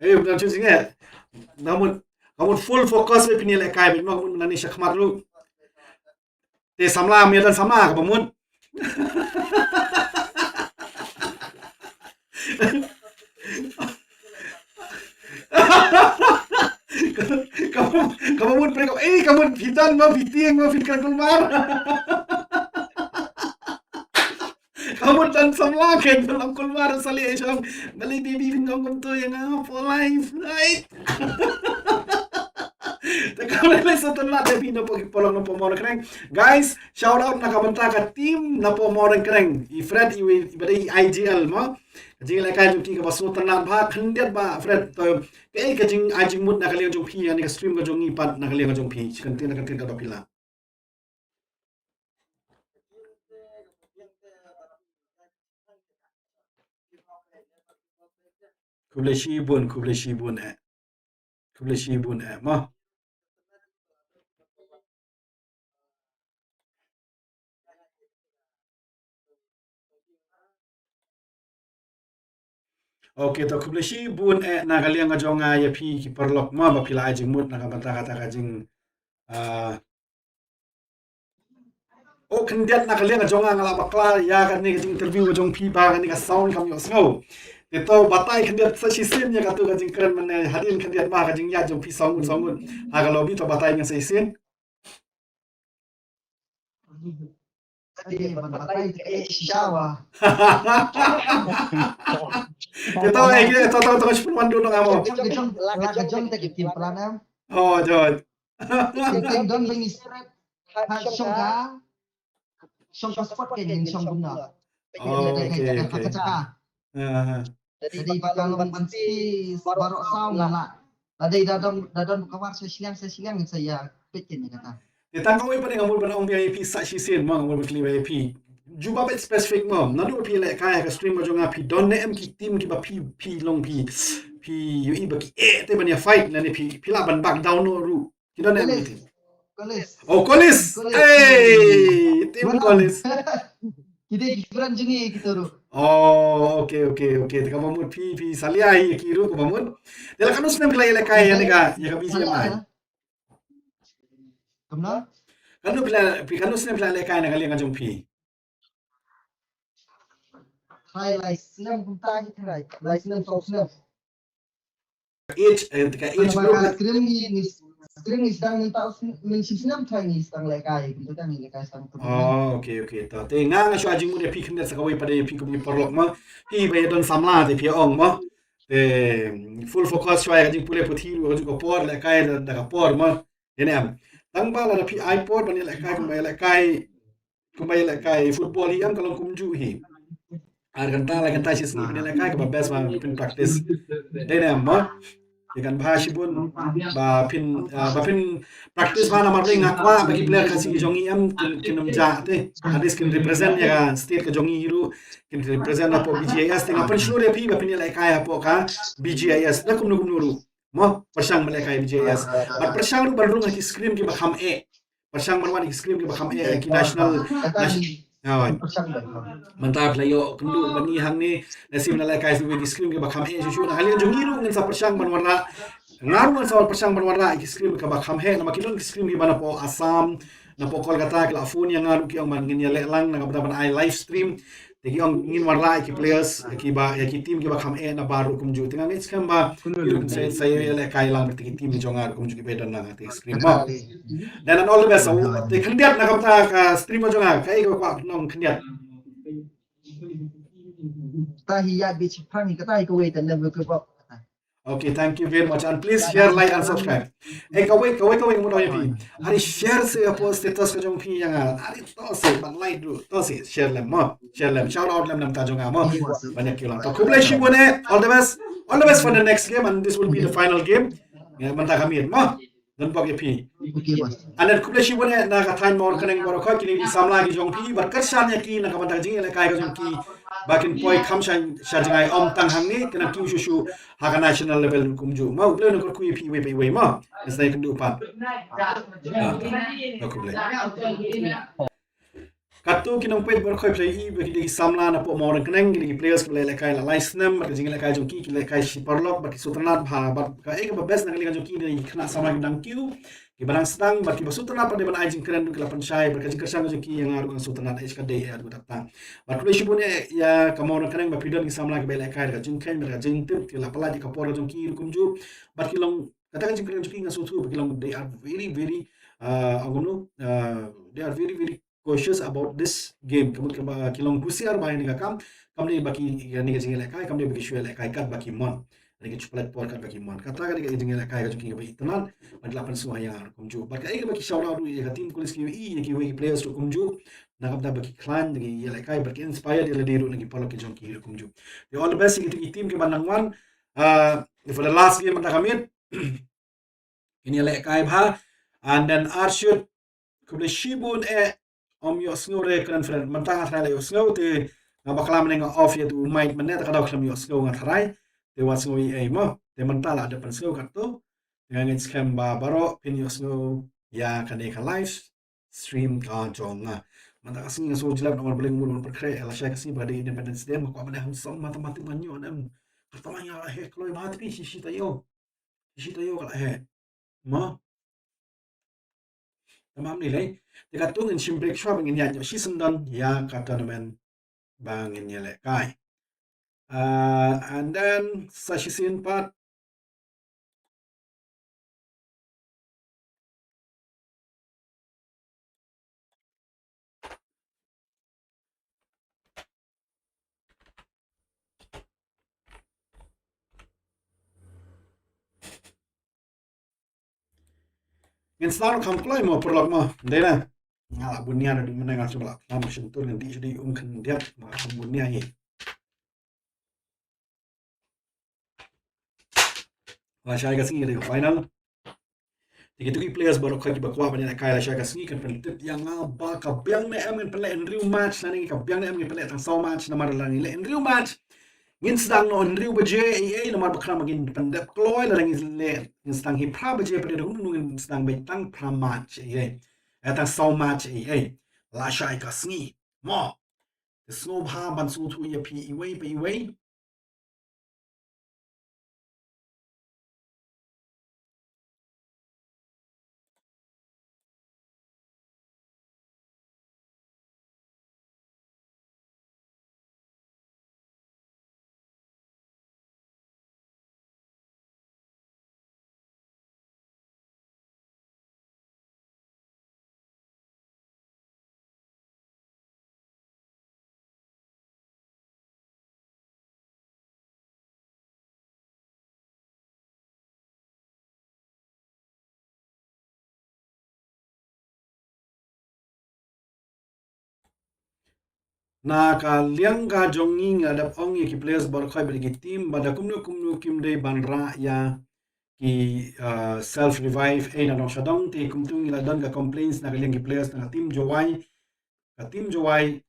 Eh, bukan cuci nge. Namun, namun full focus eh pynïalehkai bad namun nani shakhmat ruh. Te samla, mynta samla kaba mut. Kaba, kaba mut pyrkhat, eh, kaba mut phi don mo, phi tieng mo, phi kren kulmar. Kaba mut don samla, kren kulmar, sali, eh, shong. Bali baby, phi don kumto ïa nga for life, right? Khublei, khublei sngewtynnat ïa phi napoh ki paralok napoh Mawryngkneng. Guys, shout out na ka bynta ka team napoh Mawryngkneng. I Fred, i, i ba dei i I G L mo. Ka jingïalehkai jong ki kaba sngewtynnat bha, khyndiat bha Fred. To, kaei ka jingai jingmut na ka liang jong phi ïa kane ka stream ka jong ngi pat na ka liang ka jong phi. Shi kyntien, kyntien katba phi lah. Khublei shibun, khublei shibun eh. Khublei shibun eh, mo. Okay, to khublei shibun eh na ka liang ka jong nga ïa phi ki paralok mo ba phi la ai jingmut na ka bynta kata ka jing, ah, oh, khyndiat na ka liang ka jong nga, nga la bakla ïa kane ka jing interview ka jong phi ba kane ka sound kam ïohsngew. Te to batai khyndiat sa shisien ïa katu ka jingkren mynne, hadien khyndiat ba ka jingïaid jong phi saw ngut saw ngut ha ka lobby, to batai ngan sa shisien. Te to eh, to to to ka shipun wan dun nga mo. Oh, joi. Shongka, shongka sport ke ning shong bumna. Oh, okay, okay. Jadi ba long ban si baroh saw nga la. Da dei da don, da don ka war sa shiliang sa shiliang sa ïa peit kane kata. Te tang kawei pat nga mut ban ong ïa phi sa shisien mo, nga mut ban kylli ïa phi. Jubab bit specific mo, naduh phi lehkai ha ka stream ka jong nga phi don ne em ki team kiba phi, phi long phi, phi ïohi ba ki eh te ban ïa fight lane phi, phi lah ban back down noh ruh. Ki don ne em ki team. Kolis. Oh, Kolis. Hey, team Kolis. Ki dei ki friend jong ngi kita ruh. Oh, okay, okay, okay. Te kaba mut phi, phi salia hi ki ruh kaba mut. Te la katno snem phi la ïalehkai ïa kane ka, ïa ka B G M I? Kumno? Katno phi la, phi katno snem phi la lehkai na ka liang ka jong phi? Trai lai snem kumta hi trai. Lai snem saw snem. Age, eh, ka age group. Ka screen ngi, ngi screen ngi sdang mynta mynshi snem trai ngi sdang lehkai, kumta ngi lehkai sdang. Oh, okay, okay. To, te nga nga shu ai jingmut ïa phi khyndiat sa kawei pat ïa phi kum ki paralok mo. Phi ba ïa don samla te phi ong mo. Te full focus shuwa ïa ka jingpule puthi ruh ka juh ka por, lehkai da, da ka por mo. Ïa ne em. Tang ba lada phi ai por ban ïalehkai kumba ïalehkai, kumba ïalehkai football hi em ka long kumjuh hi. Ar kynta lai kynta shisngi phin ïalehkai kaba best ba phin practice. Dei ne em mo. Ïa kan bha shibun ba phin, ah, ba phin practice bha namar ba nga kwah ba ki player Khasi jong ngi em kin, kin ym jah te. At least kin represent ïa ka state ka jong ngi ruh. Kin represent hapoh B G I S te nga pynshlur ïa phi ba phin ïalehkai hapoh ka B G I S. Da kumno kumno ruh. Mo, pyrshang ban lehkai B G I S. Bad pyrshang ruh ban rung ha ki screen kiba kham eh. Pyrshang ban wan ki screen kiba kham eh, ki national, nas-, hooid. Mynta phi la ïoh kynduh ban ïa hangne, lashai phi la lehkai ki screen kiba kham eh shuh shuh, na ka liang jong ngi ruh ngin sa pyrshang ban wanrah. Nga ruh ngan sa pyrshang ban wanrah ki screen kiba kham eh, namar ki don ki screen kiba napoh Assam, napoh Kolkata, ki la phone ïa nga ruh ki ong ban ngin ïaleh lang, na ka bynta ban ai live stream. Te ki ong ngin wanrah ïa ki players, ïa kiba, ïa ki team kiba kham eh na baroh kumjuh. Te nga ngeit skhem ba ki ruh kin sa, sa ïalehkai lang bad ki team jong nga ruh kumjuh kiba don lang ha ka screen mo. Then and all the best. Te khyndiat na ka bynta ka stream jong nga, kaei kaba kwah ban ong khyndiat? Kata hi ïa bi chipang, kata hi kawei, te never give up. Okay, thank you very much. And please share, like and subscribe. Eh, kawei, kawei, kawei, nga mut ong ïa phi. Are share seh hapoh status ka jong phi ïa nga. Are toh seh, ban like ruh, toh seh, share lem mo. Share lem, shout out lem na ka bynta jong nga mo. Ban ïa kiew lang. To khublei shibun eh. All the best. All the best for the next game and this will be the final game. Ïa, mynta ka miet mo. Don bok ïa phi. Okay, boss. And then khublei shibun eh na ka thaiñ Mawryngkneng baroh khoit, kine ki samla ki jong phi, bad kyrshan ïa ki na ka bynta ka jingïalehkai ka jong ki. Ba kin poi kham sha, sha jngai ym tang hangne, kin ym kiew shuh shuh ha ka national level kumjuh. Mo, U Blei un kyrkhu ïa phi iwei pa iwei mo. Ngin sa ïakynduh pat. Ah, khublei. Katto ki nongpeit baroh khoit, phi la ïohi ba ki dei ki samla napoh Mawryngkneng, ki dei ki players kiba la ïalehkai la lai snem, bad ka jingïalehkai jong ki, ki lehkai shi paralok, bad ki sngewtynnat bha, bad kaei kaba best na ka liang jong ki, ki dei ki khynnah samla kiba dang kiew, kiba dang sdang, bad kiba sngewtynnat pat ban ai jingkren ruh ki la pynshai, bad ka jingkyrshan ka jong ki ïa nga ruh nga sngewtynnat eh, ka dei eh ruh kata. Bad khublei shibun eh ïa ka Mawryngkneng ba phi don ki samla kiba ïalehkai da ka jingkheiñ, da ka jingtip, ki la pynlait ïa ka por ka jong ki ruh kumjuh, bad ki long, kata ka jingkren jong ki nga sngewthuh ba ki long, they are very, very, uh, ong kumno, uh, they are very, very cautious about this game. Ka mut ka ba ki long husiar ba ïa kane ka kam, kam dei ba ki, ïa kane ka jingïalehkai, kam dei ba ki shu ïalehkai katba ki mon. Kane ka ju palat por katba ki mon. Kata kane ka jingïalehkai ka jong ki kaba itynnad. Bad la pynsngewbha ïa nga ruh kumjuh. Bad kaei kaba ki shout out ruh ïa ka team College ki ïohi ïa kiwei ki players ruh kumjuh. Na ka bynta ba ki khlaiñ da ki ïalehkai bad ki inspire ïa lade ruh na ki paralok ki jong ki ruh kumjuh. Te all the best ïa kito ki team kiba nang wan. Ah, for the last game mynta ka miet. Kin ïalehkai bha. And then Arshut, khublei shibun eh, ym ïohsngew re kren friend. Mynta nga tharai la ïohsngew te nga bakla mynne nga off ïa tu mic mynne te ka daw khlem ïohsngew nga tharai. Te wat sngew ei ei mo. Te mynta la dep pynsngew katto. Te nga ngeit skhem ba baroh phin ïohsngew ïa kane ka live stream ka jong nga. Mynta ka sngi nga sngew jlep namar balei nga mut ban pynkhreh lashai ka sngi ba ka dei Independence Day, nga kwah ban ïa handsome, mynta mynta nga ïoh nem. Kata ma nga la heh kloi bha te phi shi shi taïew. Shi taïew ka la heh. Mo. Te ma ym lei lei. Te katto ngin shim break shuwa ba ngin ïaid ïoh shisien don ïa ka tournament ba ngin ïalehkai. Ah, and then sa shisien pat ngin sdang kham kloi mo paralok mo. Dei na. Nga la bun nia da dei mynne nga shu ba la kham shyntur ngan dih shu dih um khyndiat ma kham bun nia hi. Lashai ka sngi ka dei ka final. Te kito ki players baroh kiba kwah ban ïalehkai lashai ka sngi kan pyntip ïa nga ba ka biang ne em ngin pynleh hynriew match, lane ka biang ne em ngin pynleh tang saw match namar lada ngi leh hynriew match ngin sdang noh hynriew baje ei ei namar ba khnang ba ngin pyndep kloi, lada ngi leh ngin sdang hi phra baje pat de da kumno ngin sdang beit tang phra match ei ei. Eh, tang saw match ei ei. Lashai ka sngi. Mo. Te sngewbha ban sngewthuh ïa phi iwei pa iwei. Na ka liang ka jong ngi nga dap ong ïa ki players baroh khoit bad ki team ba da kumno kumno kim dei ban rah ïa ki, uh, self revive ei na dong sha dong, te kumtu ngi la don ka complaints na ka liang ki players na ka team Jowai. Ka team Jowai,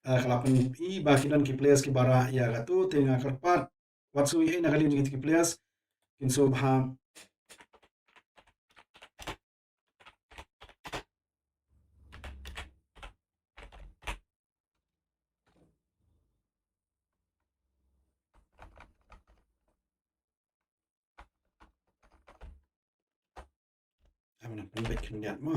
uh, ka la pyn-i ba ki don ki players kiba rah ïa kato, te nga kyrpad wat sngewthuh ei na ka liang jong ki players. Kin sngewbha Am na pynbeit khyndiat mo.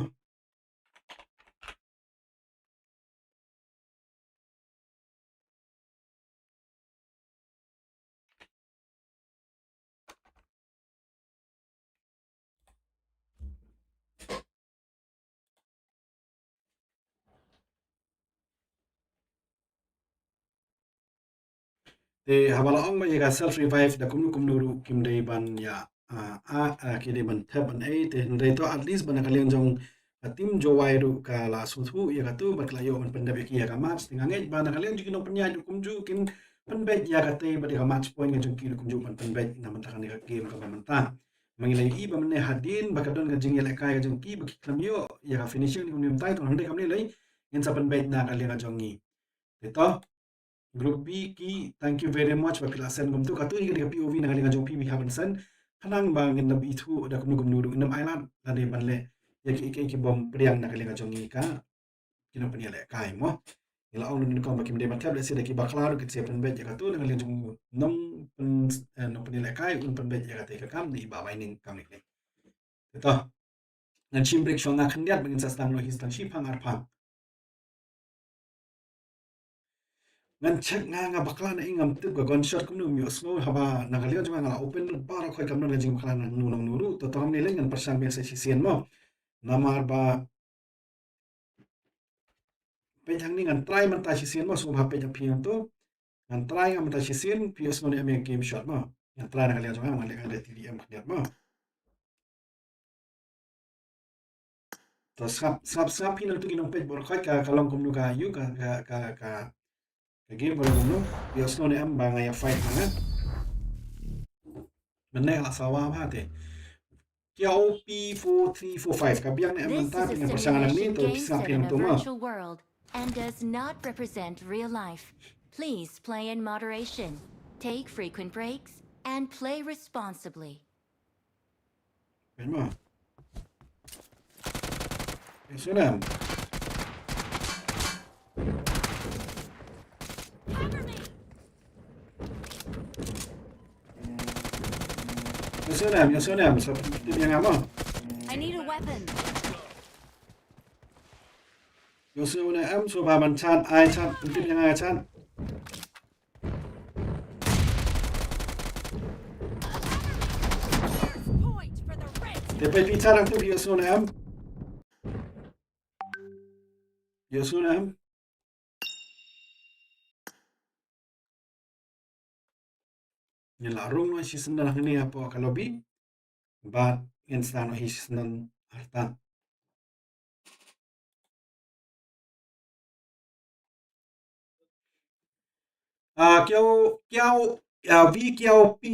Te haba la ong ba ïa ka self revive da kumno kumno ruh kim dei ban ïa, ah, ah, ah, ki dei ban thep ban ei, te hynrei to at least ba na ka liang jong ka team Jowai ruh ka la sngewthuh ïa kato bad ka la ïoh ban pyndep ïa ki ïa ka match. Te nga ngeit ba na ka liang jong ki nongpynïaid ruh kumjuh kin pynbeit ïa kata bad ïa ka match point ka jong ki ruh kumjuh ban pynbeit na mynta kane ka game kaba mynta. Ma ngi la ïohi ba mynne hadien ba ka don ka jingïalehkai ka jong ki ba ki khlem ïoh ïa ka finishing ne kumne mynta, to hynrei kam lei lei ngin sa pynbeit na ka liang ka jong ngi. Te to Group B ki, thank you very much ba phi la send kumtu. Kato hi ka dei ka P O V na ka liang ka jong phi, phi hap ban send. Khnang ba ngin ym ithuh da kumno kumno ruh, ngin ym ailad lane ban leh ïa ki, ki, ki bym pdiang na ka liang ka jong ngi ka, ki nongpynïalehkai mo. Ngi la ong ruh nyngkong ba kim dei ban thep, lehse da ki bakla ruh kin sa pynbeit ïa kato na ka liang jong u nongpyn, eh, nongpynïalehkai un pynbeit ïa kata ka kam ne i Bah Baining kam ne. Te to. Ngan shim break shuwa nga khyndiat ba ngin sa sdang noh hi tang shiphang arphang. Ngan check nga, nga bakla na i, ngam tip ka gunshot kumno, ym ïohsngew haba na ka liang jong nga nga la open baroh khoit, kam don ka jingbakla na nangno nangno ruh. To to kam ne lei, ngan pyrshang biang sa shisien mo. Namar ba peit hangne ngan try mynta shisien mo, sngewbha peit ha phi hangto. Ngan try nga mynta shisien, phi ïohsngew ne em ïa ka game shot mo. Ngan try na ka liang jong nga, ngan leh ka T D M khyndiat mo. To sngap, sngap, sngap phi nangtu ki nongpeit baroh khoit ka, ka long kumno ka ïu ka, ka, ka, ka, ka game ka long kumno. Ïohsngew ne em ba nga ïa fight ma nga. Mynne la sawa bha te. Kiao P four three four five. Ka biang ne em mynta phi ngan pyrshang nangne to sngap phi nangtu mo. This is a simulation generated in a virtual world and does not represent real life. Please play in moderation. Take frequent breaks and play responsibly. Peit mo. Ïohsngew ne em. Ïohsngew ne em, ïohsngew ne em, sa tip ïa nga mo. I need a weapon. Ïohsngew ne em, so ba man chat, ai chat, tip ïa nga chat. Te peit phi chat nangtu phi ïohsngew ne em. Ïohsngew ne em. Ngin la rung noh shisien hangne hapoh ka lobby. Bad ngin sdang noh shisien artat. Ah, kiao, kiao, ah, V kiao P.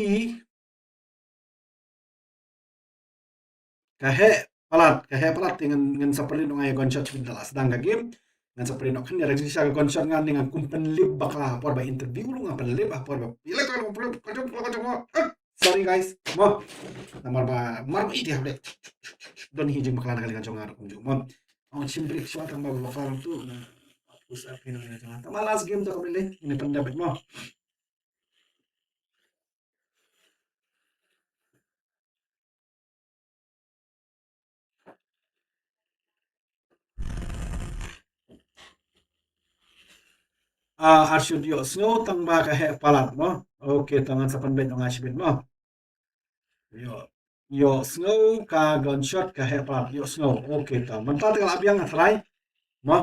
Ka heh palat, ka heh palat te ngan, ngan sa pynrit noh nga ïa gunshot shibit da la sdang ka game. Ngan sa pynrit noh khyndiat, jingshisha ka gunshot nga ne nga kum pynlip bakla ha por ba interview ruh nga pynlip ha por ba. Ila ka pynlip, ka jong, ka jong, eh, sorry guys. Mo. Namar ba, mar ba iti hap dei. Don hi jingbakla na ka liang jong nga ruh kumjuh mo. Ong shim break shuwa tang ba bakla ruh tu. Push up hi na ka liang jong nga. Tang ba last game to ka pynlip. Ini pyndep mo. Ah, ar shu ïohsngew tang ba ka heh palat mo. Okay, tang ngan sa pynbeit noh nga shibit mo. Ïoh, ïohsngew ka gunshot ka heh palat, ïohsngew. Okay, tang. Mynta te ka la biang nga try. Mo.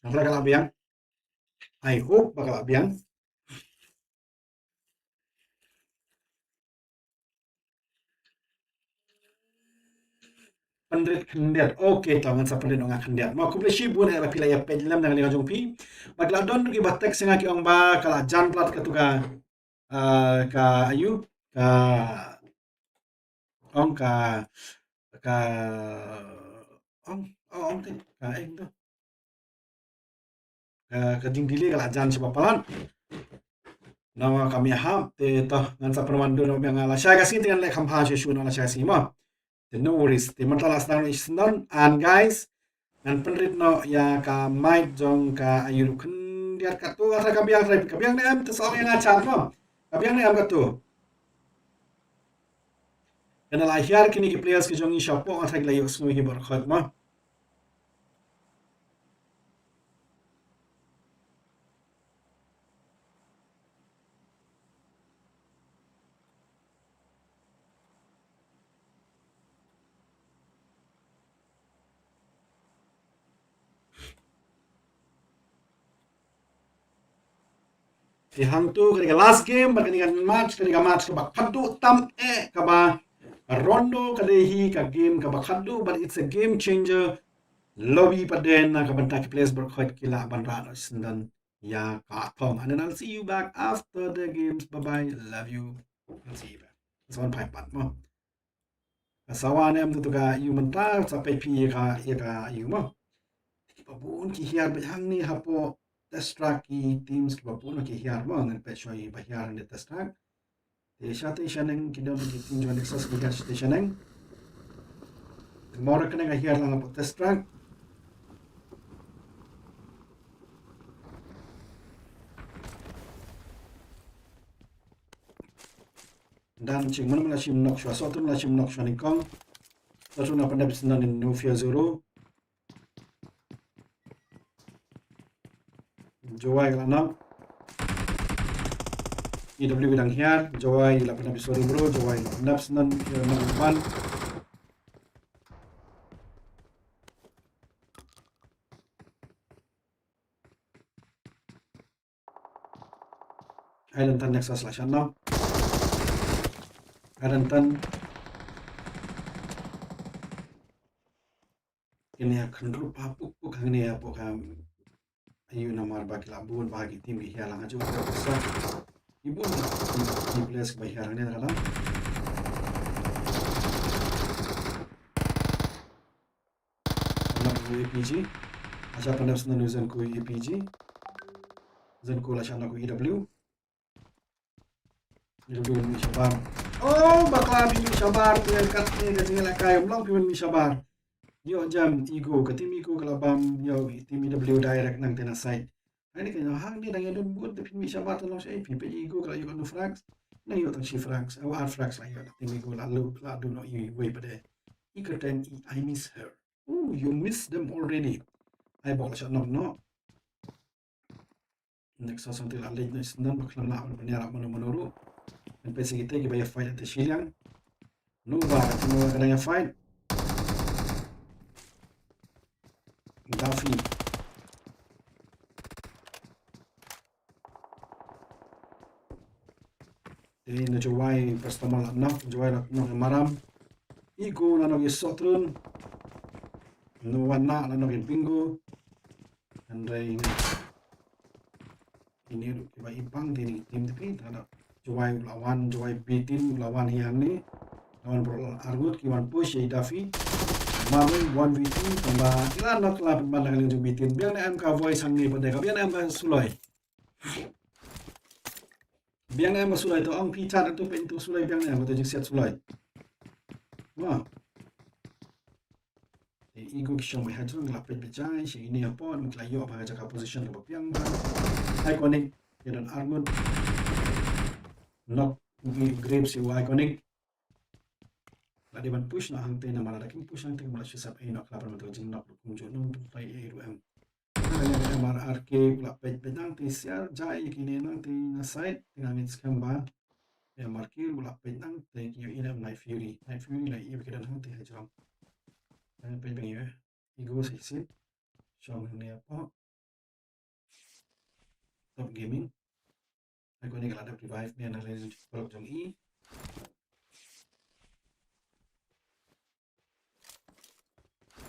Nga try ka la biang. I hope ba ka la biang. Pynrit khyndiat. Okay, to ngan sa pynrit noh nga khyndiat. Mo, khublei shibun eh ba phi la ïa peit lem na ka liang jong phi. Bad la don ruh kiba text ïa nga ki ong ba ka la jan palat katu ka, ah, ka aïu, ka ong ka, ka, ong, ong, ong te, ka, eh, to. Ka, ka jingdelay ka la jan shibun palat. Namar kam ïahap te to ngan sa pynwan duna biang la shai ka sngi te ngan leh kham bha shuh shuh na la shai ka sngi mo. Te no worries. Te mynta la sdang noh shisien and guys, ngan pynrit noh ïa ka mic jong ka aïu ruh khyndiat katu, nga tharai ka biang, tharai ka biang ne em, te sa ong ïa nga chat mo. Ka biang ne em katu. Kane la hiar kine ki players ki jong ngi shapoh, nga tharai ki la ïohsngew hi baroh khoit mo. Te hangtu ka dei ka last game, bad ka dei ka match, ka dei ka match kaba khadduh tam eh, kaba ka rondo, ka dei hi ka game kaba khadduh, but it's a game changer. Lobby pat dei na ka bynta ki players baroh khoit ki lah ban rah noh shisien ïa ka thong. And then I'll see you back after the games. Bye bye. Love you. I'll see you back. Sa wan phai pat mo. Ka sawa ne em tu ka aïu mynta, sa peit phi ïa ka, ïa ka aïu mo. Kiba bun ki hiar beit hangne hapoh Test Track ki teams kiba bun ki hiar mo, ngan peit shuwa ïa ba hiar hangne Test Track. Te sha te shaneng ki don ki team jong Nexus ki hiar sha te shaneng. Mo ra kane ka hiar lang hapoh Test Track. Dan ching mano mano shim nok shuwa, soto mano shim nok shuwa nyngkong. Soto na pynda bisna ni Nufia Zuru. Jowai la nok. E W dang hiar, Jowai la pynda bisna bro, Jowai la pynda bisna ni man. Ai, lynter Nexus la shut down. Rantan. Kine ïa khynrup ha puk puk hangne ïa puk ha. Ayu namar ba ki la bun ba ki team ki hiar lang ha ju ka sa. Ki bun ki, ki players ba hiar hangne ka dang. Anak ku A P G. Asha pandap sna nu zan ku A P G. Zan ku la sha anak ku E W. Ïa, ïa, ïa, shabar. Oh, bakla phi shabar, ïa, kat ne ka jingïalehkai, ym long phi shabar. Ïoh jam Ego, ka team Ego ka la bam, ïa, team E W direct nangta na side. Hangne ka ïoh hangne dang ïa don bun te phi shabar te long sha phi, phi Ego ka la ïoh no frags. Nang ïoh tang shi frags, aw ar frags la ïoh, team Ego la lu, la du noh iwei pat de. I kyrteng i I miss her. Oh, you miss them already. Ai bok la shah nok noh. Next song te la leit na snan ba khlem lah ban pynïarap mano mano ruh. Ngan peit sa kita kiba ïa fight te shiliang. Nova, ka Nova ka dang ïa fight. Daffy. Te na Jowai, customer la knock, Jowai la knock ïa Maram. Ego la knock ïa Sotrun. Nova na la knock ïa Bingo. Hynrei ine ruh kiba i pang te ine ki team te phi, te ka dei Jowai u la wan, Jowai B team u la wan hi hangne. La wan bro ar ngut ki wan push ïa i Daffy. Marwei one v two tang ba i la knock la pynban na ka liang jong B team. Biang ne em ka voice hangne pat de, ka biang ne em ka suloi. Biang ne em ka suloi, to ong phi chat to pyn to suloi, biang ne em ka to jingsiat suloi. Wah. Te Ego ki shong beit ha jrong, la peit beit jai sha ine hapoh, ki la ïoh bha ka jaka position kaba biang bha. Iconic ïa don ar ngut. Knock u Graves ïa u Iconic. La dei ban push noh hangtei namar lada kim push hangtei kumba la shu sap ei noh, ka la pynmynta ka jingknock ruh kumjuh, nongtrai ei ruh em. Ka la ïa ka M R R K, u la peit beit nangtei, siar jai ïa kine nangtei na side, te nga ngeit skhem ba M R K u la peit nangtei, ki ïoh i ne em Night Fury. Night Fury la ïoh i ba ki don hangtei ha jrong. Nang peit beit ïoh. Ego sa shisien. Shong hangne hapoh. Top Gaming. Iconic ka la dep revive ne na lane jong i.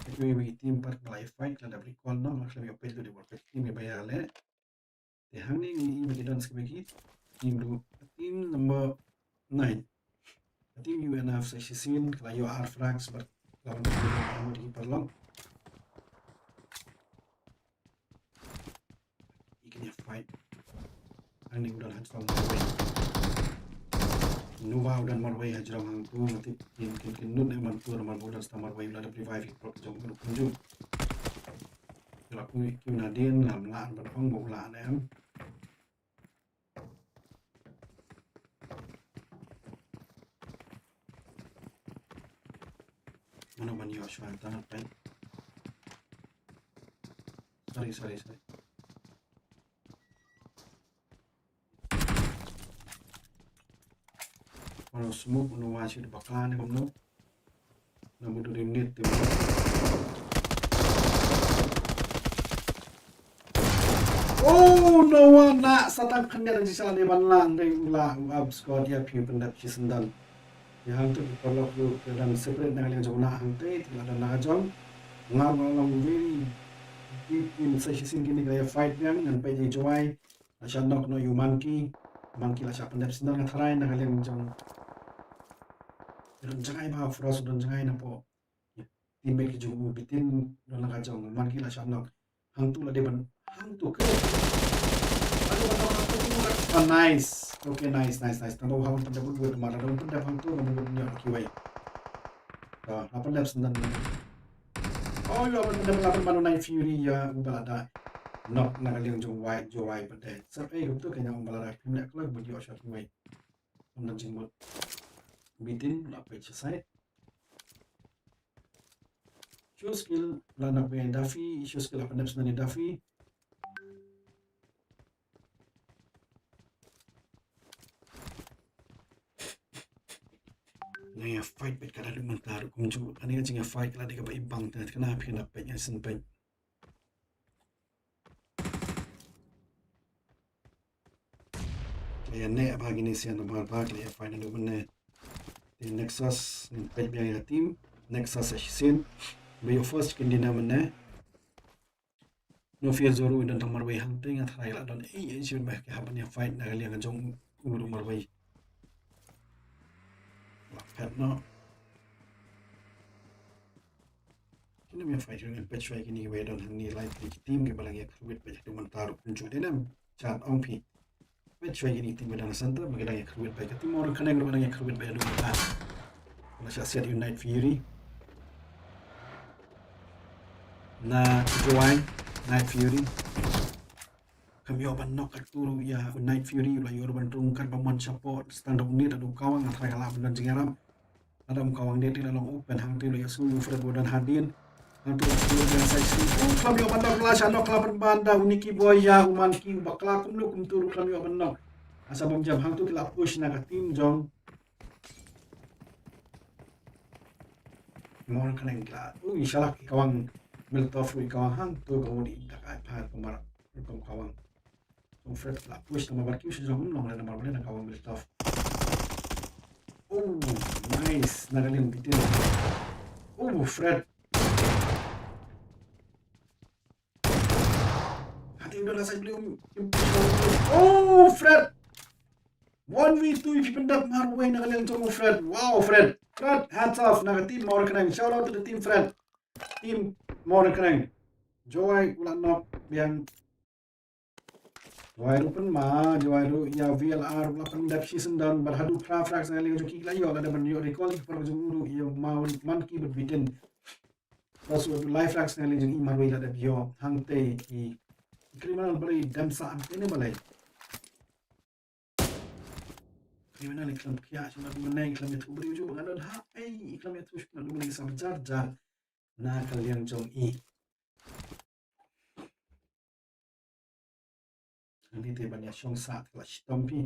Iconic i team pat ka la ïa fight, ka la dep recall noh, ma khlem ïa peit, dei bor peit team ïa ba ïa leh. Te hangne ngi i ba ki don skhem ki team ruh, team number nine. Team U N F sa shisien ka la ïoh ar frags bad ka la wan ki paralok. I kine fight. Hangne u don ha jrong marwei. Nova u don marwei ha jrong hangtu, nga tip kin kin kin nud ne man tu, namar ba u don star marwei, u la dep revive ïa ki paralok jong u ruh kumjuh. Ki la poi ki u nadien, ngam lah ban ong ba u lah ne em. Mano ban ïoh shuwa tang peit. Sorry, sorry, sorry. Mano smoke, mano wa shi bakla ne kumno. Na mudu di nit ti. Oh, Nova na sa tang khyndiat jingshah ne ban lang dei u la u abscond ïa phi pyndep shi sendal. Ïa hangtu ki paralok ruh ki dang separate na ka liang jong u na hangtei, te la don na ka jong. Nga ruh nga long very deep in sa shisien kine ki la ïa fight biang, ngan peit ïa Jowai. La shah knock noh ïa u Monkey. Monkey la shah pyndep sendal, nga tharai na ka liang jong. Don jngai ba Frost don jngai na pdeng teammate ki jong u, Bitin don la ka jong, Monkey la shah knock. Hangtu la dei ban, hangtu ke. Aduh, aduh, hangtu ke. Ah, nice. Okay, nice, nice, nice. Tang ba u hangtu pyndep u, u, mar, la don pyndep hangtu, la don pyndep kiwei. Ka, la pyndep sendal. Oh, ïa, ban pyndep, la pynban u Night Fury ïa u ba la da knock na ka liang jong White, jong White pat de. Sep ei kumtu kane u ba la da pynleh kloi ban ïoh shot kiwei. Ym don jingmut. Bitin la peit sha side. Show skill la knock ïa Daffy, show skill la pyndep sendal ïa Daffy. Ngi ïa fight beit ka da dum mynta ruh kumjuh. Kane ka jingïa fight ka la dei kaba ibang te, kane phi na peit, ngi sngewbha. Ka la ïa neh bha kine sien, namar ba ka la ïa fight naduh mynne. Te Nexus, ngin peit biang ïa ka team Nexus sa shisien. Ba ïoh first kin dina mynne. No Fear Zoro i don tang marwei hangtei, nga tharai la don ei ei shuh ba ki hap ban ïa fight na ka liang ka jong u ruh marwei. La phet noh. Kine ym ïa fight shuh, ngin peit shuwa ïa kine kiba ïa don hangne lai ki team kiba dang ïa kyrwit beit haduh mynta ruh kumjuh de, nem Chan Ong Phi. Peit shuwa ïa kine ki team ba dang na center, ba ki dang ïa kyrwit beit. Ka team Mawryngkneng ruh ba dang ïa kyrwit beit haduh mynta. La shah siat ïa u Night Fury na Jowai, Night Fury. Kam ïoh ban knock katto ruh ïa u Night Fury, u la ïoh ruh ban rung katba mon shapoh, tang da u Nit, da u Kawang, nga tharai ka lah ban don jingïarap. Lada u Kawang de te la long open hangtei, u la ïohsngew u Fred ba don hadien. Hangtei u Fred ba don side side. U khlem ïoh ban knock, la shah knock, la pynban da u Nicky Boy ïa u Monkey, u bakla kumno kumto ruh khlem ïoh ban knock. Asa bym jam hangtei ki la push na ka team jong Mawryngkneng ki la. U, inshallah ki Kawang Miltoff ruh i Kawang hangtei ka wadi da ka ai pha kumar rukom Kawang. Jong Fred la push namar ba ki shu jong um long le namar ba le na Kawang Miltoff. Oh, nice. Na ka liang bitin. Oh, Fred. Hati udah rasa beli um. Oh, Fred. One v two, ïa phi pyndap marwei na ka liang jong u Fred. Wow, Fred. Fred, hats off na ka team Mawryngkneng. Shout out to the team, Fred. Team Mawryngkneng. Jowai u la knock biang. Jowai ruh pynma, Jowai ruh ïa V L R u la pyndap shisyndon, bad haduh phra frags na ka liang jong ki, ki la ïoh, lada ban ïoh recall ki por jong u ruh ïa Monkey bad bitin. Plus u lai frags na ka liang jong i marwei la dep ïoh, hangtei i Criminal balei dem sah hangtei ne balei. Criminal i khlem khiah shuh na u mynne, i khlem ïathuh briew shuh ba ngan don ha ei, i khlem ïathuh shuh na u mynne, i sa jar jar na ka liang jong i. Hangne te ban ïa shong sah te la shitom phi.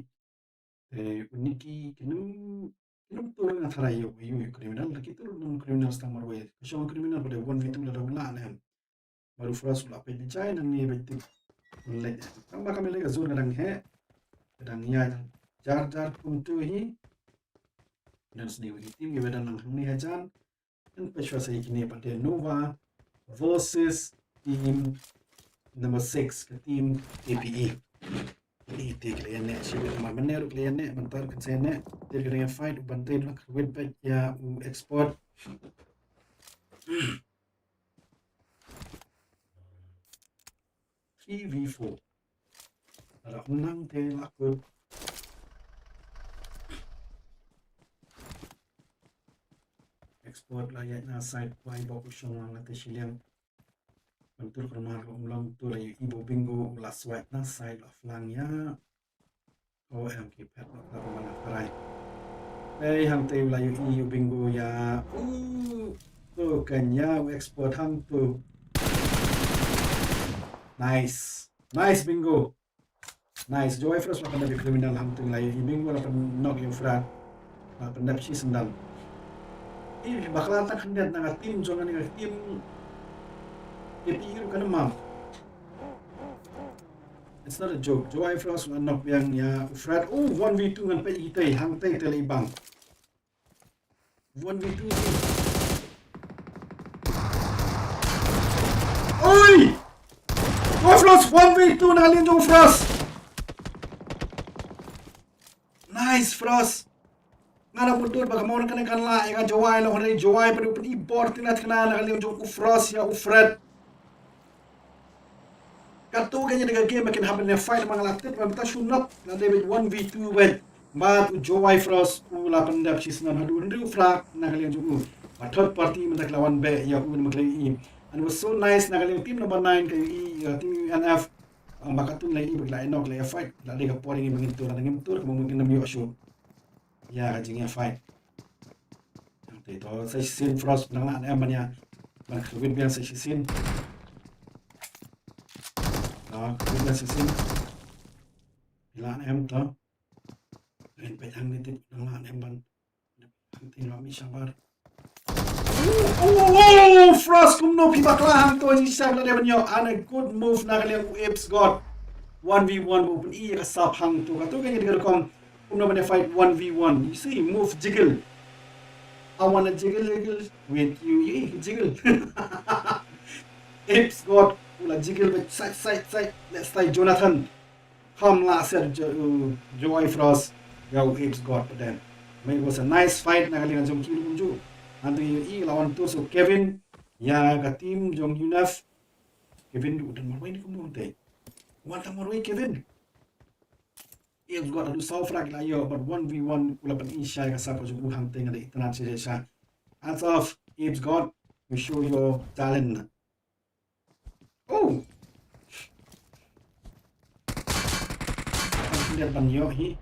Te u Nicky ki nym, ki nym tur nga tharai ïa u, ïa u Criminal, la ki tur nym Criminal tang marwei. Ka shong Criminal ba dei one v two lada u lah ne em. Bad u Frost u la peit bijai nangne bad tip un leit. Tang ba ka mih leit ka zone ka dang heh. Ka dang ïaid jar jar kumto hi. Don sni wi ki team kiba dang nang hangne hajan. Ngan peit shuwa sa ïa kine pat, te Nova versus team number six, ka team K P E. Ite ki la ïa neh shibit, namar mynne ruh ki la ïa neh, mynta ruh kin sa ïa neh. Te ki la ïa fight, u Bantei u la kyrwit beit ïa u Expert. Three v four. Lada ym nang te la kut. Expert la ïaid na side kwai bok u shong lang la te shiliang. Ban tur kyrmar ruh ym long, tur la ïohi ba u Bingo u la swipe na side, la flang ïa. O em, ki phet la ka ban try. Ei, hangtei u la ïohi u Bingo ïa u. To kan ïa u Expert hangto. Nice. Nice Bingo. Nice. Jowai Frost la pyndep ïa u Criminal, hangto la ïohi Bingo la pynnok ïa u Fred. La pyndep shisyndon. Ih, bakla tang khyndiat na ka team jong kane ka team. K P E ruh ka nang map. It's not a joke. Jowai Frost la knock biang ïa u Fred. Oh, one v two, ngan peit ïa kitei, hangtei te la i bang. One v two. Oi! Jowai Frost, one v two na ka liang jong u Frost. Nice Frost. Nga la mutdur ba ka Mawryngkneng kan lah ïa ka Jowai, long hynrei Jowai pat u pyn-i bor tyngeh tyngeh na ka liang jong u Frost ïa u Fred. Katto ka dei ka game ba kin hap ban ïa fight, ma nga la tip ba mynta shu knock, la dei beit one v two beit. Bad u Jowai Frost u la pyndep shisyndon haduh hynriew frag na ka liang jong u. Ba third party mynta ki la wan beh ïa u, namar ki la ïohi. And it was so nice na ka liang team number nine ka ïohi, uh, team U N F. Ba katto la ïohi ba ki la ïa knock, la ïa fight, la dei ka por ïa ngi ba ngin tur, lada ngim tur kumno ngin ym ïoh shuh ïa ka jingïa fight. Te to sa shisien Frost, nang lah ne em ban ïa, ban kyrwit biang sa shisien. To kyrwit biang sa shisien. Lah ne em to. Ngin peit hangne te nang lah ne em ban. Hangtei la mih shabar. Oh, oh, oh, Frost, kumno phi bakla hangto, jingshisha la dei ban ïoh, and a good move na ka liang u Apes God. One v one, ba u pyn-i ïa ka sap hangto, kato ka dei ka rukom kumno ban ïa fight one v one. You see, move jiggle. I wanna jiggle, jiggle with you. Ïohi ka jiggle. Apes God, u la jiggle beit sait, sait, sait. Let's try Jonathan. Kham lah set Jo-, uh, Joy Frost ïa u Apes God pat. It was a nice fight na ka liang jong ki ruh kumjuh. Hangta ïohi la wan tour u Kevin ïa ka team jong U N F. Kevin ruh u don marwei ne kumno hangta. Wan tang marwei Kevin. Apes God haduh saw frag la ïoh, but one v one u la pyni shai ka sap jong u hangta, nga da itynnad shisha shisha. Hats off, Apes God, you show your talent. Oh! Khyndiat ban ïoh hi.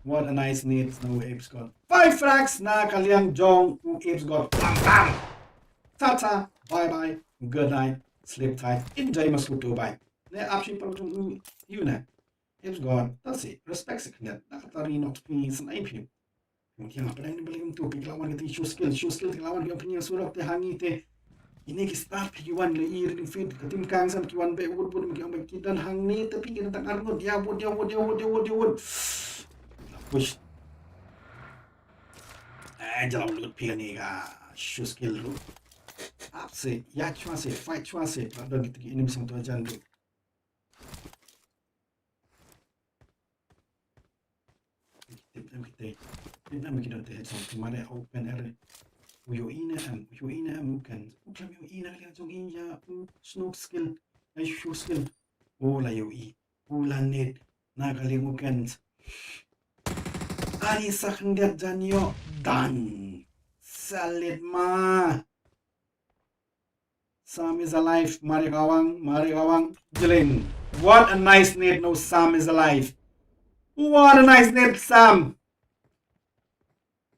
What a nice nade na u Apes God. Five frags na ka liang jong u Apes God. Bam, bam! Tata, bye bye, good night, sleep tight, enjoy mosquito bite. Ne ap shi paralok jong u, ïoh ne. Apes God, that's it. Respect sa khyndiat. Na kata ri not phi san ai phi. Ki nga pdeng ni ba lei kumto, phi ki la wan kata ki show skill, show skill ki la wan ki ong phi ïa surok te hangne te. Ine ki start phi ki wan le i ring fit, ka team kang sam ki wan beit wut wut, ki ong beit ki don hangne te phi ki don tang arngut, ïa wut, ïa wut, ïa wut, ïa wut, ïa wut. Push. Eh, jala lut phi kane ka show skill ruh. Ap se, ïa chwa se, fight chwa se, pa don kita ki enemy sam to jan ruh. Tip em kita. Tip em kita te headshot. Kemare open area. U ïohi ne em, u ïohi ne em u Ken. U khlem ïohi na ka liang jong i ïa u smoke skill. Ai show skill. U la ïohi. U la nade. Na ka liang u Ken. Ani sa khyndiat jan ïoh. Done. Solid ma. Sam is alive, Mari Kawang, Mari Kawang, Jiling. What a nice nade, no, Sam is alive. What a nice nade, Sam.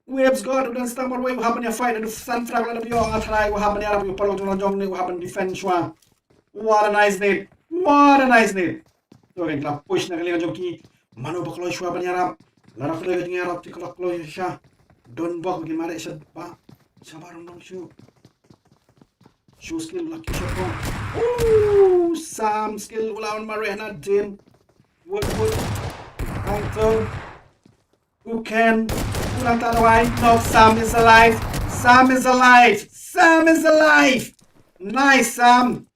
U Apes God, u don stang marwei, u hap ban ïa fight, u san frag la da ïoh, nga try, u hap ban ïarap, u paralok jong la jong ne, u hap ban defend shwa. What a nice nade. What a nice nade. To, ki la push na ka liang jong ki. Mano ba kloi shuwa ban ïarap. Lada kloi ka jingïarap te ka la kloi sha. Don bok ki mareh sha ba. Shabar ym long shu. Shu skill la ki shot bom. Ooh, Sam skill u la wan mareh na dien. Wood, wood. Hunter. U Ken. U la ta dawai. No, Sam is alive. Sam is alive. Sam is alive. Nice, Sam.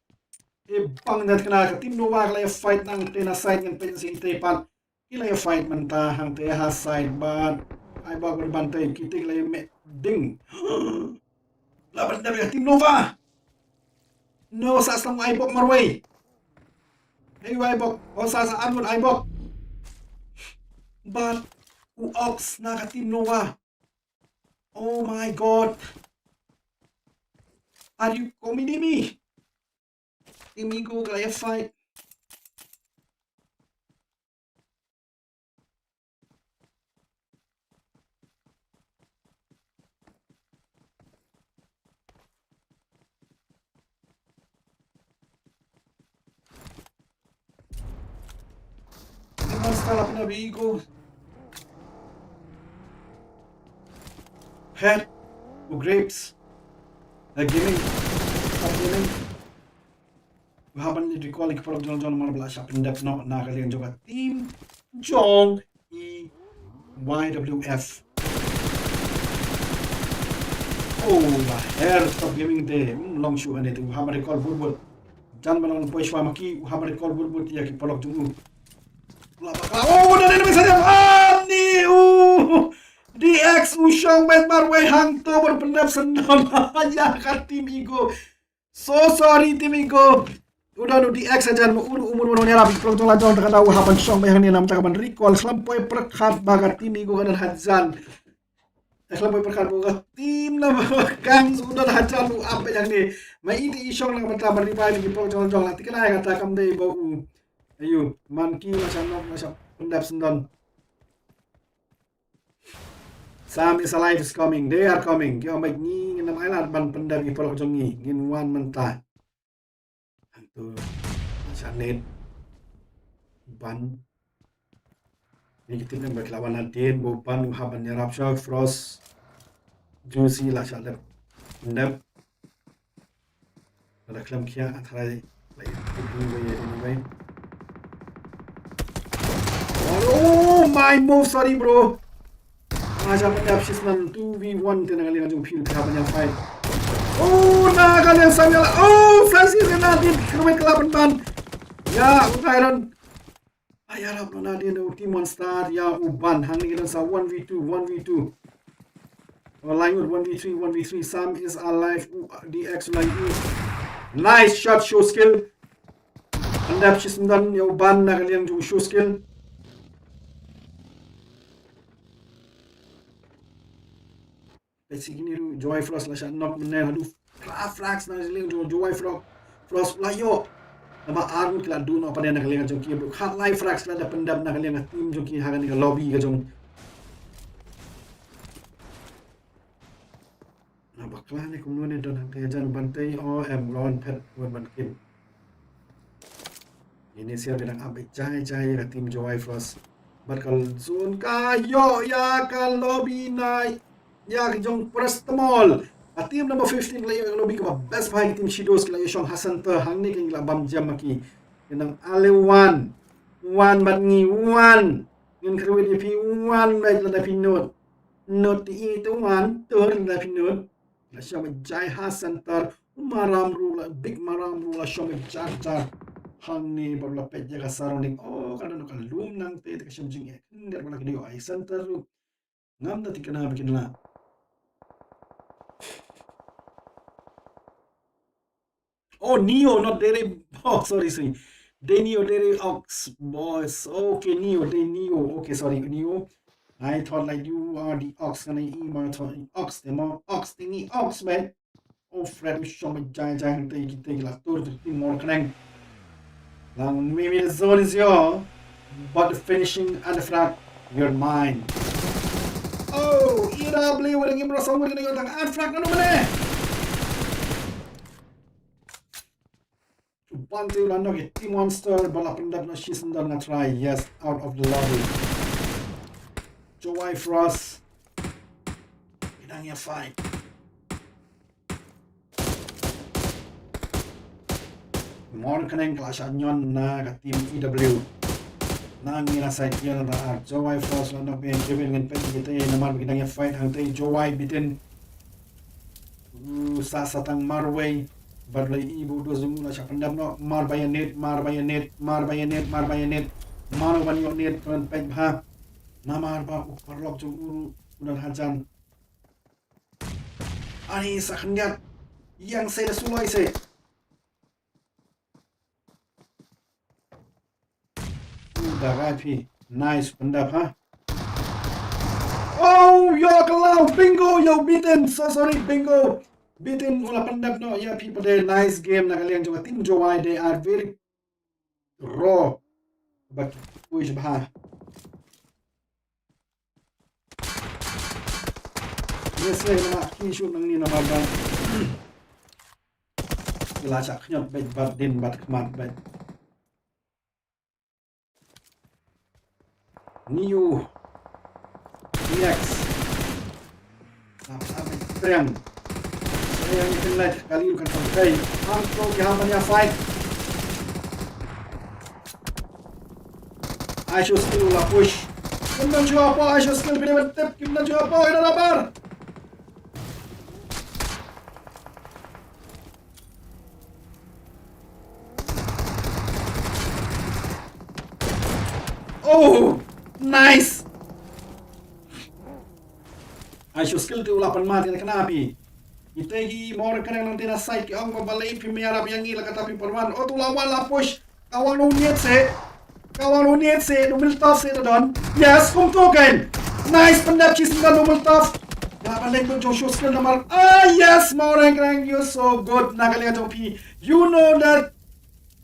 E bang dat kena ka team Nova ka la ïa fight nangta na side ngan pyn sien te pat. Ki la ïa fight mynta hangta ha side bad. Ai bok bad ban te kiti ki la ïa meh ding. La ban da ka team Nova. No sa song ai bok marwei. Hey ai bok. O sa sa armut ai bok. Bad u Ox na ka team Nova. Oh my God. Are you kidding me? Team Ego ka la ïa fight. Ego. Head. U Grapes. The Gaming. The Gaming. U hap ban recall ïa ki paralok jong la jong namar ba la shah pyndep noh na ka liang jong ka team jong i Y W F. Oh, la her Top Gaming te, hmm, long shuh kane te, u hap ban recall bud bud. Jan ba long poi shuwa ma ki, u hap ban recall bud bud ïa ki paralok jong u. La bakla, oh, don enemy sa jam, ani, u. D X u shong beit marwei hangto bad pyndep syndon ïa ka team Ego. So sorry team Ego. U don u D X hajan ma u ruh u mut ban ïarap ïa ki paralok jong la jong, te ka daw u hap ban shong beit hangne namar ka ban recall khlem poi pyrkhat ba ka team Ego ka don hajan. Te khlem poi pyrkhat ba ka team na ba kang u don hajan u ap beit hangne. Ma i te i shong na ka bynta ban revive ïa ki paralok jong la jong, la te ka dei kata kam dei ba u. Ayu, man ki la shah nok la shah pyndep syndon. Sam is alive, is coming. They are coming. Ki ong ba ngi ngin ym ailad ban pyndep ïa ki paralok jong ngi. Ngin wan mynta. Hangto la shah nade ban. Ngi ki tip ba ki la wan hadien ba u Ban u hap ban ïarap sha Frost. Juicy la shah dep pyndep. Lada khlem khia, ah, tharai la ïa put anyway, anyway. Oh, my move, sorry, bro. Aja ban ïa shisnem two v one te na ka liang jong phi ka ban ïa fight. Oh, na ka liang Samuel. Oh, Francis na din kyrwit ka la pynban. Ya, u Tyron. Ai, ïarap noh na din u Team One Star, ïa u ban hangne ki don sa one v two, one v two. Oh, Langwood one v three, one v three. Sam is alive. U, D X u Langwood. Nice shot, Show Skill. Pyndep shisyndon ïa u ban na ka liang jong u Show Skill. Peit sha kine ruh, Joy Frost la shah knock mynne, haduh phra frags na ka liang jong Joy Fro-, Frost la ïoh. Namar ar ngut ki la duh noh pat na ka liang jong ki, haduh khatlai frags la da pyndep na ka liang ka team jong ki ha kane ka lobby ka jong. Na bakla ne kumno ne don hangta jan ban tei, o em, ron phet wan ban kim. Ini siap dang ap jai jai ïa ka team Joy Frost. Bad ka zone ka ïoh ïa ka lobby na ïa ka jong Paracetamol. Ka team number fifteen la ïoh ïa ka lobby kaba best bha, ka team Shadows ki la ïoh shong ha center, hangne ki la bam jam ma ki. Ki nang ale wan. Wan bad ngi wan. Ngin kyrwit ïa phi wan bad lada phi nud. Nud ïa te wan, tur lada phi nud. La shong jai ha center, u Maram ruh la, Big Maram ruh la shong jar jar. Hangne bad la peit ïa ka surrounding. Oh, ka don ka lum nangta, te ka shong jingeh. Khyndiat bad la ki dei ai center ruh. Ngam da thikna ba kin lah. Oh, Neo, not Dere. Oh, sorry, sorry. Denio, Dere Ox, boys. Okay, Neo, Denio. Okay, sorry, Neo. I thought like you are the Ox, and I am a thought Ox, the more Ox, the Ox, man. Oh, Fred, we show me giant, giant, take it, take it, like, throw the thing more connect. Lang, maybe the zone is your, but the finishing and the frag, you're mine. Oh, ira bli, wala ngim rasa, wala ngim rasa, and frag, no, no, no. Bante u la knock ïa Team One Star, ba la pyndep na shi syndon nga try, yes, out of the lobby. Jowai Frost. Ki dang ïa fight. Mor kane ka la shah ñion na ka team E W. Na ngi la side ïa na ar Jowai Frost la knock ïa Kevin ngan peit ïa te namar ki dang ïa fight hangte Jowai bitin. U sa sa tang marwei. Bad la i bu dos jong u la shah pyndep noh. Mar ba ïa net, mar ba ïa net, mar ba ïa net, mar ba ïa net. Mar ban ïoh net, pynpeit bha. Namar ba u paralok jong u u don hajan. Ani sa khyndiat. Ïang se da suloi se. U da rai phi. Nice, pyndep ha. Oh, yo, kalau bingo, yo, beaten. So sorry, bingo. Beaten, u la pyndep noh ïa phi pat de. Nice game na ka liang jong ka team Jowai, they are very raw. But push bha. Yes, eh, na ki shoot nang ni na ba. La shah khñiot bad, bad din bad khmat bad. Neo. D X. Ap, ap, ap, friend. Saya ni kan light kali kan sampai. Ang tu ki ham ban ïa fight. I should still la push. Kim dan jua apa, I should still be able to tip. Kim dan jua apa, ina dabar. Oh, nice. Ai shu skill te u la pan mat ïa kane phi. Ite hi mor kane nang te na side ki ong ba balei phi me ïarap ïa ngi la kata phi pan wan. Oh, tu la wan la push. Ka wan u niet se. Ka wan u niet se, u Miltov se da don. Yes, kum tu kein. Nice, pyndep shi syndon u Miltov. Ba ba leng tu Joshua skill namar. Ah, yes, Maureen Krang, you're so good. Na ka liang jong phi. You know that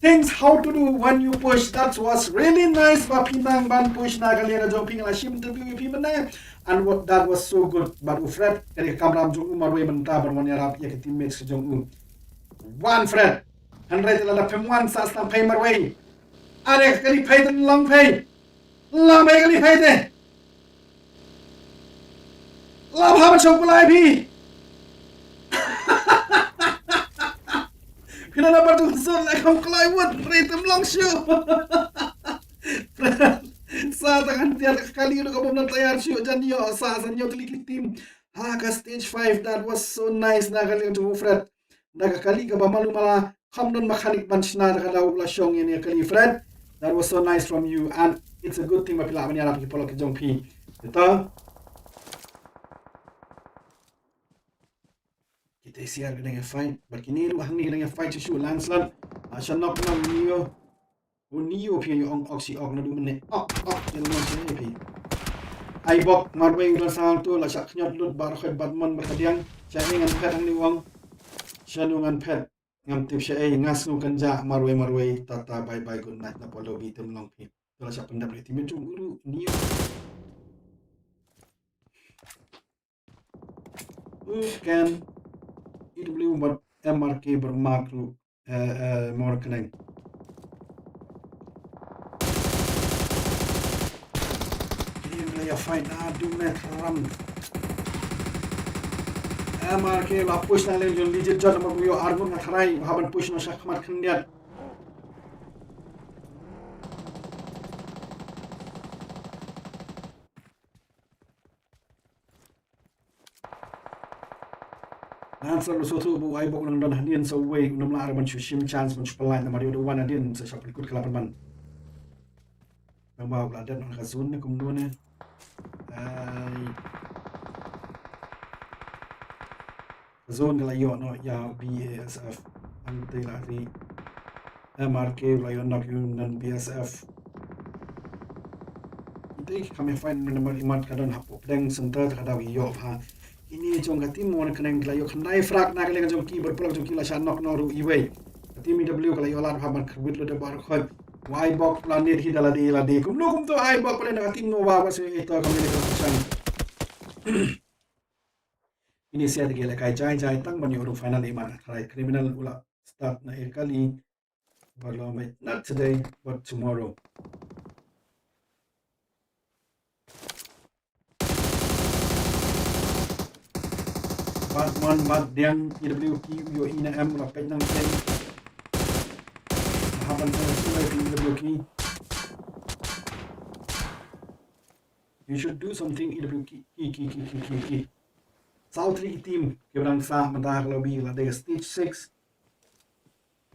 things how to do when you push. That was really nice. Ba phi nang ban push na ka liang jong phi, nga la shim interview phi mynne. And what, that was so good. But u Fred, ka dei ka kamram jong u marwei mynta ban wan ïarap ïa ka teammates jong u. Wan Fred. Hynrei te lada phim wan sa sdang phai marwei. Are ka kali phai te long phai. Lam phai kali phai te. Lam ha ban shong kulai phi. Phi na na ba tu zon la kham kulai wut. Hynrei te long shu. Sa ta kan tiar ka kali ruh ka bym don tayar shuh, jan ïoh sa, sa ïoh tylli ki team ha ka stage five. That was so nice na ka liang jong u Fred. Na ka kali kaba malu mala, kham don mechanic ban shna, da ka daw u la shong ïa ine i kali, Fred. That was so nice from you, and it's a good thing ba phi lah ban ïarap ki paralok ki jong phi. Ita kita siar ka dang ïa fight, bad kine ruh hangne ka dang ïa fight shuh shuh, Lancelot. Ah, sha knock na u Neo. U Neo phi ïa ong ok shi ok naduh mynne. Ok, ok, ïa long shi phi. Ai bok, marwei u don sa hangto, la shah khñiot lut baroh khoit bad mon bad kadiang. Sha ïa ngan phet hangne u ong. Shano ngan phet? Ngam tip sha ei, nga sngew kynjah, marwei marwei, tata, bye bye, good night, na polo bi tem long phi. To la shah pyndep ïa teammate jong u ruh, Neo. U Ken, E W bad M R K bad Mark ruh, eh, eh, Mawryngkneng. Kine ruh la ïa fight naduh mynne, tharam. M R K la push na liang jong Legit Jot, namar u ïoh ar ngut, nga tharai u hap ban push noh sha khmat khyndiat. Ngan sa lut shuh shuh ba u Aibok u nang don hadien sa uwei, u nym lah ban shu shim chance ban shu pynlait namar ïoh da u wan hadien sa shah pynkut ka la pynban. Tang ba u la dep na ka zone ne kumno ne. Ai. Ka zone ka la ïoh noh ïa B A S F. Hangtei la ri. M R K u la ïoh knock ïa u nan B S F. Ite ki kham ïa fight mynta namar imat ka don hapoh pdeng center, te ka daw ïoh bha. Ine jong ka team Mawryngkneng ki la ïoh khyndai frag na ka liang jong ki, bad paralok jong ki la shah knock noh ruh iwei. Ka team E W ka la ïoh lad bha ban kyrwit lut da baroh khoit. U Aibok la nit hi da lade lade. Kumno kumto Aibok pale na ka team Nova ba se ito ka mene ka la pyrshang. Ine siat ki lehkai jai jai tang ban ïoh ruh final imat. Tharai Criminal u la start na e kali. But long wait, not today, but tomorrow. Batman, Bat Diang, E W K, u ïoh i na em, u la peit nangtei. Haban ka la shu lai ka E W K. You should do something, E W K, ki, ki, ki. Saw tylli ki team kiba dang sah mynta ha ka lobby, la dei ka stage six.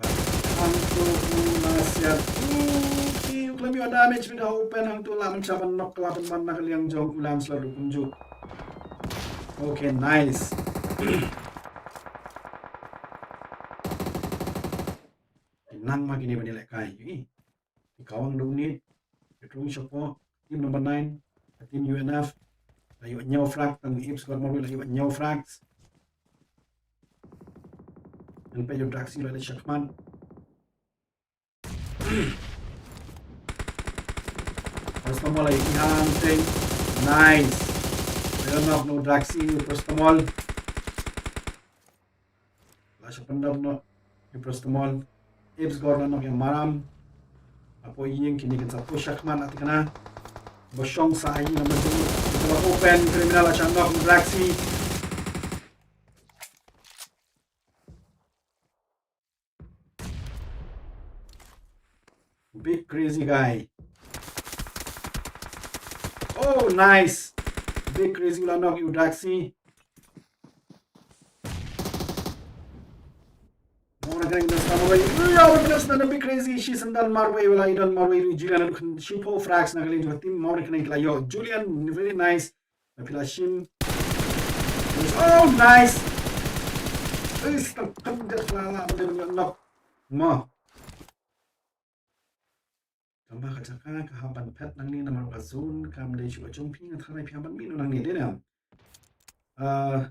Hangto u la siat. U, ki, u khlem ïoh damage beit ha open, hangto la mynshwa ban knock, la pynban na ka liang jong u Lancelot ruh kumjuh. Okay, nice. Ki nang ma kine ban ïalehkai. Ï. Ki kawang da u nit. Ki rung shapoh. Team number nine. Team U N F. La ïoh hynñiew frag, tang Ips Gormor la ïoh hynñiew frags. Ngan peit ïa u Draxi la leit shakhmat. Paracetamol la ïoh i hangtei. Nice. La ïoh knock na u Draxi, u Paracetamol. La shah pyndap noh ïa u Paracetamol. Ips Gor la knock ïa u Maram. Hapoh ïing kine kin sa push shakhmat la thikna. Ba shong sa ha ïing namar jong u. Kita la open, Criminal la shah knock u Draxi. Big crazy guy. Oh, nice. Big crazy u la knock ïa u Draxi. Mawryngkneng na marwei. Ui, ïa u Big Crazy, shi sandal marwei, u la i don marwei ruh Julian, naduh khyndai, shiphew frags na ka liang jong ka team Mawryngkneng ki la ïoh. Julian, very nice. Na phi la shim. Oh, nice. Ui, stang khyndiat la la, ba dei ban ïoh knock. Mo. Tangba ka jaka ka hap ban phet nangne namar ka zone kam dei shuh ka jong phi, nga tharai phi hap ban mih noh nangne, dei ne em? Ah.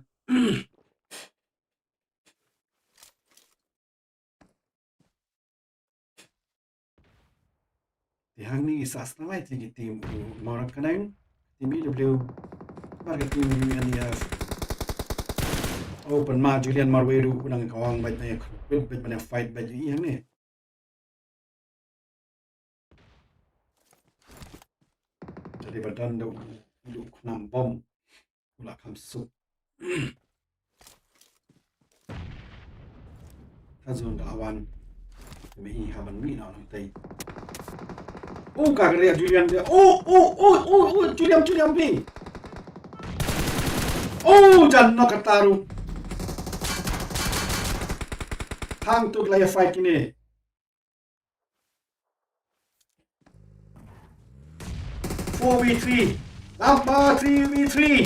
Te hangne i sah stai ki team u Mawryngkneng, team E W, bad ka team U N E F. Oh, pynma Julian marwei ruh u nang kawang bad nang kyrpit bad nang fight bad i hangne. Jadi ba don da u, u khnam bom u la kham suk. Ka zone ka la wan. Te me hi hap ban mih noh nangtei. Oh, ka kane Julian de. Oh, oh, oh, oh, oh, Julian, Julian B. Oh, jan no kata ruh. Hangtu la ïa fight kine. Four v three. Lamba three v three.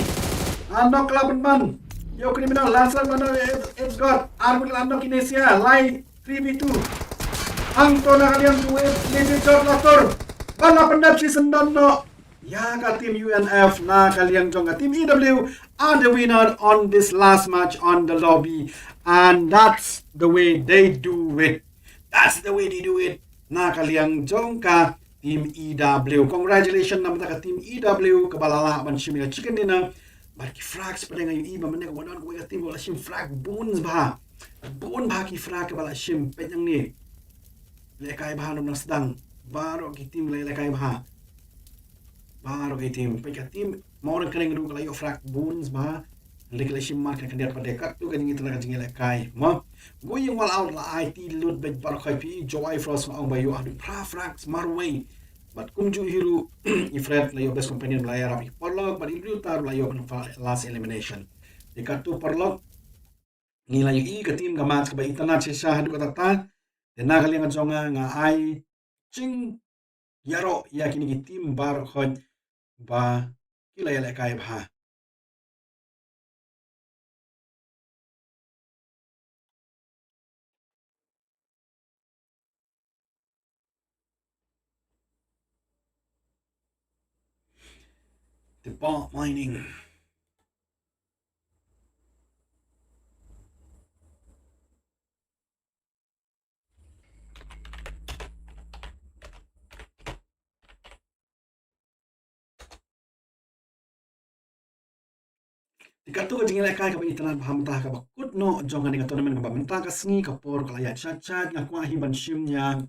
Anok la pynman. Ïa u criminal Lancer mano, it's got. Armut la nok Inesia. Lai three v two. Hangto na ka liang tu, eh, Lady Jot la tur. Ba la pyndep shi syndon noh. Ïa ka team U N F na ka liang jong ka team E W are the winner on this last match on the lobby. And that's the way they do it. That's the way they do it. Na ka liang jong ka team E W. Congratulations na bynta ka team E W kaba la lah ban shim ïa ka chicken dinner. Bad ki frags pat nga ïohi ba mynne ka wan ka wei ka team ba la shim frag bun bha. Bun bha ki frag kaba la shim, peit nangne. Lehkai bha, ym nang sdang. Baroh ki team la lehkai bha. Baroh ki team. Peit ka team Mawryngkneng ruh ka la ïoh frag bun bha. Hynrei ka la shim mark ka khyndiat pat de. Katto ka jingïatrei ka jingïalehkai. Mo. Going all out la aiti lut bad baroh khoit, phi Joy Frost nga ong ba ïoh haduh phra frags marwei. Bad kumjuh hi ruh i Fred la ïoh best companion, la ïarap ïa ki paralok, bad i Blue Tar la ïoh ban last elimination. Te katto paralok, ngi la ïohi ka team ka match kaba itynnad shisha haduh katta katta. Te na ka liang ka jong nga, nga ai jingïaroh ïa kine ki team baroh khoit ba ki la ïalehkai bha. Te Bot Mining. Te katto ka jingïalehkai kaba itynnad bha mynta kaba kut noh jong kane ka tournament kaba mynta ka sngi, ka por ka la ïaid shat shat, nga kwah hi ban shim ïa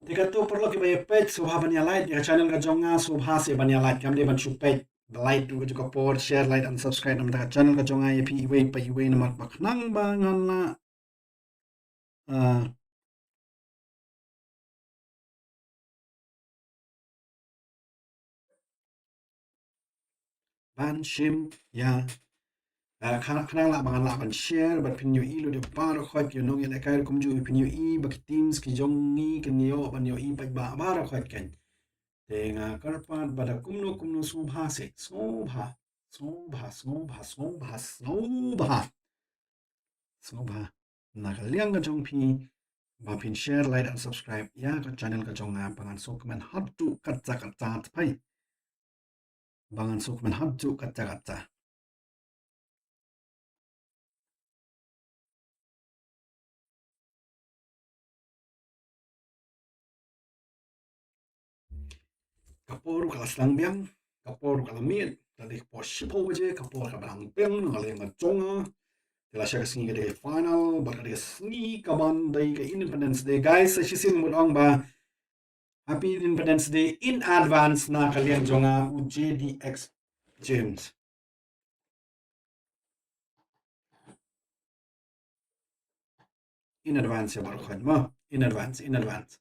Te katto paralok kiba ïa peit, sngewbha ban ïa like ïa ka channel ka jong nga, sngewbha seh ban ïa like, kam dei ban shu peit. Ba like ruh ka jong ka por, share, like and subscribe na bynta ka channel ka jong nga, ïa phi iwei pa iwei, namar ba khnang ba ngan lah, ah, ban shim ïa, ah, khnang, khnang lah ba ngan lah ban share bad phin ïohi lut ïa baroh khoit, ïa nongïalehkai ruh kumjuh, phin ïohi ba ki teams ki jong ngi kin ïoh ban ïohi paidbah baroh khoit kan. Te nga kyrpad ba da kumno kumno sngewbha seh, sngewbha, sngewbha, sngewbha, sngewbha, sngewbha. Sngewbha na ka liang ka jong phi ba phin share, like and subscribe ïa ka channel ka jong nga, ba ngan sngewkmen haduh katsa katsa, phi. Ba ngan sngewkmen haduh katsa katsa. Ka por ka la sdang biang, ka por ka la miet, ka dei ka por shiphew baje, ka por kaba dang biang na ka liang ka jong nga. Te lashai ka sngi ka dei ka final, bad ka dei ka sngi kaban dei ka Independence Day. Guys, sa shisien mut ong ba Happy Independence Day in advance na ka liang jong nga, u J D X James. In advance ïa baroh khoit mo. In advance, in advance.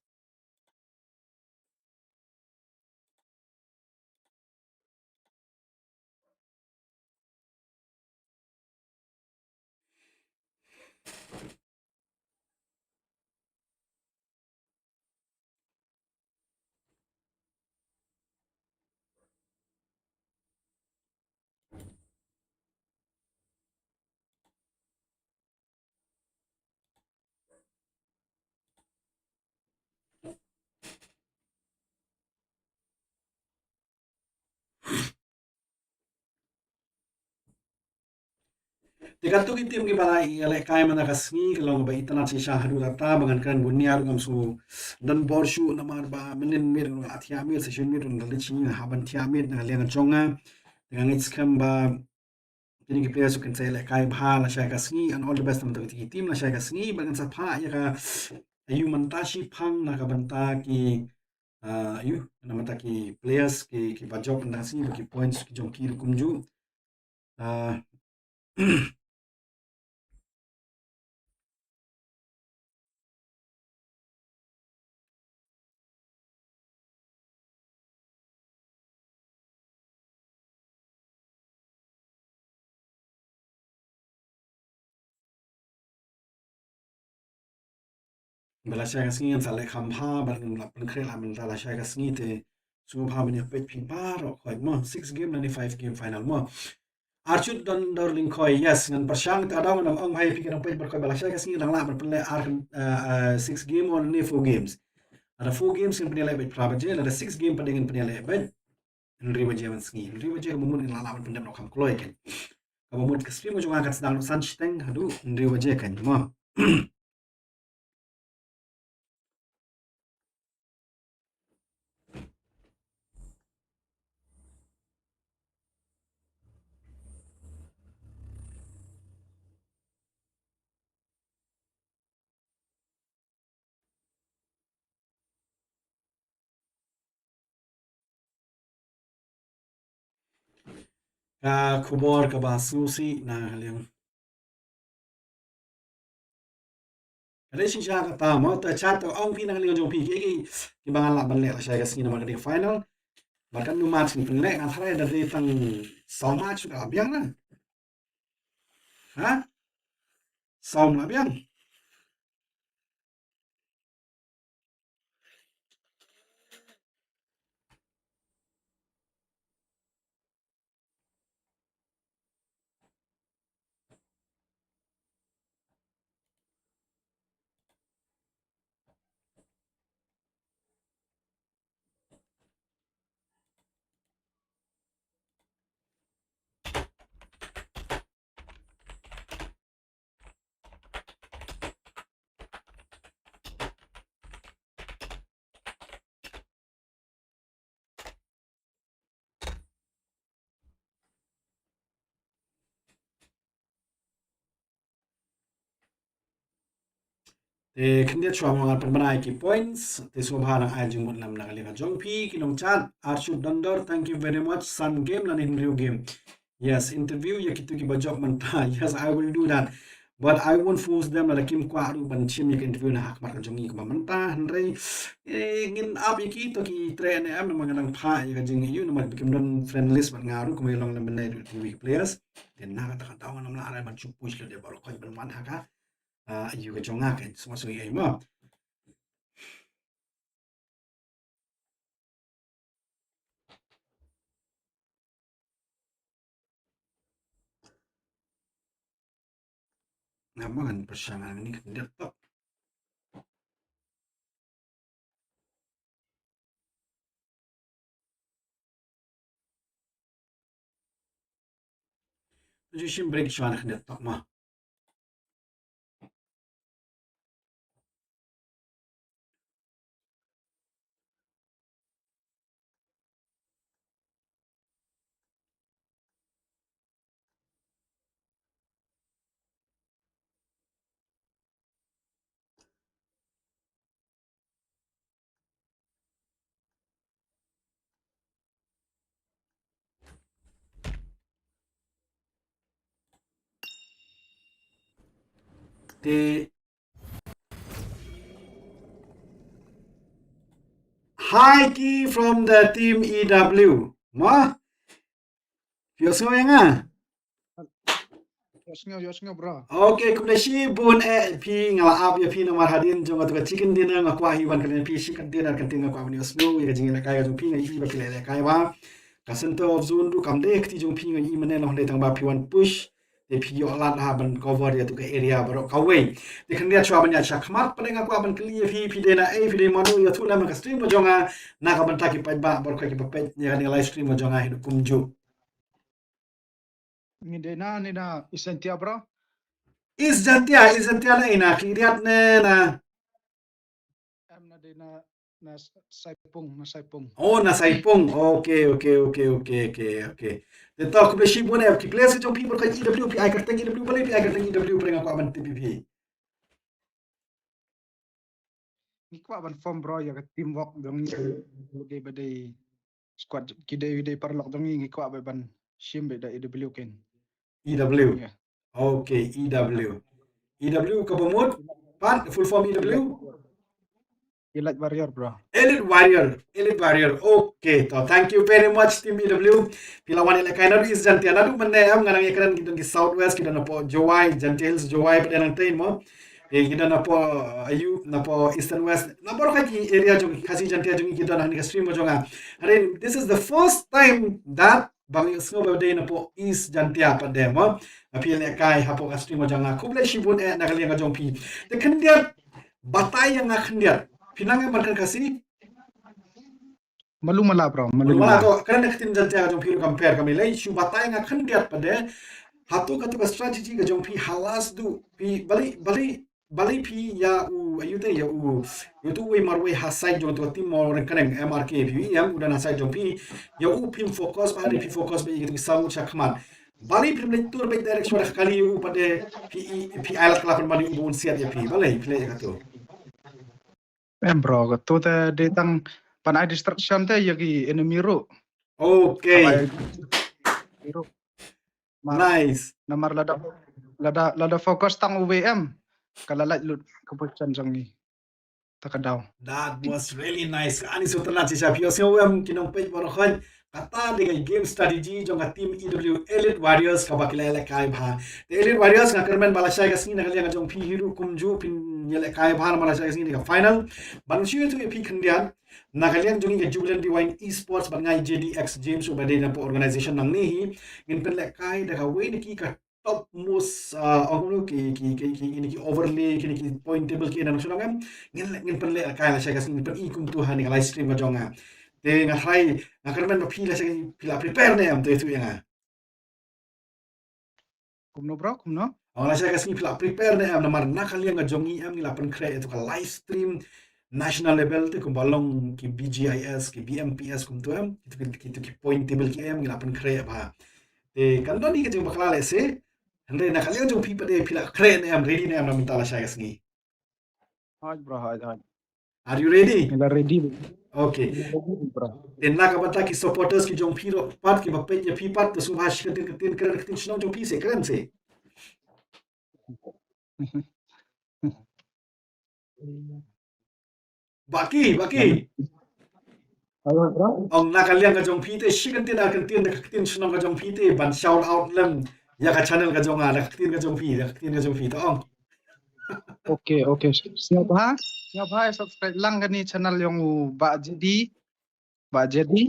Te katto ki tim kiba la ïalehkai mynta ka sngi ka long ba itynnad shisha haduh katta ba ngan kren bun nia ruh ngam shu don bor shuh namar ba mynnin miet ruh nga la thiah miet, shisien miet ruh nga la leit sha ïing, hap ban thiah miet na ka liang jong nga. Te nga ngeit skhem ba kine ki players ruh kin sa ïalehkai bha lashai ka sngi, and all the best na bynta ki tim lashai ka sngi. Bad ngan sa phah ïa ka ayu mynta shiphang na ka bynta ki, ah, ayu, na bynta ki players ki, kiba jop mynta ka sngi, ba ki points ki jong ki ruh kumjuh. Ah, ba lashai ka sngi ngan sa leh kham bha, bad ngam lah pynkhreh lah mynta lashai ka sngi te sngewbha ban ïa peit phi baroh khoit mo, six game lane five game final mo. Archut Dondor Lyngkhoi, yes, ngan pyrshang, te ka daw ngan ong bha ïa phi, ka dang peit baroh khoit ba lashai ka sngi dang lah ban pynleh ar, eh, eh, six game lane four games. Lada four games ngan pynïaleh beit phra baje, lada six game pat ngan pynïaleh beit hynriew baje mynsngi. Hynriew baje kaba mut ngan lah lah ban pyndep noh kham kloi kan. Kaba mut ka stream ka jong nga kan sdang noh san shiteng haduh hynriew baje kan mo. Ka khubor kaba sngewsih na ka liang. Ka dei shisha kata mo, te chat, te ong phi na ka liang jong phi ki, ki, kiba ngan lah ban leh lashai ka sngi namar ka dei final. Bad katno match ngin pynleh, nga tharai da dei tang saw match ka la biang na. Ha? Saw match la biang. Te khyndiat shuwa ma ngan pynbna ïa ki points. Te sngewbha nang ai jingmut lem na ka liang ka jong phi ki nongchat. Archut Dondor, thank you very much. San game lane hynriew game. Yes, interview ïa kito kiba jop mynta. Yes, I will do that. But I won't force them, lada kim kwah ruh ban shim ïa ka interview na ha khmat ka jong ngi kaba mynta. Hynrei, eh, ngin ap ïa ki, to ki treh ne em, namar nga dang phah ïa ka jingïohi namar ba kim don friend list bad nga ruh, kumba ïa long lem mynne ruh ki players. Te na kata ka daw ngam lah ban shu push lade baroh khoit ban wan ha ka, ah, ïa ka jong nga kan, sngewsih ïa mo. Namar ngan pyrshang hangne khyndiat tok. Ju shim break shuwa khyndiat tok ma. Te Hi Ki from the team E W. Ma? Phi ïohsngew ïa nga? Ïohsngew, ïohsngew, bro. Okay, khublei shibun eh phi, nga la ap ïa phi namar hadien jong katu ka chicken dinner nga kwah hi ban kren ïa phi shi kyntien ar kyntien, nga kwah ban ïohsngew ïa ka jingïalehkai ka jong phi, nga ïohi ba phi la ïalehkai bha. Ka center of zone ruh kam dei kti jong phi, nga ïohi mynne long dei tang ba phi wan push. Te phi ïoh lad ha ban cover ïa tu ka area baroh kawei. Te khyndiat shuwa ban ïaid shakhmat, pynban nga kwah ban kylli ïa phi, phi dei na ei, phi dei mano, ïathuh lem ha ka stream ka jong nga na ka bynta ki paidbah baroh kiba peit ïa kane ka live stream ka jong nga hi kumjuh. Ngi dei na, ni na East Jaintia, bro. East Jaintia, East Jaintia na ina, Khliehriat ne na. Em, na dei na, na Saipung, na Saipung. Oh, na Saipung. Okay, okay, okay, okay, okay, okay. Te to, khublei shibun eh, ki players jong phi baroh ka E W, phi ai kyrteng E W, balei phi ai kyrteng E W, pyrshang nga kwah ban tip ïa phi. Ngi kwah ban form, bro, ïa ka teamwork jong ngi. Dei ba dei squad, ki dei, dei paralok jong ngi, ngi kwah ba ban shim ba da E W kin. E W. Yeah. Okay, E W. E W ka ba mut pat, full form E W. Elite Warrior, bro. Elite Warrior, Elite Warrior. Okay, to, thank you very much, team E W. Phi la wan ïalehkai naduh East Jaintia, naduh mynne em, nga nang ïakren ki don ki South West, ki don napoh Jowai, Jaintia Hills Jowai pat nangta mo. Eh, ki don napoh, uh, ayu, napoh Eastern West, napoh ka ki area jong Khasi Jaintia jong ki don ha kane ka stream jong nga. Hynrei this is the first time that ba nga ïohsngew ba dei napoh East Jaintia pat de mo. Phi ïalehkai hapoh ka stream jong nga. Khublei shibun eh na ka liang ka jong phi. Te khyndiat, batai ïa nga khyndiat. Phi nang em ban kren Khasi? Malu mala, bro, malu mala. To, kren da ka ktien Jaintia ka jong phi ruh kam pher, kam lei. Shu batai ïa nga khyndiat pat de. Hato katu ka strategy ka jong phi, ha la sdang phi, balei, balei, balei phi ïa u, ïa u te, ïa u, ïa utu uwei marwei ha side jong utu ka team mo, ren kren M R K phi, ïa u don ha side jong phi, ïa u phim focus ba, hynrei phi focus ba ïa katu ki saw ngut shakhmat. Balei phim leit tur beit direction da ka kali ïa u pat de, phi, phi ai lad ka la pynban ïa u ba un siat ïa phi, balei phi leh ïa katu? Em, bro, katu te dei tang ban ai distraction te ïa ki enemy ruh. Okay. Nice. Namar lada, lada, lada focus tang uwei em, ka la lait lut ka position jong ngi. Ta ka daw. That was really nice. Ani sngewtynnat shisha, phi ïohsngew em ki nongpeit baroh khoit. Kata dei ka game strategy jong ka team E W Elite Warriors kaba ki la ïalehkai bha. Te Elite Warriors, nga kyrmen ba lashai ka sngi na ka liang jong phi hi ruh kumjuh phin ïalehkai bha namar lashai ka sngi dei ka final. Ban shu ïathuh ïa phi khyndiat, na ka liang jong ngi ka Jubilant Divine Esports bad nga J D X Games uba dei napoh organization nangne hi, ngin pynlehkai da kawei na ki ka top most, uh, ong kumno, ki, ki, ki, ki, kine ki overlay, kine ki point table ki na nongshong em. Ngin, ngin pynlehkai lashai ka sngi, ngin pyni kumto ha kane ka live stream ka jong nga. Te nga tharai, nga kyrmen ba phi lashai phi la prepare ne em, to ïathuh ïa nga. Kumno, bro, kumno? Ong, lashai ka sngi phi la prepare ne em, namar na ka liang ka jong ngi em, ngi la pynkhreh ïa tu ka live stream national level te kumba long ki B G I S, ki B M P S kumto em, kitu ki, kitu ki point table ki em, ngi la pynkhreh bha. Te kan don hi ka jingbakla lehse, hynrei na ka liang jong phi pat de phi la khreh ne em, ready ne em na mynta lashai ka sngi? Hooid, bro, hooid, hooid. Are you ready? Nga ready. Okay. Te na ka bynta ki supporters ki jong phi ruh pat, kiba peit ïa phi pat, to sngewbha shi kyntien kyntien kren ka ktien shnong jong phi se, kren se. Baki, baki. Ong, na ka liang ka jong phi te, shi kyntien ar kyntien da ka ktien shnong ka jong phi te, ban shout out lem ïa ka channel ka jong nga da ka ktien ka jong phi, da ka ktien ka jong phi, to ong. Okay, okay. Sngewbha, sngewbha subscribe lang kane channel jong u Bah J D. Bah J D.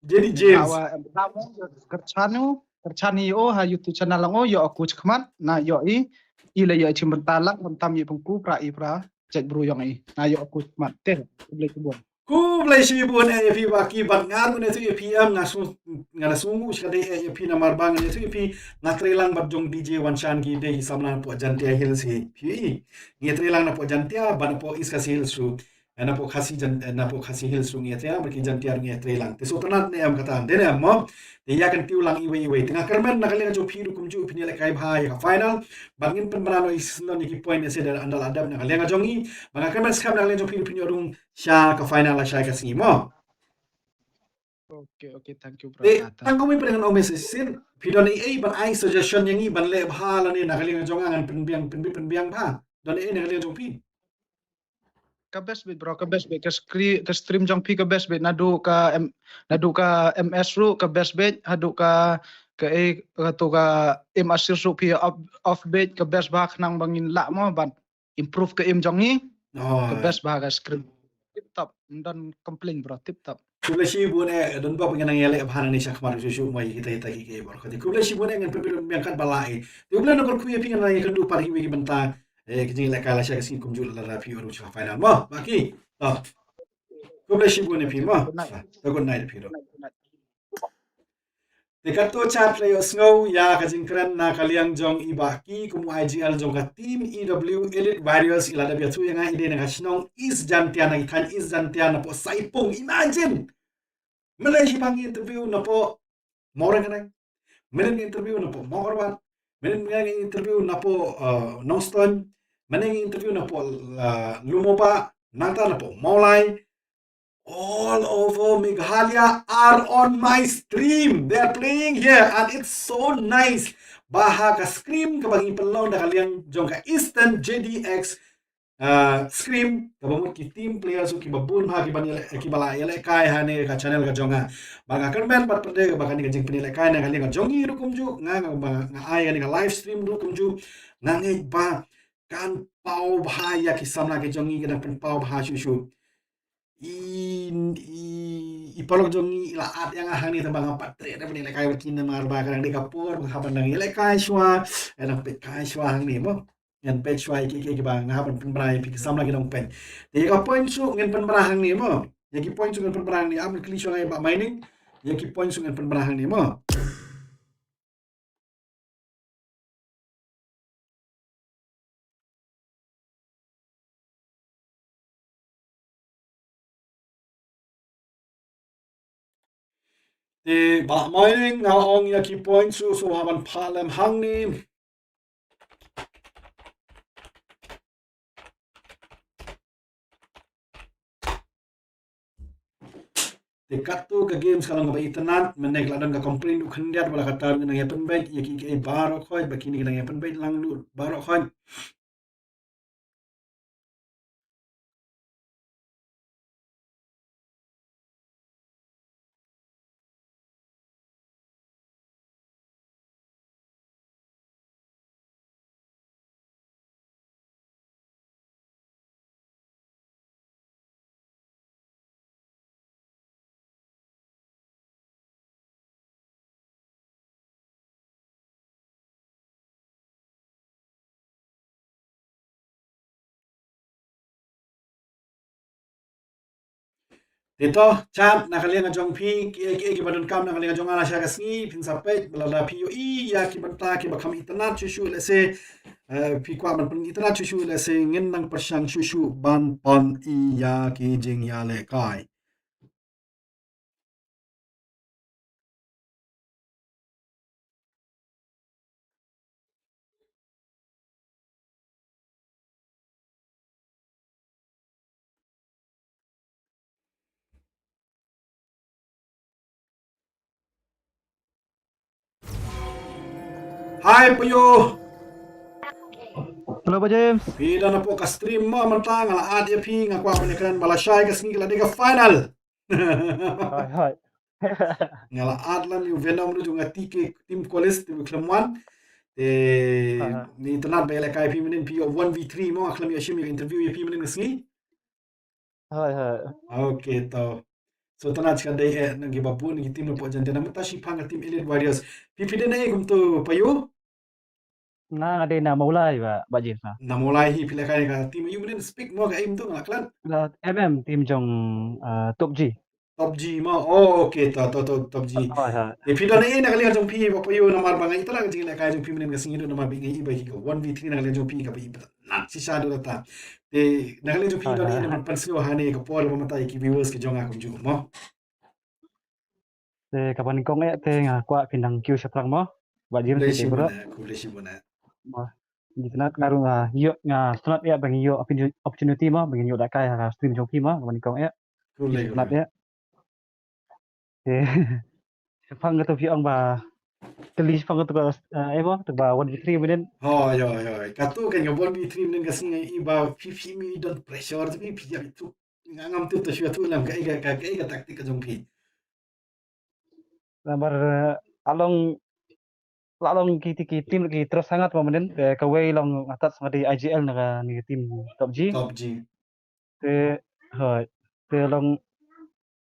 J D James. Kyrchan u, kyrchan ïa u ha YouTube channel lang u, ïoh u kut khmat, na ïoh i, i la ïoh i chimbynta lang, khamtam i pynku pra i pra jaitbru jong i. Na ïoh u kut khmat. Te, khublei shibun. Khublei shibun eh ïa phi Baki, bad nga ruh ngan ïathuh ïa phi em, nga sngew, nga da sngew shadei eh ïa phi namar ba ngan ïathuh ïa phi, nga trei lang bad jong D J Wanshan, ki dei ki samla napoh Jaintia Hills hi. Phi, ngi trei lang napoh Jaintia bad napoh East Khasi Hills ruh. Eh, napoh Khasi Jain, eh, napoh Khasi Hills ruh ngi ïa trei lang, bad ki Jaintia ruh ngi ïa trei lang. Te sngewtynnat ne em kata, dei ne em mo? Te ïa kyntiew lang iwei iwei. Te nga kyrmen na ka liang jong phi ruh kumjuh phin ïalehkai bha ïa ka final. Bad ngin pynbna noh i session ïa ki point essays da ynda la dep na ka liang jong ngi. Bad nga kyrmen skhem na ka liang jong phi ruh phin ïoh rung sha ka final lashai ka sngi mo. Okay, okay, thank you, bro. Te tang kumne pat ngan ong message shisien. Phi don ei ei ban ai suggestion ïa ngi ban leh bha lane na ka liang jong nga ngan pynbiang, pynbiang, pynbiang bha? Don ei ei na ka liang jong phi? Ka best beit, bro, ka best beit, ka screen, ka stream jong phi ka best beit, naduh ka M, naduh ka M S ruh ka best beit, haduh ka, ka ei, katu ka M S ruh phi off, off beit, ka best bha khnang ba ngin lah mo ban improve ka aim jong ngi. Ka best bha ka stream. Tip top, ym don complain, bro, tip top. Khublei shibun eh, don bok ngan nang ïaleh bha nangne shakhmat shuh shuh mo ïa kita kita ki, ki bor. Khublei shibun eh, ngan pynbiang katba lah eh. Te U Blei un kyrkhu ïa phi, ngan nang ïakynduh pat ha kiwei ki bynta. Eh, ki jingïalehkai lashai ka sngi kumjuh lada phi ïoh rung sha final mo. Baki. To. Khublei shibun ïa phi mo. To, good night ïa phi ruh. Te katto chat la ïohsngew ïa ka jingkren na ka liang jong i Bah Ki kum u I G L jong ka team E W Elite Warriors, i la dep ïathuh ïa nga i dei na ka shnong East Jaintia, na ki thaiñ East Jaintia, napoh Saipung. Imagine. Mynne hi ba ngi interview napoh Mawryngkneng. Mynne ngi interview napoh Mawkyrwat. Mynne ngi interview napoh, uh, Nongstoiñ. Mynne ngi interview napoh, uh, Lumobah. Nangta napoh Mawlai. All over Meghalaya are on my stream. They are playing here and it's so nice. Ba ha ka stream kaba ngi pynlong da ka liang jong ka Eastern J D X, uh, stream, kaba mut ki team players ruh kiba bun bha kiba ïaleh, kiba la ïalehkai ha ne ka channel ka jong nga. Ba nga kyrmen bad pyrde ba kane ka jingpynïalehkai na ka liang ka jong ngi ruh kumjuh, nga, nga, ba nga ai kane ka live stream ruh kumjuh. Nga ngeit ba kan paw bha ïa ki samla ki jong ngi, ki dang pynpaw bha shuh shuh. I, i, i paralok jong ngi i la ad ïa nga hangne, tang ba nga pat treh da ban ïalehkai bad ki namar ba ka dang dei ka por ba nga hap ban dang ïalehkai shuwa, eh, dang peit kai shuwa hangne mo. Ngan peit shuwa ïa ki, ki, kiba nga hap ban pynbna ïa phi ki samla ki nongpeit. Te ïa ka point shuh ngan pynbna hangne mo. Ïa ki point shuh ngan pynbna hangne, ap ngan kylli shuwa ïa i Bah Mining. Ïa ki point shuh ngan pynbna hangne mo. Te Bah Mining, nga ong ïa ki point shuh shuh, hap ban phah lem hangne. Te katto ka games ka long kaba itynnad, mynne ka la don ka complaint u khyndiat, wat la katta ruh ngi nang ïa pynbeit ïa kiei kiei baroh khoit, ba kine ki nang ïa pynbeit lang lut baroh khoit. Te to, chat na ka liang ka jong phi, kiei kiei kiba donkam na ka liang ka jong nga lashai ka sngi, phin sa peit, ba lada phi ïohi ïa ki bynta kiba kham itynnad shuh shuh, lehse, eh, phi kwah ban pynitynnad shuh shuh, lehse ngin nang pyrshang shuh shuh ban pyni ïa ki jingïalehkai. Hi Payu. Hello Bah James. Phi don hapoh ka stream mo mynta, nga la add ïa phi, nga kwah ban ïakren ba lashai ka sngi ka la dei ka final. Hoi, hoi. Nga la add lem ïa u Venom ruh jong ka T K Team College, te u khlem wan. Te, hoi, hoi, ngi itynnad ba ïalehkai phi mynnin, phi ïoh one v three mo, nga khlem ïoh shim ïa ka interview ïa phi mynnin ka sngi. Hoi, hoi. Okay, to. So, tang shikatdei eh, na kiba bun ki team na pdeng jong te, na mynta shiphang ka team Elite Warriors. Phi, phi dei na ei kumto Payu? Nga, nga dei na Mawlai Bah, Bah James na. Na Mawlai hi, phi lehkai ka team aïu mynnin, Speak mo, ka aïu mynto nga la klet? La M M, team jong, uh, Top G. Top G mo. Oh, okay, to, to, to, Top G. Hoi, hoi. Te phi don ei na ka liang jong phi Bah Payu, namar ba nga ïohi tang ka jinglehkai jong phi mynnin ka sngi ruh, namar ba nga ïohi ba hi ka one v three na ka liang jong phi kaba itynnad shisha ruh ta. Te na ka liang jong phi, hoi, don ei, hoi, na ban pynsngew hangne ka por ba mynta ïa ki viewers ki jong nga kumjuh mo. Te kaba nyngkong eh te nga kwah phin nang kiew shaphrang mo. Bah James, khublei shibun eh, khublei shibun eh. Mo. Ngi itynnad, nga ruh nga ïoh, nga itynnad eh ba ngi ïoh opportu-, opportunity mo, ba ngi ïoh lehkai ha ka stream jong phi mo, kaba nyngkong eh. Khublei, khublei. Ngi itynnad eh. Te shaphrang kato phi ong ba, te lei shaphrang kato ba, eh, eh mo, to ba one v three mynnin. Hoi, hoi, hoi. Kato ka one v three mynnin ka sngi, i ba phi, phi, phi don pressure, phi, phi ïa phi tu. Nga ngam tip to shu ïathuh lem kaei ka, ka, kaei ka tactic ka jong phi. Namar, eh, la long, la long ki, ki, ki team ki trust hangat mo mynnin, te kawei long nga tharai nga dei I G L na kane ka team Top G. Top G. Te, hoi, te long,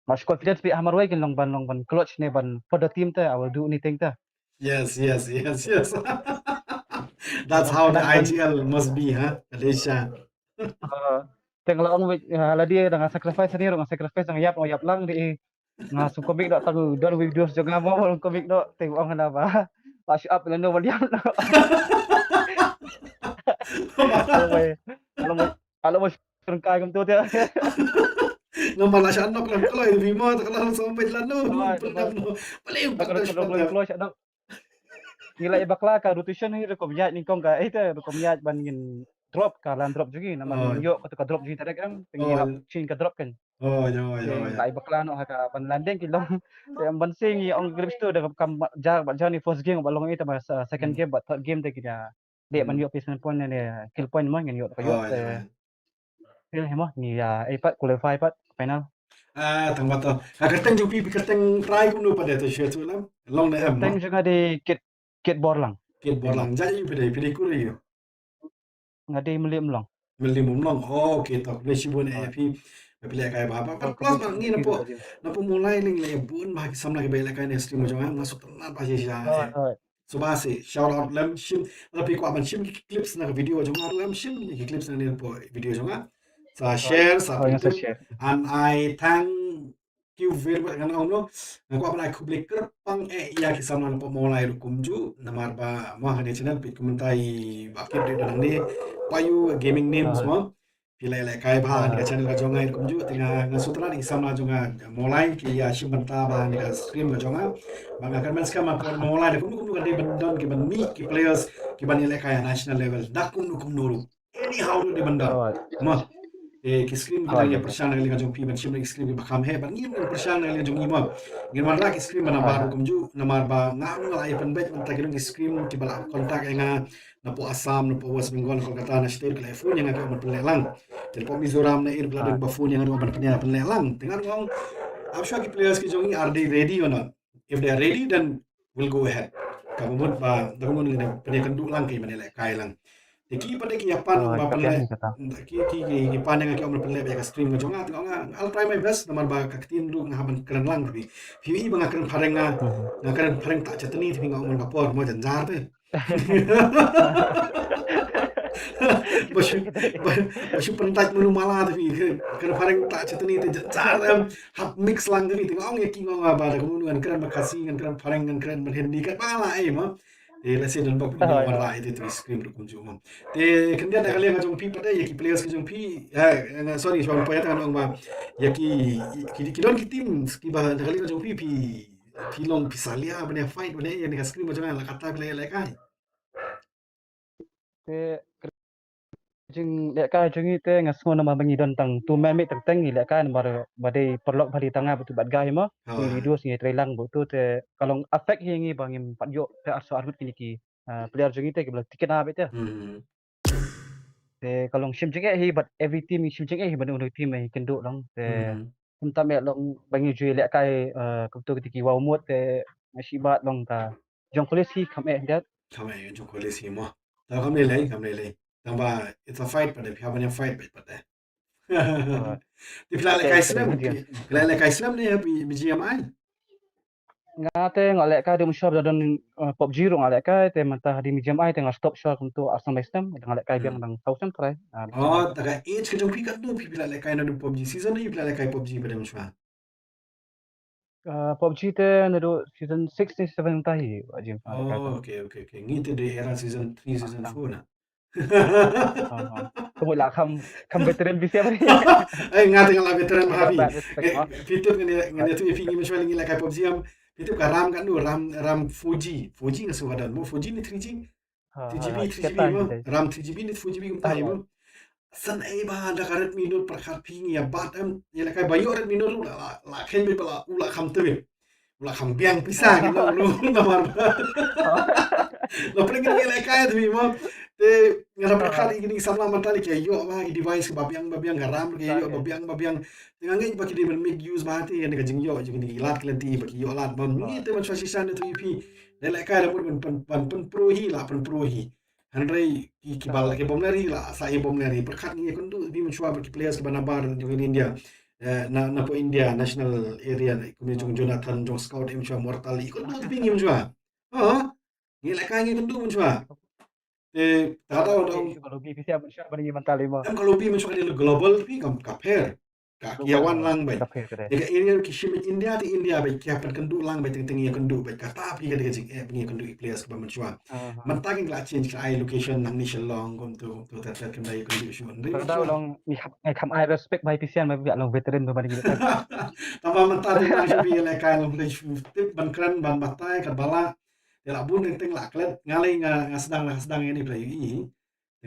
nga shu confident bha ha marwei, kin long ban, long ban clutch ne ban put the team te, I will do anything te. Yes, yes, yes, yes. That's how the I G L must be, huh? Malaysia. Uh, te nga la ong, uh, lada dei nga sacrifice ne ruh nga sacrifice, nga ïap, nga ïap lang dei. Nga sngewkmen noh tang don video jong nga mo, sngewkmen noh te ong hana ba. Ba shu ap lano ba liam noh. Alo mo, alo mo, alo mo, shu rengkai kumtu te. Namar la sha nok lam kloi, vi mo, ta ka la song peit lano. Oi, pynlem no. Bale, tak ada tak ada kloi, kloi sha nok. Ngi la i bakla ka rotation hi rukom ïaid nyngkong ka, eh, te rukom ïaid ban ngin drop ka lan drop jong ngi, namar ngin ïoh ka tu ka drop jong ngi ta dek em, te ngi hap change ka drop kan. Oh, ïa, ïa, ïa. Ngi la i bakla noh ha ka ban landing ki long. Te ban sing ngi ong grip stu da kam ja ba jani first game ba long ita ba second game ba third game te ki da. Dek ban ïoh placement point ne kill point mo ngin ïoh ka ïoh te. Pil hi mo ngi ïa, eh, pat qualify pat final. Ah, tang ba to. Ka kyrteng jong phi, phi kyrteng trai kumno pat de to share tu lam. Long ne em mo. Kyrteng jong nga de Kit, Kit Borlang. Kit Borlang. Ja ïa phi de, phi de kur ïa. Nga de Mylliem Umlong. Mylliem Umlong. Oh, okay to. Khublei shibun eh phi. Phi lehkai bha bha. Plus ba ngi na po, na po Mawlai leng leh bun bha ki samla kiba lehkai ne stream jong nga, nga sngewtynnat bha shisha. Sngewbha seh, shout out lem shim, lada phi kwah ban shim ki clips na ka video jong nga ruh em shim ki clips na ne po video jong nga. Sa share, sa pyntim. And I thank you very much, ngan ong noh. Nga kwah ban ai khublei kyrpang eh ïa ki samla na po Mawlai ruh kumjuh, namar ba mo ha kane channel phi kumta i ba kit de nangne. Payu gaming names mo. Phi la lehkai bha ha ka channel ka jong nga kumjuh, te nga sngewtynnat ïa ki samla jong nga Mawlai ki ïa shim bynta bha ha ka stream ka jong nga. Ba nga kyrmen skhem ha por Mawlai da kumno kumno ka dei ban don ki ban mih ki players ki ban ïalehkai ha national level da kumno kumno ruh. Anyhow ruh dei ban don. Mo. Te ki stream ki dang ïa pyrshang na ka liang ka jong phi ban shim ki stream kiba kham heh, ban ngim pyrshang na ka liang jong ngi mo. Ngin wanrah ki stream ba nabar ruh kumjuh, namar ba nga ruh nga la ïa pynbeit mynta ki long ki stream kiba la contact ïa nga. Na po Assam, na po West Bengal, na Kolkata, na state, ki la phone ïa nga ki ong ban pynleh lang. Te na po Mizoram, na ïa ki la dang ba phone ïa nga ruh ban pynleh, pynleh lang. Te nga ruh ong, I'm sure ki players ki jong ngi, are they ready or not? If they are ready, then we'll go ahead. Ka mut ba, da ka mut ngi pynleh kynduh lang ki, ban lehkai lang. Te ki pat ki ïa pan ba pynleh, ki, ki, ki, ki pan ïa nga ki ong ban pynleh ba ïa ka stream ka jong nga, te nga ong, I'll try my best, namar ba ka ktien ruh nga hap ban kren lang te phi. Phi i ba nga kren phareng nga, nga kren phareng ta chetni te phi nga ong ban ka por, mo jynjar te. Ba shu, ba, ba shu pyntait manu mala te phi, ka, ka phareng ta chetni te jynjar em, hap mix lang te phi, te nga ong ïa ki nga ong ba da ka mut ngan kren ba Khasi, ngan kren phareng, ngan kren ba Hindi, kat ba la ei mo. Te la sien don ba phi ngan wanrah ïa te te screen ruh kumjuh mo. Te khyndiat na ka liang ka jong phi pat ïa ki players ki jong phi, eh, sorry, shuwa phi ïa te ngan ong ba ïa ki, ki, ki don ki team kiba na ka liang ka jong phi, phi Phi long phi salia ban ïa fight ban ïa ïa ni ka screen ba jong nga la kata phi la ïa lehkai. Te jing lehkai jong ngi te nga sngew namar ba ngi don tang two man mate teng teng ngi lehkai namar ba dei paralok ba dei tang nga bad tu bad guy mo. Ngi reduce ngi trei lang bad tu te ka long affect hi ngi ba ngim pat ïoh te arso arngut kine ki, ah, player jong ngi te ki ba la tikna bad te. Te ka long shim jingeh hi bad every team shim jingeh hi bad uno team hi kynduh long te kumta me long ba ngi ju lehkai, eh, kumto kiti ki wow mut te nga shi bat long ka jong police hi kham eh dat. Kham eh jong police hi mo. Ta kham lei lei, kham lei lei. Tang ba it's a fight pat de, phi hap ban ïa fight pat de. Te phi la lehkai slem, phi la lehkai slem ne ha B G M I? Nga te nga lehkai dum shop da don, eh, PUBG ruh nga lehkai te mynta ha dei medium ai te nga stop shop kumto arsan bai stem nga lehkai biang dang thousand try. Oh, ta ka age ka jong phi katno phi la lehkai naduh PUBG season ne phi la lehkai PUBG ba dang shwa? Eh, PUBG te naduh season six ne seven ta hi ba jim. Oh, okay, okay, okay. Ngi te dei era season three, season four na. Ka mut la kham, kham veteran bisi ba ni. Ai, nga te nga la veteran ha phi. Phi tip ngan ïa, ngan ïa tip ïa phi ngi mynshuwa ngi lehkai PUBG em. Phi tip ka RAM katno, RAM, RAM four G. Four G nga sngew ba don mo, four G ne three G? Three G B, three G B mo. RAM three G B ne four G B kumta hi mo. San ei ba da ka Redmi Note pyrkhat phi ngi ïa bat em, ïa lehkai ba ïoh Redmi Note ruh la, la, la khein beit ba la, u la kham tyrip. U la kham biang pisa ki nong ruh namar ba la pyrkhat ngi lehkai te phi mo. Te nga la pyrkhat ïa kine ki samla mynta ki ïoh ba ki device ba biang ba biang, ka RAM ki ïoh ba biang ba biang. Te nga ngeit ba ki dei ban make use ba te ïa ka jingïoh jong ki lad ki lynti ba ki ïoh lad ba ngi te mynshuwa shisha ne te phi. Lehkai da mut ban pyn, ban pynpro hi la pynpro hi. Hynrei ki, ki bal ki bom leri la sa i bom leri pyrkhat ngi kynduh bi mynshuwa ba ki players kiba nabar jong India, eh, na, na po India national area ne kum jong Jonathan jong Scout mynshuwa Mortal i kynduh bi ngi mynshuwa. Ha? Ngi lehkai ngi kynduh mynshuwa. Te ta ta dong. Ka lobby pisa mynshuwa ba ngi mental i mo. Em ka lobby mynshuwa ka global bi kam ka pher. ka ki ïa wan lang beit. Ïa ka area ki shim India te India beit, ki ïa pynkynduh lang beit, teng teng ïa kynduh beit, kata phi ka dei ka jingeh ban ïa kynduh i players kiba mynshuwa. Mynta ki la change, ka ai location nangne Shillong kumtu kumtu, tet tet, kynduh ïa kynduh shuh. Ngi kham ai respect bai pisian bai, ïa long veteran ba ban. Tangba mynta te nang shu phi ïalehkai long, tip ban kren ban batai katba lah. Te la bun teng teng la klet, nga lei nga sdang, nga sdang ïa ni pla ïohi.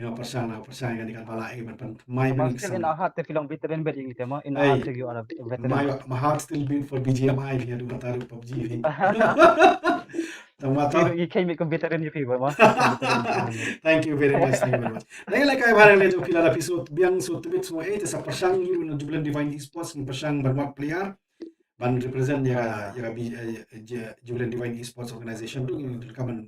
Nga pyrshang, nga pyrshang ïa kane ka ba la, eh, ban pynthymmai ban still in our heart, te phi long veteran bad ïa ngi te mo, in our heart you are a veteran. My heart still beat for B G M I, phi ïa du bata ruh PUBG phi. Tang ma to. Phi ruh ngi kheiñ bad kum veteran ïa phi ba mo. Thank you very much, thank you very much. Ngi lehkai ba ngi leh jong phi, lada phi sngewbiang, sngewtbit, sngew eh, te sa pyrshang ïa u na Jubilant Divine Esports, ngi pyrshang ban wad player ban represent ïa ka, ïa ka Jubilant Divine Esports Organization ruh, ngi donkam ban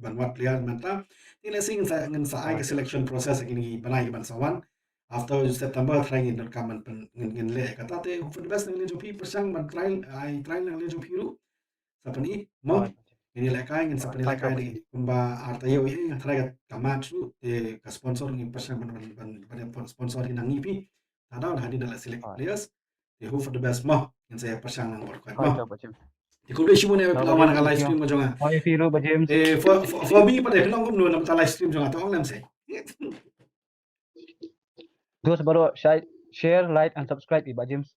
ban wad player mynta. Te lehse ngin sa, ngin sa ai ka selection process ha kine ki bnai kiban sa wan. After September trai ngin donkam ban pyn, ngin, ngin leh kata, te hope for the best na ka liang jong phi, pyrshang ban try, ai try na ka liang jong phi ruh. Sa pyni mo. Ngin ïalehkai, ngin sa pyni lehkai de kumba ar taïew ïa nga trai ka match ruh, te ka sponsor ngin pyrshang ban, ban, ban, ban sponsor hi na ngi phi. Tada hadien da la select players. Te hope for the best mo. Ngin sa ïa pyrshang lang bor ko mo. Te khublei shibun ïa phi ba wan ha ka live stream jong nga. Te for, for, for me pat, phi long kumno na ka live stream jong nga, to ong lem se. Those baroh share, like and subscribe ïa Bah James.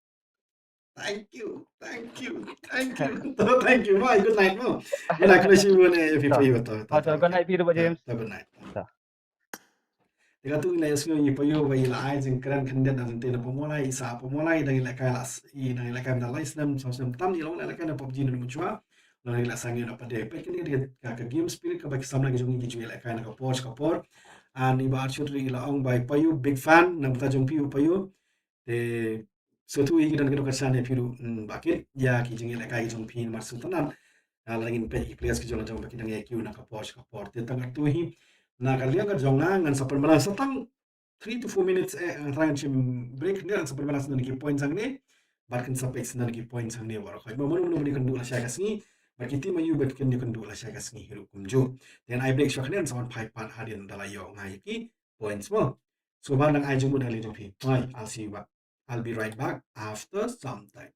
Thank you, thank you, thank you. To, thank you. Bye, good night mo. Good night, khublei shibun ïa phi, phi ba to. Good night phi Bah James. Good night. Te katto ngi la ïohsngew ïa i Payu ba i la ai jingkren khyndiat na jingtei na Pamolai, i sah Pamolai, dang ïalehkai la, i dang ïalehkai mynta lai snem, saw snem tam i la wan ïalehkai na PUBG na mynshuwa. Ngi la sangeh na pat de. Peit kane ka, ka game spirit kaba ki samla ki jong ngi ki ju ïalehkai na ka por sha ka por. Ani Bah Arshid ruh i la ong ba i Payu big fan na bynta jong phi u Payu. Te sngewthuh ïa ki don ki don ka shan ïa phi ruh, mm, Bah Kit, ïa ki jingïalehkai ki jong phi namar sngewtynnat. Ah, la ngin peit ki players ki jong la jong ba ki dang ïa kiew na ka por sha ka por. Te tang katto hi na ka liang ka jong nga ngan sa pynbna sa tang three to four minutes, eh, ngan try ngan shim break, ngan sa pynbna sa ki points hangne. Bad kan sa peit sa ki points hangne baroh. Ba mano mano ban ïakynduh lashai ka sngi. Bad ki team aïu ba kin ïakynduh lashai ka sngi hi ruh kumjuh. Te ngan ai break shuwa kane, ngan sa wan phai pat hadien da la ïoh nga ïa ki points mo. So ba nang ai jingmut na ka liang jong phi. Bye, I'll see you back. I'll be right back after some time.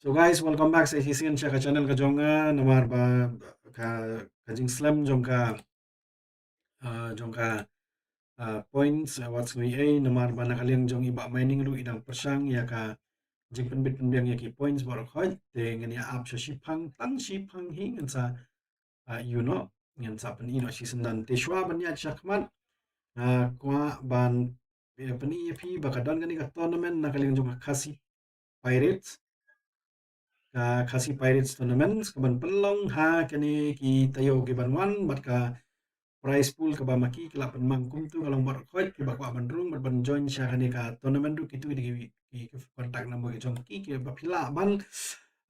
So guys, welcome back sa shisien sha ka channel ka jong nga, namar ba ka, ka jingslem jong ka, ah, jong ka, ah, points, ah, wat sngew ei, namar ba na ka liang jong i Bah Mining ruh i dang pyrshang ïa ka jingpynbit pynbiang ïa ki points baroh khoit, te ngan ïa ap sha shiphang, tang shiphang hi ngan sa, ah, you know, ngan sa pyni noh shisyndon. Te shuwa ban ïaid shakhmat, ah, kwah ban, eh, pyni ïa phi ba ka don kane ka tournament na ka liang jong ka Khasi Pirates. Ka Khasi Pirates Tournament ka ban pynlong ha kine ki taïew ki ban wan, bad ka prize pool kaba ma ki ki la pynmang kumtu ka long baroh khoit, kiba kwah ban rung bad ban join sha kane ka tournament ruh, kitu ki, ki, ki contact number ki jong ki, kiba phi lah ban,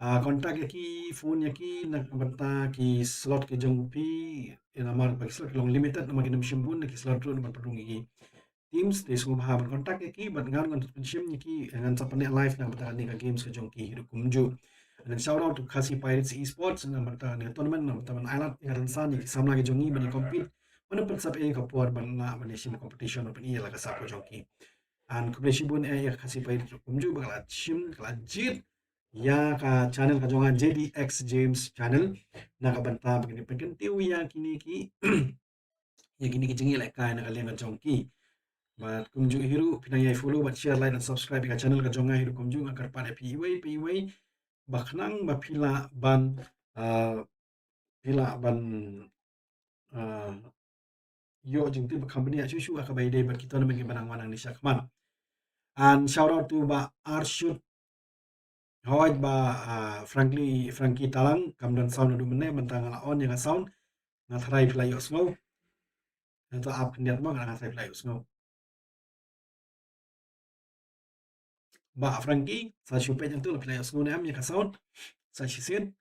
ah, contact ïa ki, phone ïa ki na ka bynta ki slot ki jong phi, ïa namar ba ki slot ki long limited, namar kim shim bun ki slot ruh ban pynrung ïa ki teams, te sngewbha ban contact ïa ki, bad ngan, ngan pynshem ïa ki, ngan sa pynneh live na ka bynta kane ka games ka jong ki hi ruh kumjuh. And then shout out to Khasi Pirates Esports na ka bynta kane ka tournament, na ka bynta ban ai lad ïa ka rynsan ïa ki samla ki jong ngi ban ïa compete, ban ïa pynsep ïa ka por ban lah ban ïa shim competition ban pyni ïa la ka sap ka jong ki. And khublei shibun eh ïa ka Khasi Pirates ruh kumjuh ba ka la shim, ka la jied ïa ka channel ka jong nga, J D X Games Channel, na ka bynta ba kin ïa pynkyntiew ïa kine ki ïa kine ki jingïalehkai na ka liang ka jong ki. Bad kumjuh hi ruh, phi nang ïai follow bad share, like and subscribe ïa ka channel ka jong nga hi ruh kumjuh, nga kyrpad ïa phi iwei pa iwei ba khnang ba phi lah ban, ah, phi lah ban, ah, ïoh jingtip ba kham bniah shuh shuh ha kaba ïadei bad ki tournament kiba nang wan nangne shakhmat. And shout out to Bah Arshut Hooid, Bah, ah, Frankie, Frankie Talang, kam don sound naduh mynne, mynta nga la on ïa ka sound, nga tharai phi la ïohsngew. Nangta ap khyndiat mo, nga tharai phi la ïohsngew. Bah Frankie, sa shu peit hangto lada phi la ïohsngew ne em ïa ka sound. Sa shisien.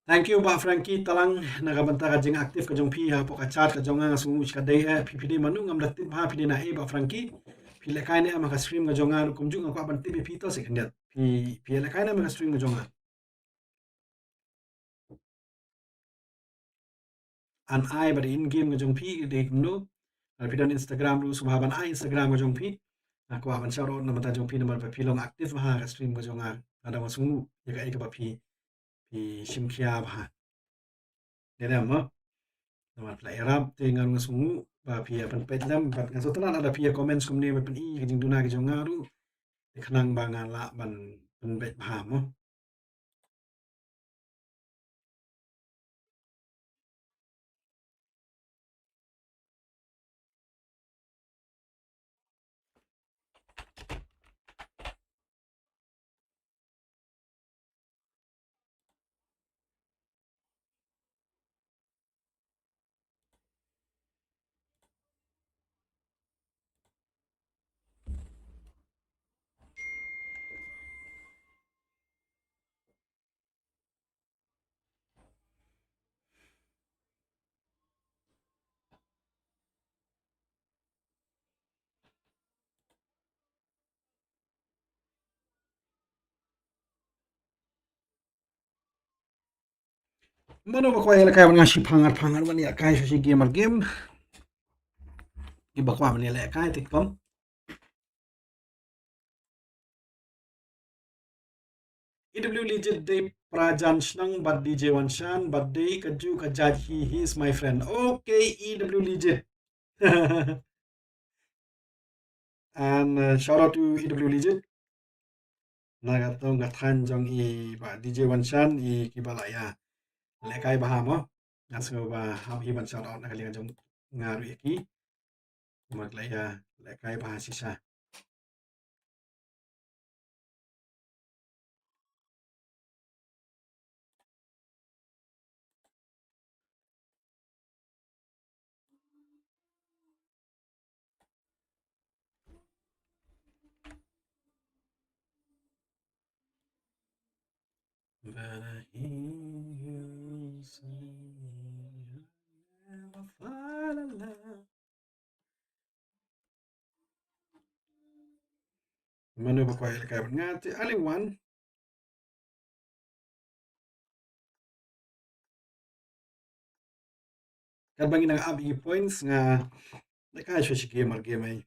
Thank you, Bah Frankie Talang, na ka bynta ka jingactive ka jong phi hapoh ka chat ka jong nga, nga sngew ka dei eh, phi, phi dei mano ngam da tip bha, phi dei na ei, Bah Frankie. Phi lehkai ne em ha ka stream ka jong nga ruh kumjuh, nga kwah ban tip ïa phi to se khyndiat. Phi, phi lehkai ne em ha ka stream ka jong nga. An ai bad in game ka jong phi dei kumno. Lada phi don Instagram ruh sngewbha ban ai Instagram ka jong phi. Nga kwah ban shout out na ka bynta jong phi namar ba phi long active bha ha ka stream ka jong nga. Nga dang sngew ïa kaei kaba phi, phi shim khia bha. Dei ne em mo? Namar phi la ïarap te nga ruh nga sngew ba phi ïa pynpeit lem bad nga sngewtynnat lada phi ïa comments kumne ba pyni ka jingduna ka jong nga ruh. Te khnang ba nga lah ban pynbeit bha mo. Mano ba kwah ïalehkai bad nga shiphang arphang, ban ïalehkai sha shi game ar game. Kiba kwah ban ïalehkai te kham. E W Legit dei Prajan Shnong bad D J Wanshan bad dei ka ju ka judge hi, he is my friend. Okay, E W Legit. And, uh, shout out to E W Legit. Na ka tong ka thaiñ jong i Bah D J Wanshan i kiba la ïalehkai bha mo. Nga sngew ba hap hi ban shout out na ka liang jong nga ruh ïa ki. Kumba ki la ïalehkai bha shisha. But I hear you say you'll never fall in love. Mano ba kwah ïalehkai bad nga? Te ale wan. Katba ngi nang ap ïa ki points nga lehkai shuwa shi game ar game ai.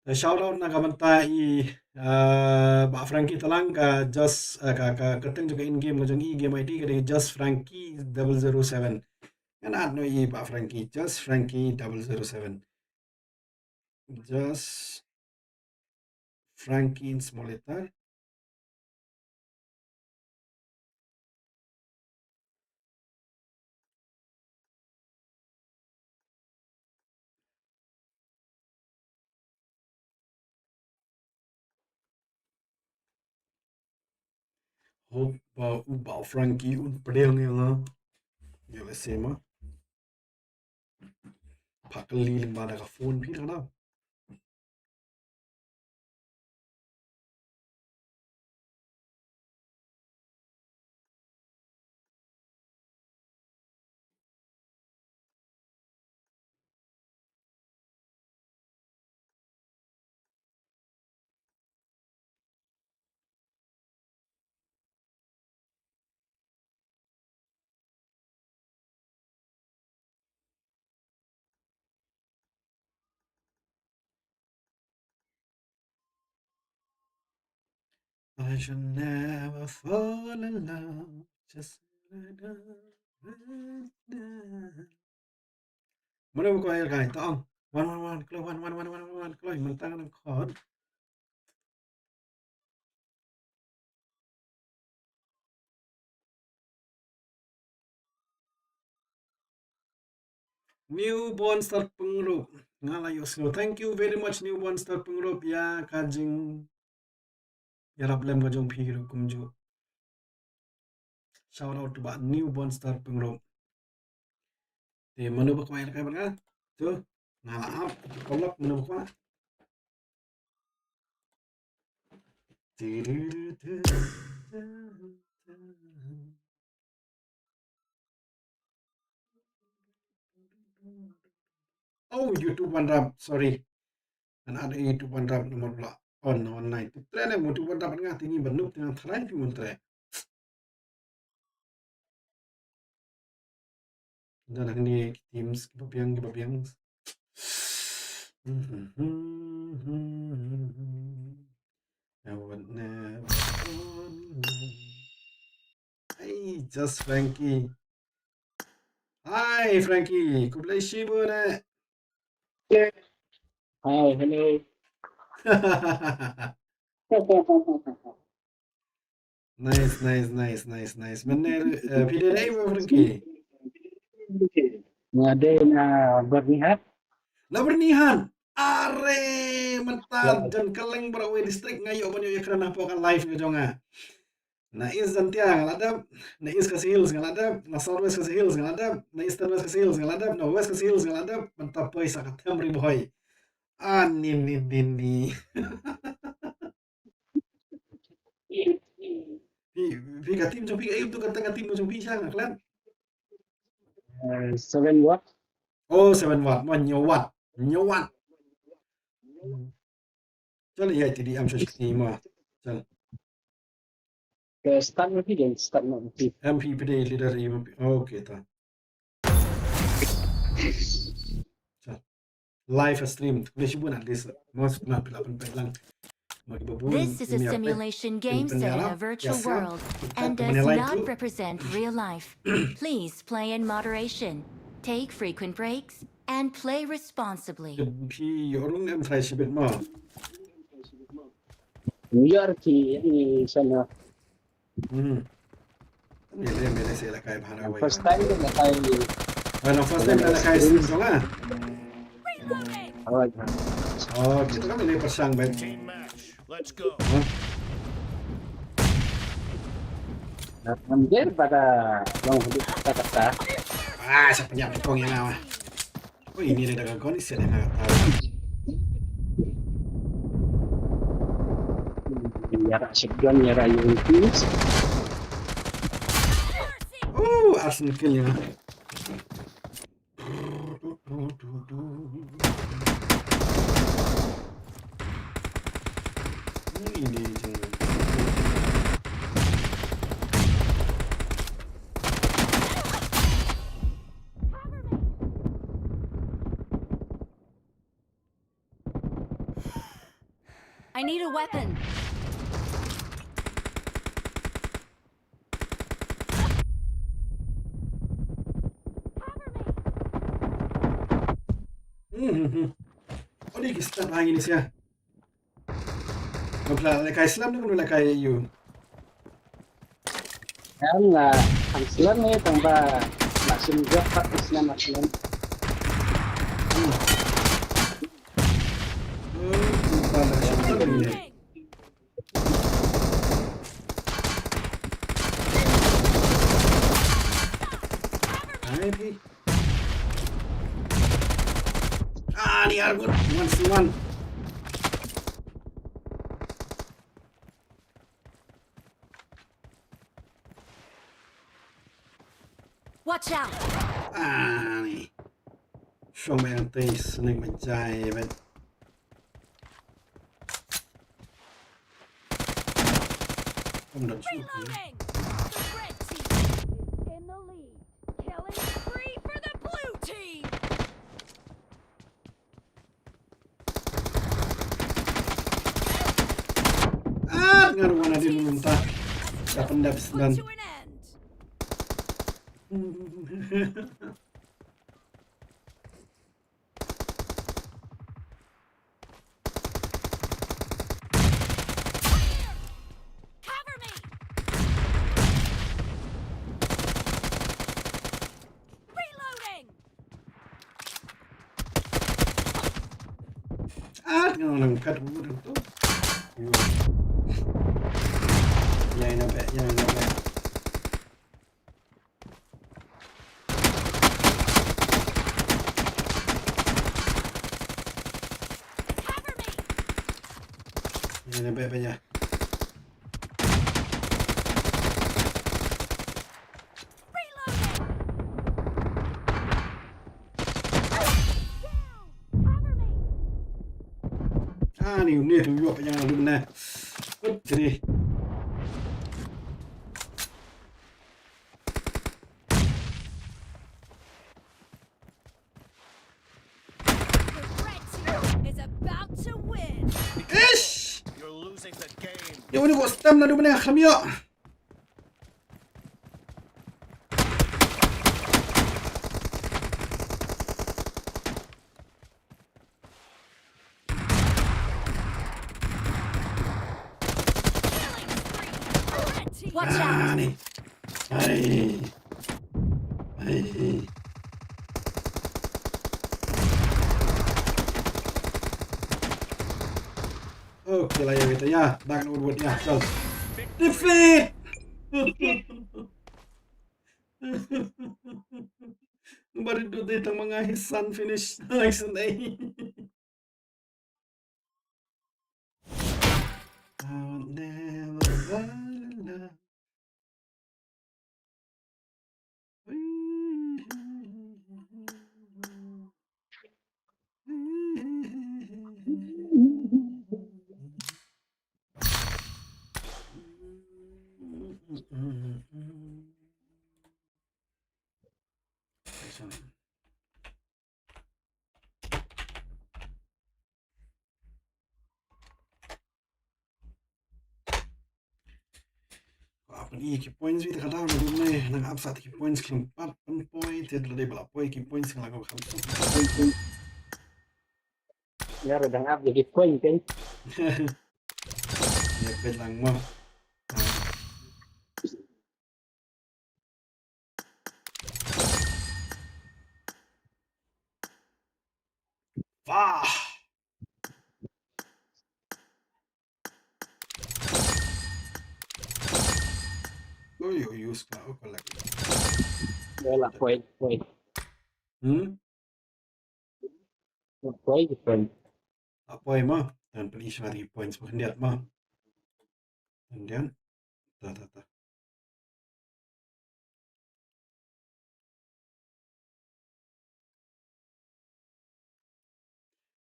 Te shout out na ka bynta i, ah, Bah Frankie Talang, ka just, ah, ka, ka kyrteng jong ka in game ka jong i, game I D ka dei Just Frankie double zero seven. Ngan add noh i Bah Frankie, Just Frankie double zero seven. Just Frankie in small letter. Hope ba u Bah Frankie un pdiang ïa nga. Ïa lehse ma. Pha kylli lyngba da ka phone phi da kata. I should never fall in love. Just Mano ba kwah ïalehkai? To ong. Wan, wan, wan, kloi, wan, wan, wan, wan, wan, kloi, mynta nga nang khot. Newborn Star Pyngrope. Nga la ïohsngew. Thank you very much, Newborn Star Pyngrope, ïa ka jingïarap lem ka jong phi ruh kumjuh. Shout out to Bah Newborn Star Pyngrope. Te mano ba kwah ïalehkai bad nga? To, nga la ap, to, kolok, mano ba kwah? Oh, YouTube One Rap, sorry. Ngan add YouTube One Rap namar la on online. Te trei ne YouTube One Rap nga, te ngi ba noob te ngan tharai phi mon trei. Ynda hangne ki teams kiba biang, kiba biang. I would never. Hey, Just Frankie. Hi, Frankie. Khublei shibun eh. Hi, hello. Nice, nice, nice, nice, nice. Mynne, eh, phi dei na ei mo, Frankie? Nga dei na Byrnihat. Na Byrnihat. Are, mynta jan kylleng baroh kawei district nga ïoh ban ïoh ïakren hapoh ka live ka jong nga. Na East Jaintia nga la dep, na East Khasi Hills nga la dep, na South West Khasi Hills nga la dep, na Eastern West Khasi Hills nga la dep, na West Khasi Hills nga la dep, mynta poi sa ka them Ri Bhoi. Ah, ni, ni, ni, ni. Phi, phi ka team jong phi, eh, tu kata ka team jong phi sha nga klet. Eh, seven watt. Oh, seven watt. Mo, hynñiew watt. Hynñiew watt. Chal, ïa, te di am sha shit ni mo. Chal. Ke start ma phi, ke start ma phi. M P P D leader, M P. Okay, ta. Chal. Live stream. Khublei shibun at least. Mas na phi la pynpeit lang. This is a simulation game set in a virtual world and does not represent real life. Please play in moderation. Take frequent breaks and play responsibly. Phi ïoh rung em trai shibit mo. Ïoh ki, ïa ki sana. Hmm. Ni le me le se la kai bha na wei. First time la kai. Bueno, first time la kai stream jong nga. Oh, kita kan ini pasang ben. Let's go. Huh? Nah, hampir pada long hidup kata-kata. Ah, siapa yang pegang yang awal? Oi, ini ada daga gun, isi ada daga gun. Ïa, shotgun, ïa, ïa, ïa. Oh, arsenal kill ïa. I need a weapon. Hmm, hmm, hmm. Odi ki start hangi ni sia. Ngam pla lekai slam ne ngam lekai yu. Em, la, ang slam ni tang ba, la sim jok pat slam, ang slam. Hmm. Hmm, kumpa la slam ni. Ai, pi. Ah, ni armut. One, one. Watch out. Ah, ni. Shong ma yang tei sning ma jai bet. Reloading! The red team is in the lead. Killing spree for the blue team! Ah, nga ruwan na di lumta. Dapat dapat sedan. Cover me! Reloading! Ah, nga lang kat u dang tu. Ïa ina be, ïa ina be. Ïa ina be, be ïa. Ani une tu yo pa yang lu ne. Putri. The red team is about to win. Ish! You're losing the game. Yo, ini gua stem na du bane kham yo. Watch out! Ani. Ai. Ai. Okay, la ïa kita ïa. Dak na urwet ïa. Chal. Defeat. Barit dut dei tang ma nga hi san finish. Nice, eh. I would never fall in love. Ap ïa ki points beit ka daw na dum ne nang ap sa ki points khlem pat pynpoi te la dei ba la poi ki points ka la ko kham suk. Nga ruh dang ap ïa ki points kan. Ïa peit lang mo. Wah. Oi, oi, use ka, oh, ka lagi. Wala, point, point. Hmm? Poi, poi. Ah, poi mo. Tan pyn-i shuwa ki points mo khyndiat mo. Khyndiat. Ta, ta, ta.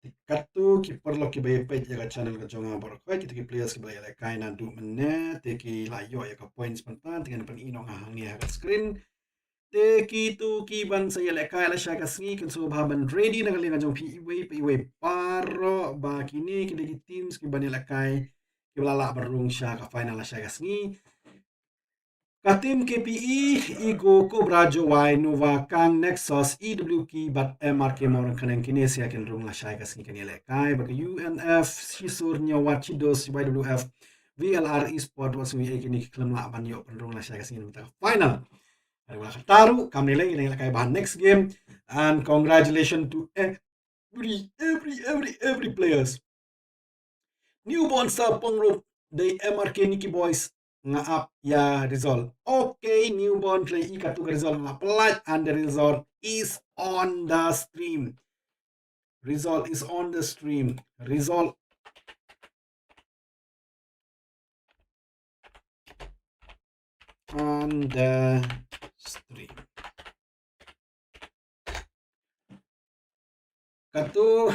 Te katto ki paralok kiba ïa peit ïa ka channel ka jong nga baroh khoit, kito ki players kiba la ïalehkai naduh mynne, te ki la ïoh ïa ka points mynta, te ngan pyn-i noh nga hangne ha ka screen. Te kito kiban sa ïalehkai lashai ka sngi, kin sngewbha ban ready na ka liang ka jong phi iwei pa iwei baroh, ba kine ki dei ki teams kiban ïalehkai kiba la lah ban rung sha ka final lashai ka sngi. Ka team K P E, Ego, Cobra, Jowai, Nova, Kang, Nexus, E W K bad M R K Mawryngkneng, kine sa kin rung lashai ka sngi, kin ïalehkai bad ka U N F, Shisur, Ñiawat, Chidos, Y W F, V L R Esport, wat sngew ei, kine ki khlem lah ban ïoh pynrung lashai ka sngi mynta ka final. Hynrei wat la katta ruh, kam lei lei, kin ïalehkai bha ha next game. And congratulations to every, every, every, every players. Newborn Sir Pong Road, dei M R K Nicky Boys, nga ap ïa result. Okay, Newborn, lei katto ka result nga la pynlait, and the result is on the stream. Result is on the stream. Result on the stream. Katto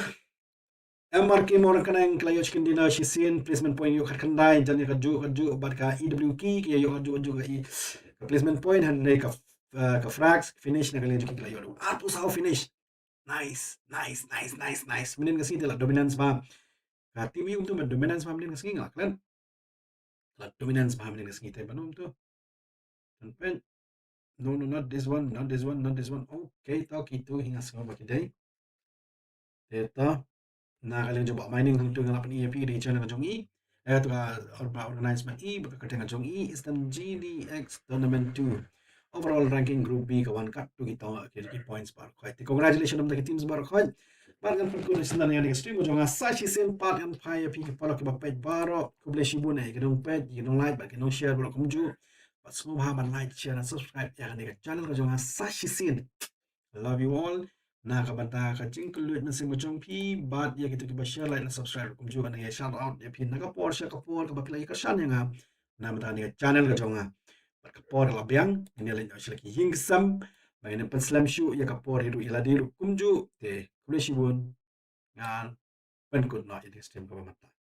M R K Mawryngkneng ka la ïoh chicken dinner shisien, placement point ïoh khatkhyndai, jan ïa kajuh kajuh bad ka E W K, ka ïoh kajuh kajuh ka i, ka placement point, hynrei ka, eh, ka frags, finish na ka liang jong ki ka la ïoh arphew saw finish. Nice, nice, nice, nice, nice. Mynnin ka sngi te la dominance bha ka team U, um tu, dominance bha mynnin ka sngi, nga la klet. La dominance bha mynnin ka sngi te, ban um tu. Tan pyn. No, no, not this one, not this one, not this one. Okay, to kito hi nga sngew ba ki dei. Te to, na ka liang jong Bah Mining, hangtu nga la pyn-i ïa phi, dei channel ka jong i. Eh, to ka or-, ba organize ma i, ba ka kyrteng ka jong i, Eastern G D X Tournament two. Overall ranking Group B ka wan katto ki to, ki, ki points baroh khoit. Te congratulations na ki teams baroh khoit. Bad ngan pynkut shisien ïa kane ka stream ka jong nga sa shisien, pat ngan phai ïa phi ki paralok kiba peit baroh. Khublei shibun ïa ki nongpeit, ki nonglaik, bad ki nongshare baroh kumjuh. Bad sngewbha ban like, share and subscribe ïa kane ka channel ka jong nga sa shisien. Love you all. Na ka bynta ka jingkylluid mynsiem ka jong phi, bad ïa kito kiba share, like, na subscribe kumjuh, ngan ïa shout out ïa phi na ka por sha ka por kaba phi la ïa kyrshan ïa nga na bynta kane ka channel ka jong nga. Bad ka por ka la biang, ngin ïa leit noh sha la ki ïing ki sem, ba ngin ïa pynslem shuh ïa ka por hi ruh ïa lade ruh kumjuh. Te khublei shibun. Ngan pynkut noh ïa ka stream kaba mynta.